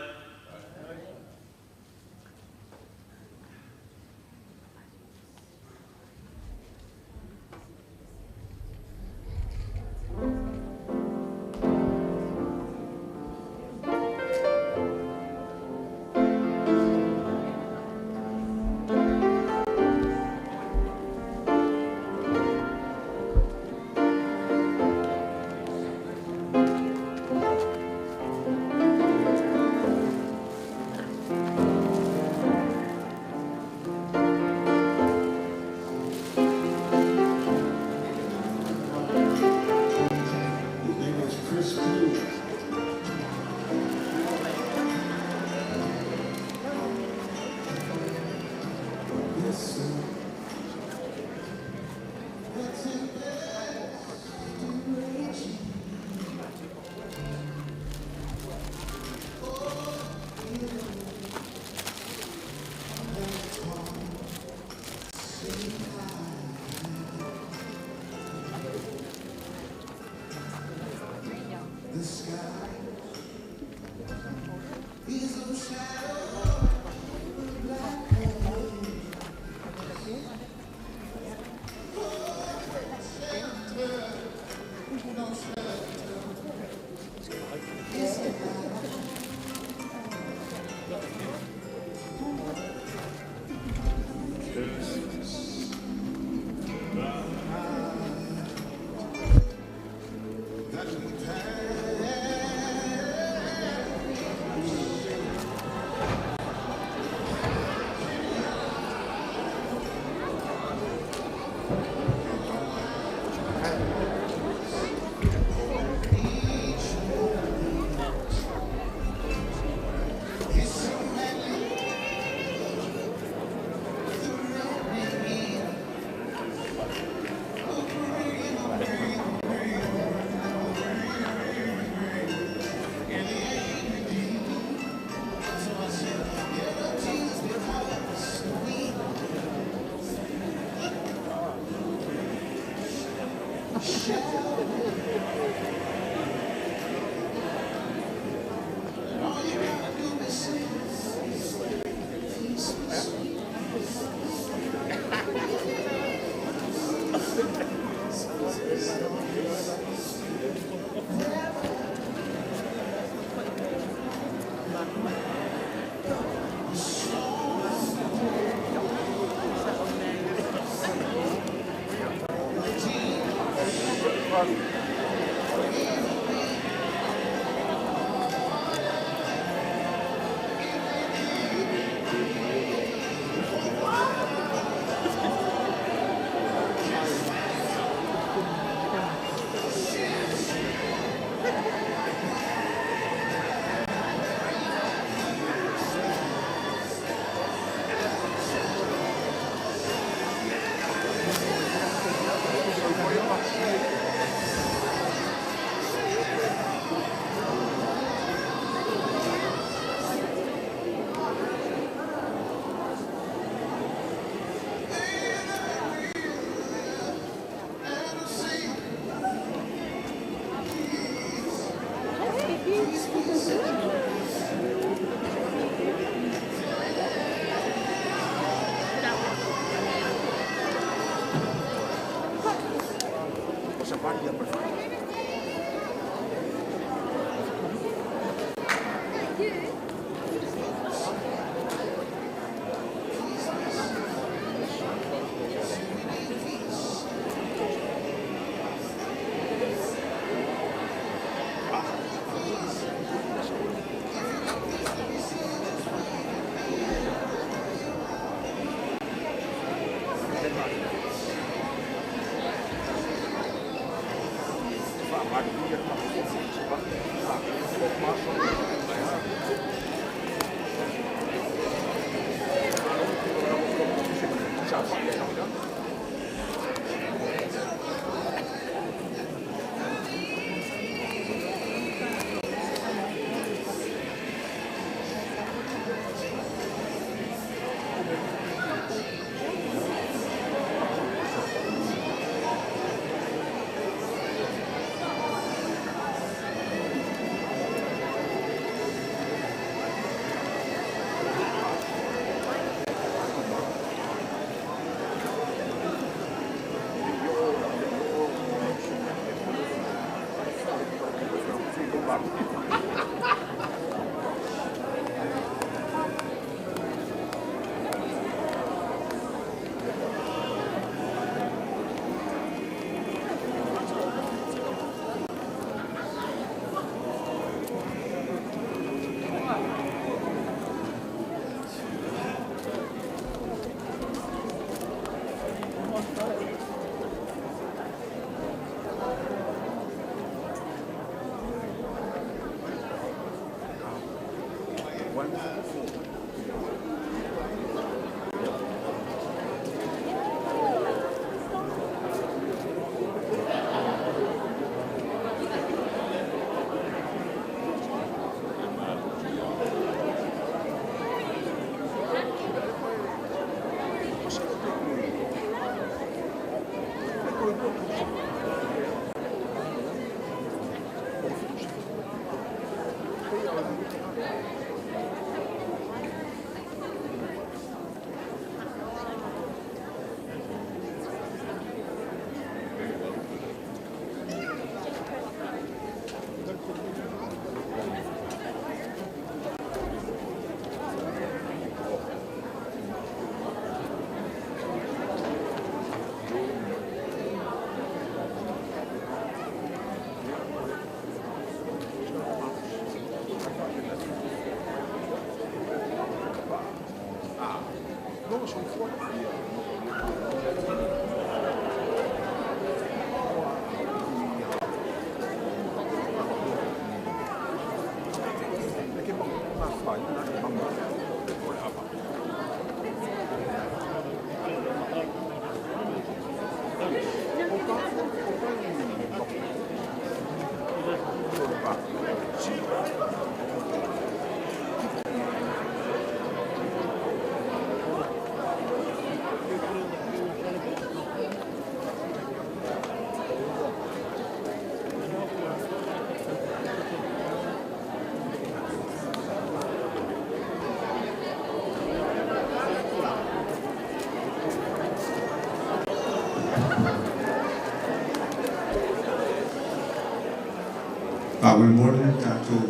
Faamolemole tatou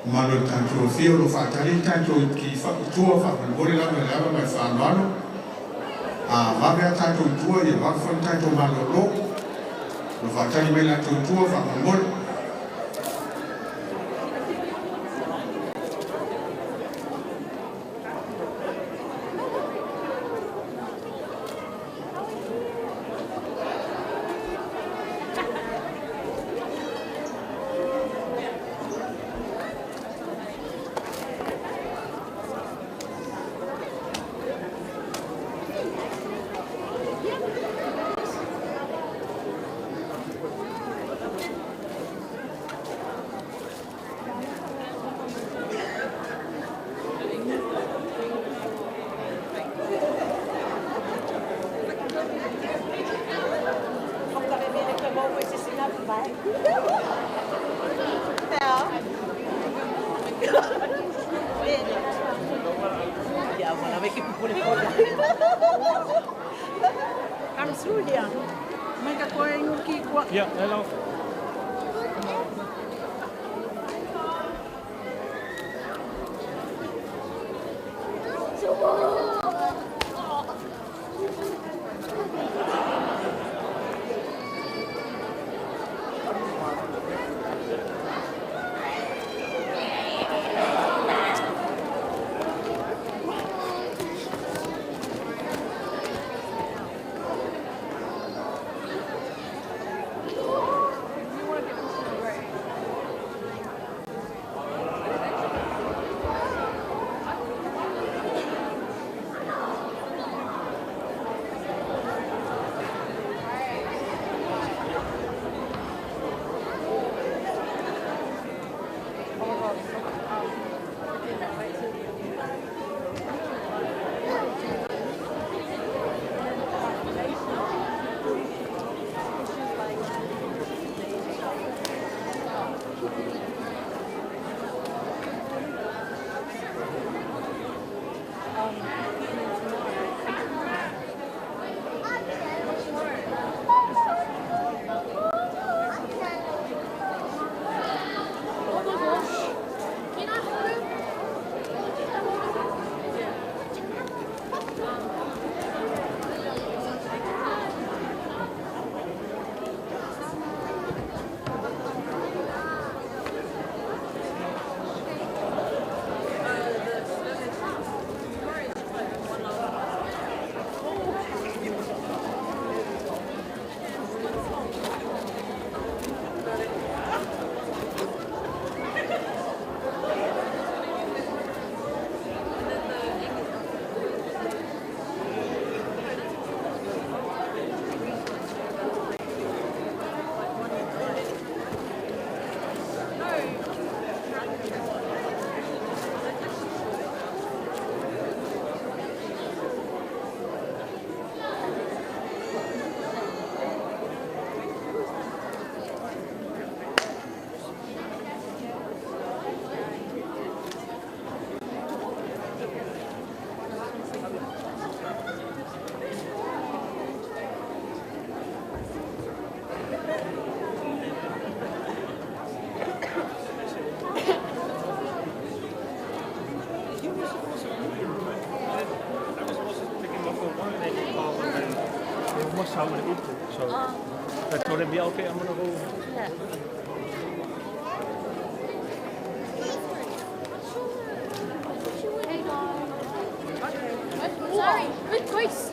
mamalu o le tatou afio o lo o faatali tatou i tua faamolemole lava i le ava ma le faaaloalo. A vave a tatou i tua ia vave foi ona tatou malolo. O lo o faatali mai latou i tua faamolemole. Come through here. Yeah, hello. So I told him, yeah, okay, I'm gonna go. Yeah. Sorry, good choice.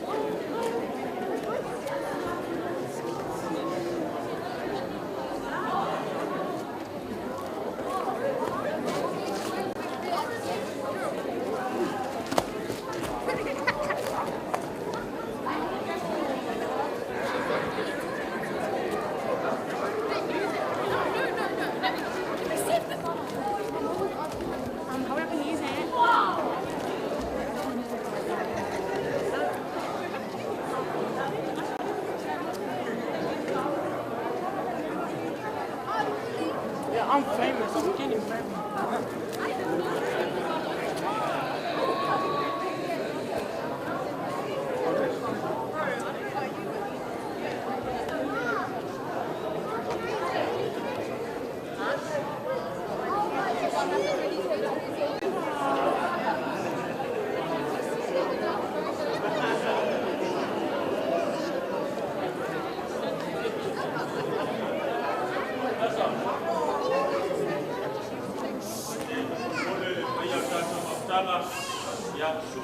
Yeah, I'm famous. I'm getting famous.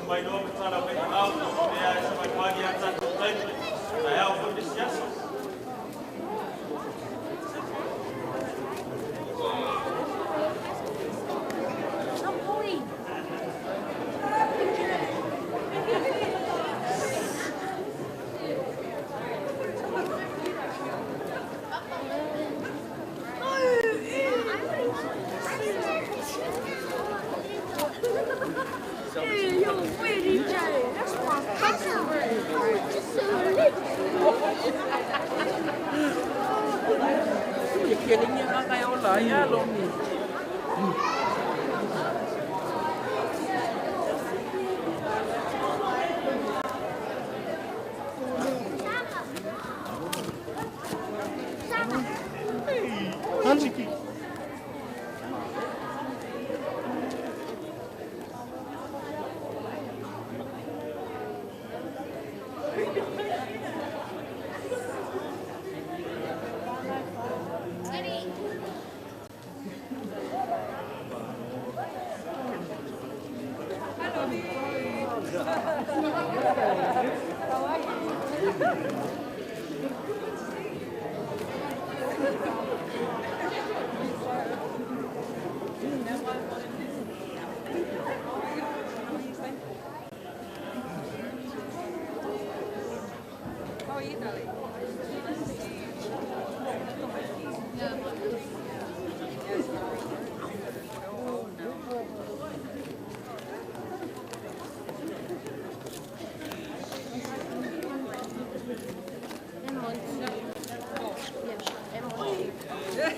Mai loa ma tala mai au, lea e savalivali a tatou taimi, taeao foi le isi aso. Hey, yo, wait, DJ. That's my cousin. Oh, just so little. Hey,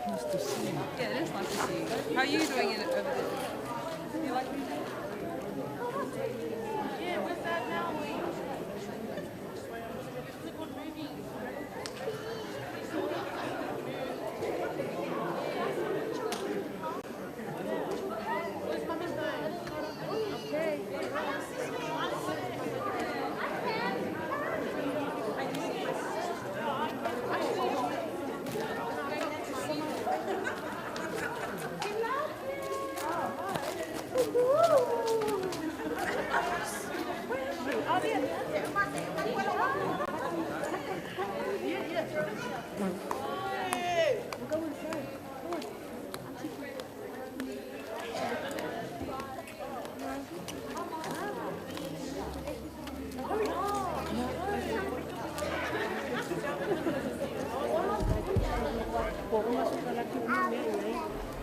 Nice to see you. Yeah, it is nice to see you. How are you doing in it over there? You like music? Yeah, where's that now? Click on movies. Where's Mama's phone? Okay.